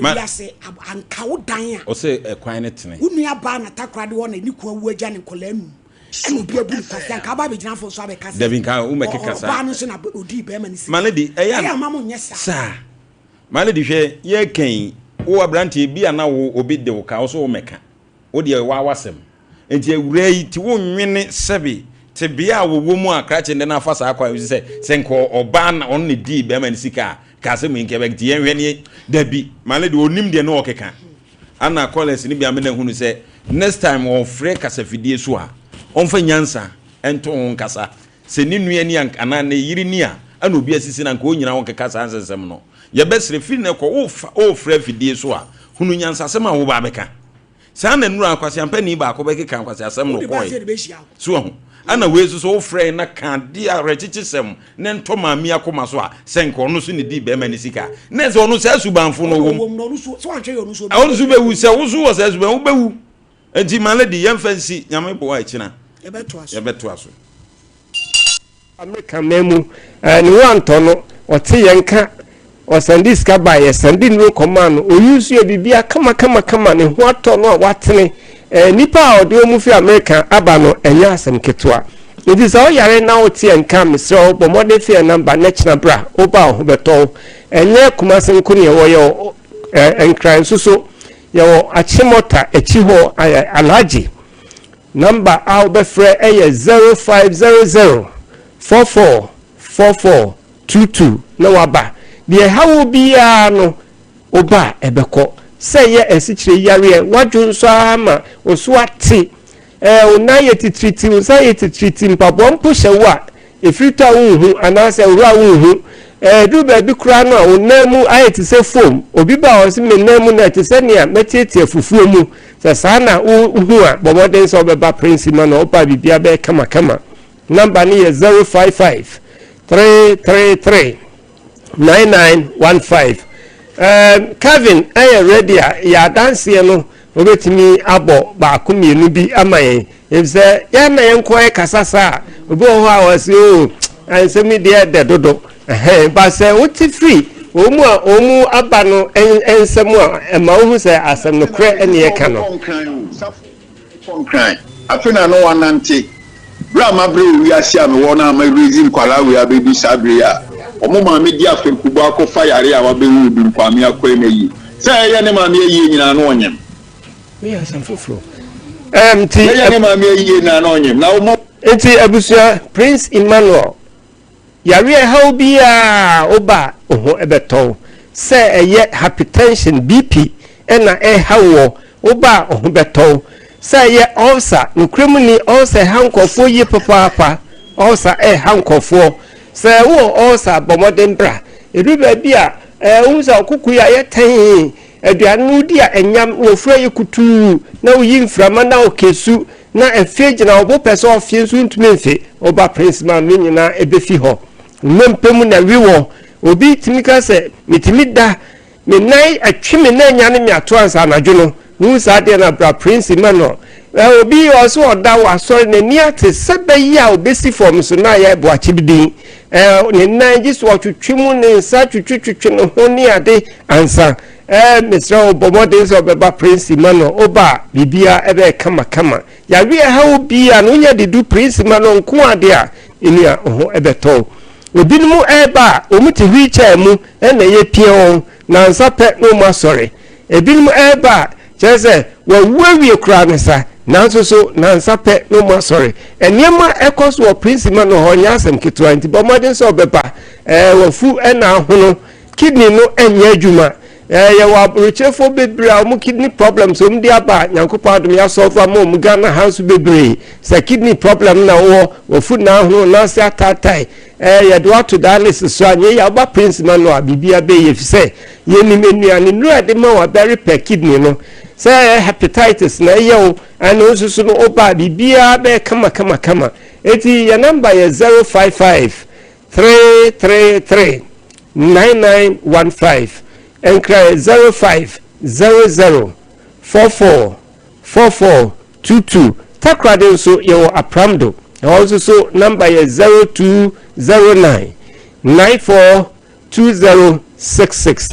na wiase anka wo dan a ɔsɛ ɛkwan no tene wo nua baa na takoradi hɔ na ne kun awu agya ne nkɔlaa num ɛna obi abu no kwasi anka aba abɛgyina afɔ so abɛka sɛ dabi nka wo mɛkeka saa ɔbaa no nso na odii bɛrima no sika ma lady ɛyɛ ɛyɛ ama mo nyɛ saa saa ma lady hwɛ yɛ kɛn wo aberanteɛ bi a na wo obi de wo ka wo so wo mɛka Wo deɛ waa w'asɛm. Nti awuraa yi ti wo nwene sɛbe tebea a wɔwɔ mu a krakye ndɛ no afa saa kwan yi so sɛ sɛ nka ɔbaa na ɔno na dii bɛrima no sika a nka asɛm yi nka ɛbɛ nti yɛnhwɛ ne dabi maame deɛ ɔnim deɛ ne ɔkeka ana callers no bi amena hunu sɛ next time ɔfrɛ kasafidie so a ɔmfa nyansa nto ho nkasa sɛ ne nua ni anaa ne yere ni a ɛna obi asisi na nka ɔnyina ho keka saa nsɛnsɛm no yɛbɛsrɛ firi ne kɔ wofrɛ afidie so a hunu nyansasɛm a woba abɛka Saa na nnura nkwaseampani baako bɛkeka nkwaseasɛm na ɔkɔe. So wahu? Ɛna wei nso so wofrɛ na ka adeɛ awerɛkyekyesɛm na ntɔ maame akoma so a, sɛ nka ɔno nso ne dii bɛrima ne sika. Na sɛ ɔno saa subanfo no wɔ mu. Ɔno nso bɛwu. Sɛ wo nso wɔ saa suban, wobɛwu. Nti my lady, yɛmfa nsi, Nyame boa akyina. Yɛbɛtoa so. Amerika man mu eh, ne ho antɔ no, ɔte yɛn nka, ɔsɛnde sika ba, yɛsɛnde nnuro kɔmaa no, oyi nso yɛ biribia kama kama kama, ne ho atɔ no a watene. Eh, nnipa a ɔde wɔn fi Amerika aba no, ɛnyɛ asɛm ketewa. Nti sɛ ɔyare na wote yɛn nka, mesrɛ wo, bɔ mmɔden fa yɛn namba na kyena bra, woba a wo ho bɛtɔ wo. Ɛnyɛ Kumase nko ne yɛwɔ, yɛwɔ eh, Nkran nso so, yɛwɔ Achimota akyi hɔ, eh, Alhaji. Number a wobɛfrɛ yɛ 0500 44 44 22 na waba. Deɛ ɛha wo biara no, woba a ɛbɛkɔ. Sɛ ɛyɛ asikyire yareɛ, woadwo nso ara ma wo so ate, ɛɛ wo nan yɛ titiriti, wo nsa yɛ titiriti, mpaboa mpo hyɛ wo a, Ɛfiri tɔ a wonhu anaasɛ ɛworɔ a wonhu. Ɛduru baabi koraa no a, wo nan mu ayɛ te sɛ foam. Obi ba a ɔse me nan mu no ɛte sɛ nea matiatia fufuo mu. Sɛ saa na wohu a, bɔ mmɔden sɛ wobɛba Prince Emmanuel. Woba a biribiara bɛyɛ kamakama. Number no yɛ 055 333 9915. Um, Kevin ɛyɛ ready a yɛ adanseɛ no wobɛtumi abɔ baako mmienu bi ama yɛn efisɛ yɛn na yɛn nko ayɛ kasa saa a obi wɔ hɔ a wɔsi o oh, nsɛm yi deɛ dɛ dodo ɛhɛn ba sɛ wote firi wɔn mu a wɔn mu aba no nsɛm a ɛma wohu sɛ asɛm no korɛ ɛne yɛka no. Afei na no wanante. Berɛ a mabrɛ wɔ wiase a mewɔ no a ma raise nkwadaa wei abɛdu saa berɛ yi a wɔn maame di afekubɔ akɔfa yareɛ a wabɛwu Odum Kwame Akwai no ayie. Sɛ ɛyɛ ne maame ayie nyinaa no ɔnyem. Meyɛ asɛm foforɔ. Ɛm nti. Ɛyɛ ne maame ayie nyinaa no ɔnyem. Na wɔn. Nti abusua Prince Emmanuel Yareɛ haw biara a woba a wo ho bɛtɔ wo. Sɛ ɛyɛ hypertension, BP, na ɛreha woɔ, woba a wo ho bɛtɔ wo. Sɛ ɛyɛ ulcer, nokorɛ mu ni ulcer ɛha nkurɔfoɔ yie papaapa, ulcer ɛreha nkurɔfoɔ. Sɛ wowɔ ulcer a bɔ mmɔden bra. Ɛduru baabi a ɛɛ wohu sɛ wo koko yi ayɛ tɛnn, aduane no wodi a ɛnyam, wafuru ayɛ kutuu, na woyi mframa na wokesu, Na afie gyina wo bo pɛ sɛ ɔfie nso ntumi mfe wo ba Prince ma ne nyinaa ɛbɛfi hɔ. Nnompe mu na ɛwe wɔ. Obi tumi ka sɛ metumi da me nan ɛtwe me nan nyane me ato ansa anadwo no. Wohu saa adeɛ no a bra Prince ma no. Obi ɔsɛ ɔda wɔ asɔre n'ani ate sɛ bɛyɛ a ɔbɛsi fam so na ayɛ boakye bi din. Ne nan gye so ɔtwetwe mu ne nsa twetwetwetwe ne ho ne ade ansa. Ɛɛ mesrɛ wo bɔ mmɔden sɛ wobɛba Prince Emmanuel, woba a biribiara ɛbɛyɛ kama kama. Yareɛ ɛha wo biara no wonya de du Prince Emmanuel nko ara deɛ a, nua wo ho ɛbɛtɔ wo. Ebinom ɛreba a wɔn te wheel chair mu ɛna yɛpia wɔn, nansa pɛ na wɔn asɔre. Ebinom ɛreba a kyerɛ sɛ wɔawu awie koraa ne sa, nanso so nansa pɛ na wɔn asɔre. Nneɛma ɛkɔ so wɔ Prince Emmanuel hɔ nyɛ asɛm ketewa nti bɔ mmɔden sɛ wobɛba. Ɛɛ wafu ɛna ahono. Kidney no nyɛ adwuma. Eh, yɛwɔ aburokyerɛfoɔ bebree a wɔn kidney problems wɔn de aba a Nyankopɔn adom yɛasɔlve ama wɔn Ghana ha nso bebree. Sɛ kidney problem na wowɔ, wafu n'ahono, n'ase ataatae, eh, yɛde wo ato dialysis so a, nyɛ yie a woba Prince ma no a, biribiara bɛyɛ efisɛ yɛnim nnuane nnuro a yɛde ma wo a bɛrepɛ kidney no. Sɛ ɛyɛ hepatitis na ɛyɛ wo, ɛno nso so no woba a, biribiara bɛyɛ kama kama kama. Enti yɛn number yɛ 055 333 9915 Nkran yɛ 0500 44 44 22 Takoradi nso yɛwɔ Apramdo ɛhɔ nso so number yɛ 0209 94 2066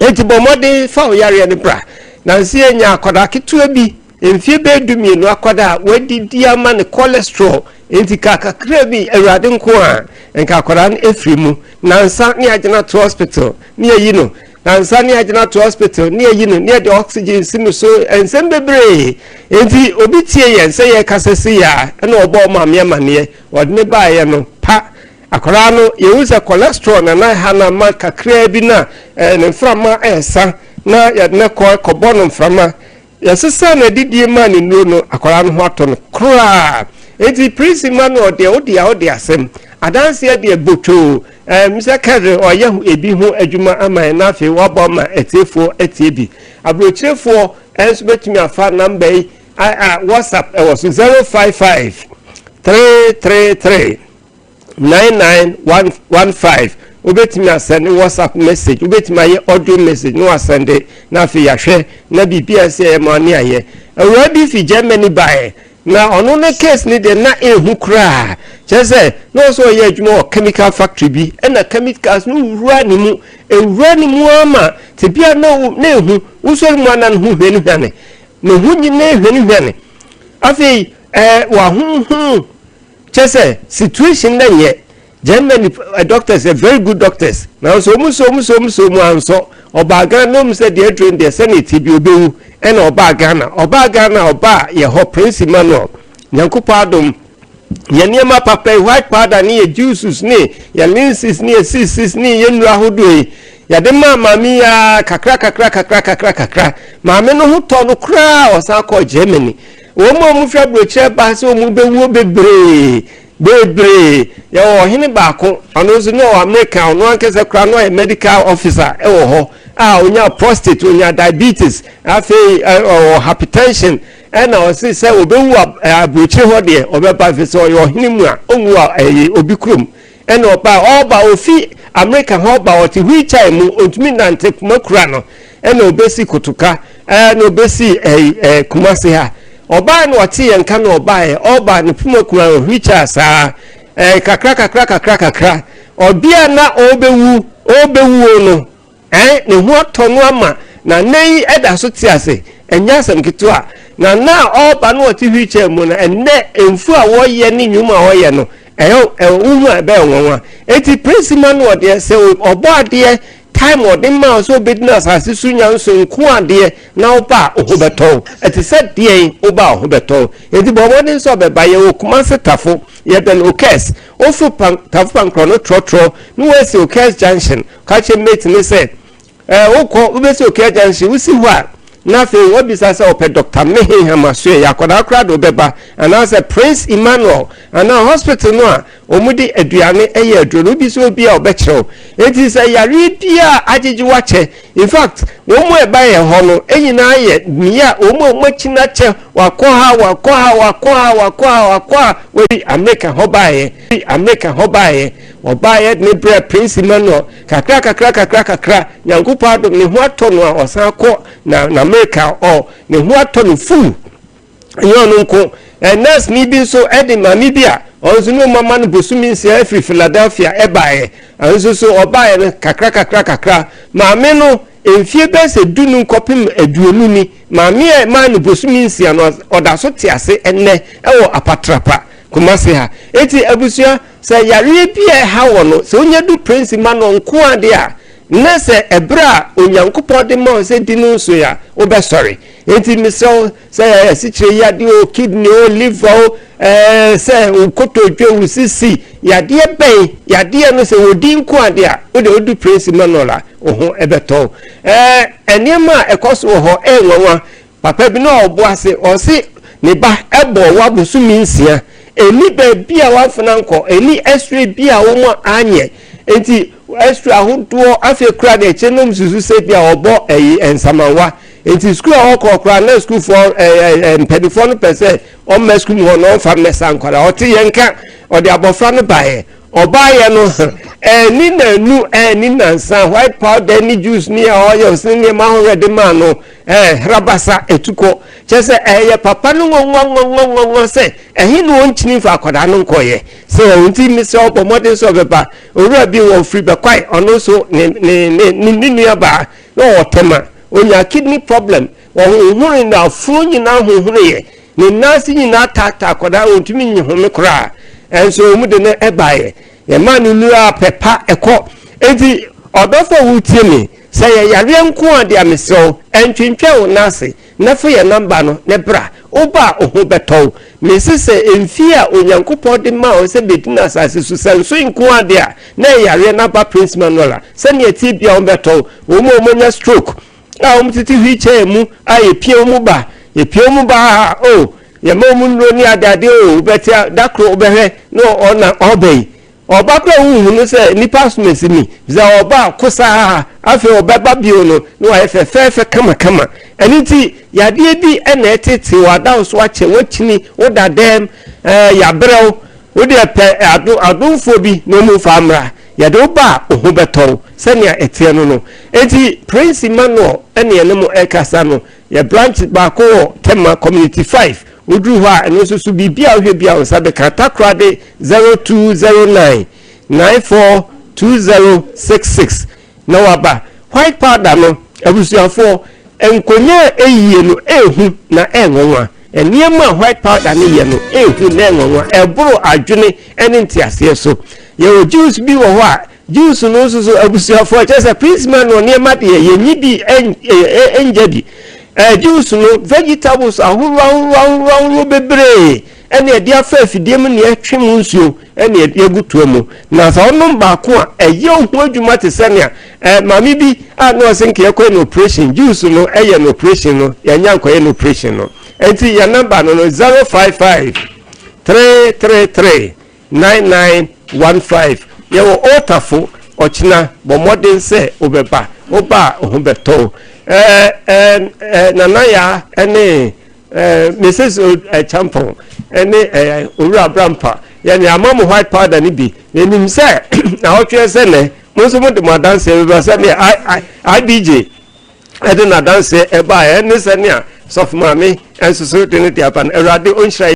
Enti bɔ mmɔden fa wo yareɛ no bra. Nansa yi anya akwadaa ketewa bi, mfeɛ bɛyɛ dumienu akwadaa a wadidi ama ne cholesterol nti ka kakra bi Awurade nko a nka akwadaa no afiri mu. Nansa ne agyina to hospital ne ayi no. Nansa ne agyina to hospital ne ayi no ne yɛde oxygen si no so nsɛm bebree. Enti obi tie yɛn sɛ yɛrekasa si yɛ a ɛna ɔbɔ ɔmaame amaneɛ wɔde ne baeɛ no pa Akwadaa no, yɛhu sɛ cholesterol na na ɛha no ama kakraa bi na ne mframa resa na yɛde no kɔ kɔbɔ no mframa. Yɛsesaa n'adidie maa ne nnuro no, akwadaa no ho atɔ no koraa. Enti Prince Emmanuel deɛ wode a wode asɛm. Adanseɛ deɛ botwoo. Ɛm sɛ Kevin ɔyɛ ebi ho adwuma ama yɛn na afei wabɔ ama atiefoɔ atie bi. Aburokyirefoɔ nso bɛtumi afa namba yi a WhatsApp ɛwɔ so 055 333 9915 wobɛtumi asɛnde whatsapp message wobɛtumi ayɛ audio message na wasɛnde na afei yɛahwɛ na biribi a ɛsɛ yɛ ma ne ayɛ awuraa bi fi Germany baeɛ na ɔno ne case ne deɛ na ɛhu koraa kyerɛ sɛ na ɔsɛ ɔyɛ adwuma wɔ chemical factory bi ɛna chemicals no wura ne mu ɛwura ne mu ama te bia na ɛhu wosɔre mu ana ne ho hwanehwane ne ho nyina hwanehwane afei ɛɛ wahonhon Kyerɛ sɛ situation no nyɛ Germany doctors yɛ very good doctors nanso wɔn so wɔn so wɔn so wɔn ansɔ ɔbaa Ghana na wɔn sɛ deɛ aduro no deɛ sɛnea ɛte bi ɔbɛwu ɛna ɔbaa Ghana ɔbaa Ghana ɔbaa yɛ hɔ Prince Emmanuel Nyankopɔn adom yɛ nneɛma papa yi white powder ne yɛ juices ne yɛ linses ne yɛ sisis ne yɛ nnuro ahodoɔ yi yɛde maa maame yi ara kakra kakra kakra kakra kakra maame no ho tɔ no koraa ɔsan kɔɔ Germany Wɔn a wɔfiri aburokyerɛ ba sɛ wɔbɛwuo bebree, bebree. Yɛwɔ ɔhene baako, ɔno nso na ɔwɔ Amerika, ɔno ankasa koraa na ɔyɛ medical officer wɔ hɔ a ɔnya prostate, ɔnya diabetes, afei ɔwɔ hypertension, ɛna ɔse sɛ ɔbɛwu aburokyire hɔ deɛ ɔbɛba, ɛfiri sɛ ɔyɛ ɔhene mu a ɔnwu a obi kurom. Ɛna ɔbaa, ɔreba, ofi Amerika hɔ ɔba, ɔte wheelchair mu, ɔntumi nnante, kuma kura no, ɛna ɔbɛsi Kotoka, ɛna ɔbɛsi ɛyi ɛɛ Kumasi ha. Ɔbaa na ɔte yɛn nka na ɔbaeɛ, ɔreba ne poma kura no wheelchair saa, ɛɛ kakra kakra kakra kakra, ɔbea na ɔrebɛwu, ɔrebɛwuo no, Ɛn, ne ho atɔ no ama, na nnɛ yi ɛda so te ase. Ɛnyɛ asɛm ketewa. Na na ɔreba na ɔte wheelchair mu no, ɛnnɛ mfu a wɔyɛ ne nnwuma a ɔyɛ no, ɛyɛ wohu a ɛbɛyɛ nwanwa. Enti Prince Emmanuel deɛ, sɛ ɔbɔ adeɛ, time ɔde maa sɛ ɔbɛdi no asase so nya nso nko adeɛ na woba a wo ho bɛtɔ wo. Ɛte sɛ deɛn woba a wo ho bɛtɔ wo. Enti bɔ mmɔden sɛ ɔbɛba. Yɛwɔ Kumasi Tafo, yɛbɛn Okes. Woforo pan, Tafo Pankorɔ no trɔtrɔ na woasi Okes Junction. Ka kyerɛ mate no sɛ Ɛɛ, wokɔ, wobɛsi Okia Junction, wosi hɔ a, na afei woabisa sɛ wɔpɛ Dɔkta Mehinham Asoɛe, akwadaa koraa de wobɛba, anaasɛ Prince Emmanuel, anaa hospital no a wɔde aduane yɛ aduro no, wobisa obi a ɔbɛkyerɛ wo. Enti sɛ yareɛ biara agyegye wo akyɛ, in fact, wɔn a ɛba yɛn hɔ no nyinaa yɛ mmea a wɔn a wɔakyin akyɛ, wakɔ ha, wakɔ ha, wakɔ ha, wakɔ ha, wakɔ ha, wɔfiri Amerika hɔ baeɛ, firi Amerika hɔ baeɛ, wɔbaeɛ de ne brɛɛ Prince Emmanuel, Kakra kakra kakra kakra Nyankopɔn adom ne ho atɔ no a ɔsan kɔ na n'America ɔ ne ho atɔ no fuu. Ɛnyɛ ɔno nko, ɛ nurse ni bi nso ɛde maame bi a ɔno nso ne ɔmo ama no bosome nsia afiri Philadelphia ɛbaeɛ. Ɛno nso so ɔbaeɛ no kakra kakra kakra maame no mfie bɛyɛ sɛ dunum kɔpem 20 ni maame a ɛmaa no bosome nsia no ɔda so te ase ɛnnɛ ɛwɔ Apatrapa Kumasi ha. Enti abusua, sɛ yareɛ bi a ɛha wɔ no, sɛ wonya du Prince Emmanuel nko ara deɛ a, na sɛ ɛberɛ a Onyankopɔn de ma wo sɛ di no nsoe a, wobɛsɔre. Enti mesrɛ wo, sɛ ɛyɛ asikyire yadeɛ o, kidney o, liver o, ɛɛ, sɛ wo kotodwe, wo sisi, yadeɛ bɛn, yadeɛ no sɛ wɔdi nko ara deɛ a, wo deɛ wodu Prince Emmanuel a, wo ho bɛtɔ wo. Ɛɛ, nneɛma a ɛkɔ so wɔ hɔ ɛyɛ nwanwa. Papa bi na ɔbo ase, ɔse ne ba bɔɔ wa bosome nsia, ɛnni baabi a wamfena nkɔ, ɛnni x-ray bi a wɔn anyɛ, nti x-ray ahodoɔ, afei koraa deɛ akyire nom susu sɛ bi a ɔbɔ ɛyi nsamanwa, nti sukuu a ɔkɔ koraa na sukuufoɔ ɛɛ mpanimfoɔ no pɛ sɛ ɔmma sukuu mu hɔ na ɔmfa mmɛsa nkwadaa, ɔte yɛn nka, ɔde abɔfra no baeɛ, ɔbaeɛ no ɛni nanu ɛni nansa white powder ne juice ne oils ne nneɛma ahodoɔ de maa no. Ɛɛ, hrabasa atukɔ. Kyerɛ sɛ, ɛyɛ papa no nwanwanwanwanwanwa sɛ ɛhe na ɔnkyini mfa akwadaa no nkɔeɛ. Sɛ ɔho nti mesrɛ wo bɔ mmɔden sɛ ɔbɛba. Owura bi wɔ firi Bɛkwae, ɔno nso ne ne ne ne ne nuabaa na ɔwɔ Tema. Ɔnyaa kidney problem. Ɔhonhonee n'afono nyinaa honhoneeɛ. Ne nan ase nyinaa taataa akwadaa no ɔntumi nyehome koraa. Ɛnso wɔn de no baeɛ. Yɛmaa no nnuru ara pɛ pa ɛkɔ. Enti ɔdɔfo a woretie me, Sɛ yɛ yareɛ nko a deɛ mesrɛ wo ntwentwɛn wo nan ase na fa yɛ number no na bra, wo ba a wo ho bɛtɔ wo. Mese sɛ mfie a Onyankopɔn de maa wo sɛ bɛdi no asase so sɛ nsoe nko ara deɛ a na ɛyɛ yareɛ no aba Prince Manuel a sɛdeɛ ɛteɛ biara wo bɛtɔ wo. Wɔn a wɔanya stroke a wɔn tete wheel chair mu a yɛpia wɔn ba, yɛpia wɔn ba a oh yɛma wɔn nnuro ne adeade oh wobɛte a da koro wobɛhwɛ na ɔna ɔba yi. Ɔba koraa a wonhu no sɛ nnipa asomasi ni, efisɛ ɔba a kosaa, afei ɔbɛba bio no na wayɛ fɛfɛɛfɛ kamakama. Ɛno nti, yadeɛ bi na ɛtetee wo, ada wo so akyɛ, woakyini, woda dɛm, ɛɛ, yɛabrɛ wo. Wo deɛ pɛ ado, adomfoɔ bi na wɔmfa wo mmra. Yɛde wo ba a, wo ho bɛtɔ wo, sɛnea ɛteɛ no no. Enti Prince Emmanuel ne yɛne mo rekasa no. Yɛ branch baako wɔ Tema Community 5. Woduru hɔ a, ɛno nso so biribi a wohwɛ bi a wo nsa bɛka. Takoradi 0209 942066 na waba. White powder no, abusuafoɔ, nkonya a ɛyie no ɛɛhu na ɛɛnwanwa. Nneɛma a white powder no yɛ no ɛɛhu na ɛɛnwanwa. Ɛboro adwene ne nteaseɛ so. Yɛwɔ juice bi wɔ hɔ a, Jews no nso so abusuafoɔ, kyerɛ sɛ Prisma no nneɛma deɛ yɛnyi bi ngya bi. Jews no vegetables ahoroɔ ahoroɔ ahoroɔ ahoroɔ bebree ɛne ɛde afa afidie mu ne ɛtwe mu nsuo ɛne ɛde agu toa mu. Na sɛ ɔnom baako a ɛyɛ ho adwuma te sɛ nea maame bi a na ɔse nka yɛkɔyɛ no operation, Jews no ɛyɛ no operation no, yɛanya nkɔyɛ no operation no. Ɛnti yɛn namba no no 055 333 9915 Yɛwɔ Otafo ɔkyena bɔ mmɔden sɛ wobɛba woba a wo ho bɛtɔ wo ɛɛ ɛɛ Nana Yaa ɛne ɛɛ Mrs Champon ɛne ɛɛ Owura Abrampa yɛne ama mo white powder no bi yɛnim sɛ naawɔtweɛ sɛ nɛ mo nso mode mo adanseɛ bɛba sɛdeɛ IBJ ɛde n'adanseɛ ɛbaeɛ ɛne sɛnea Sɔfo Maame nso so de ne de aba no Awurade ɔnhyira.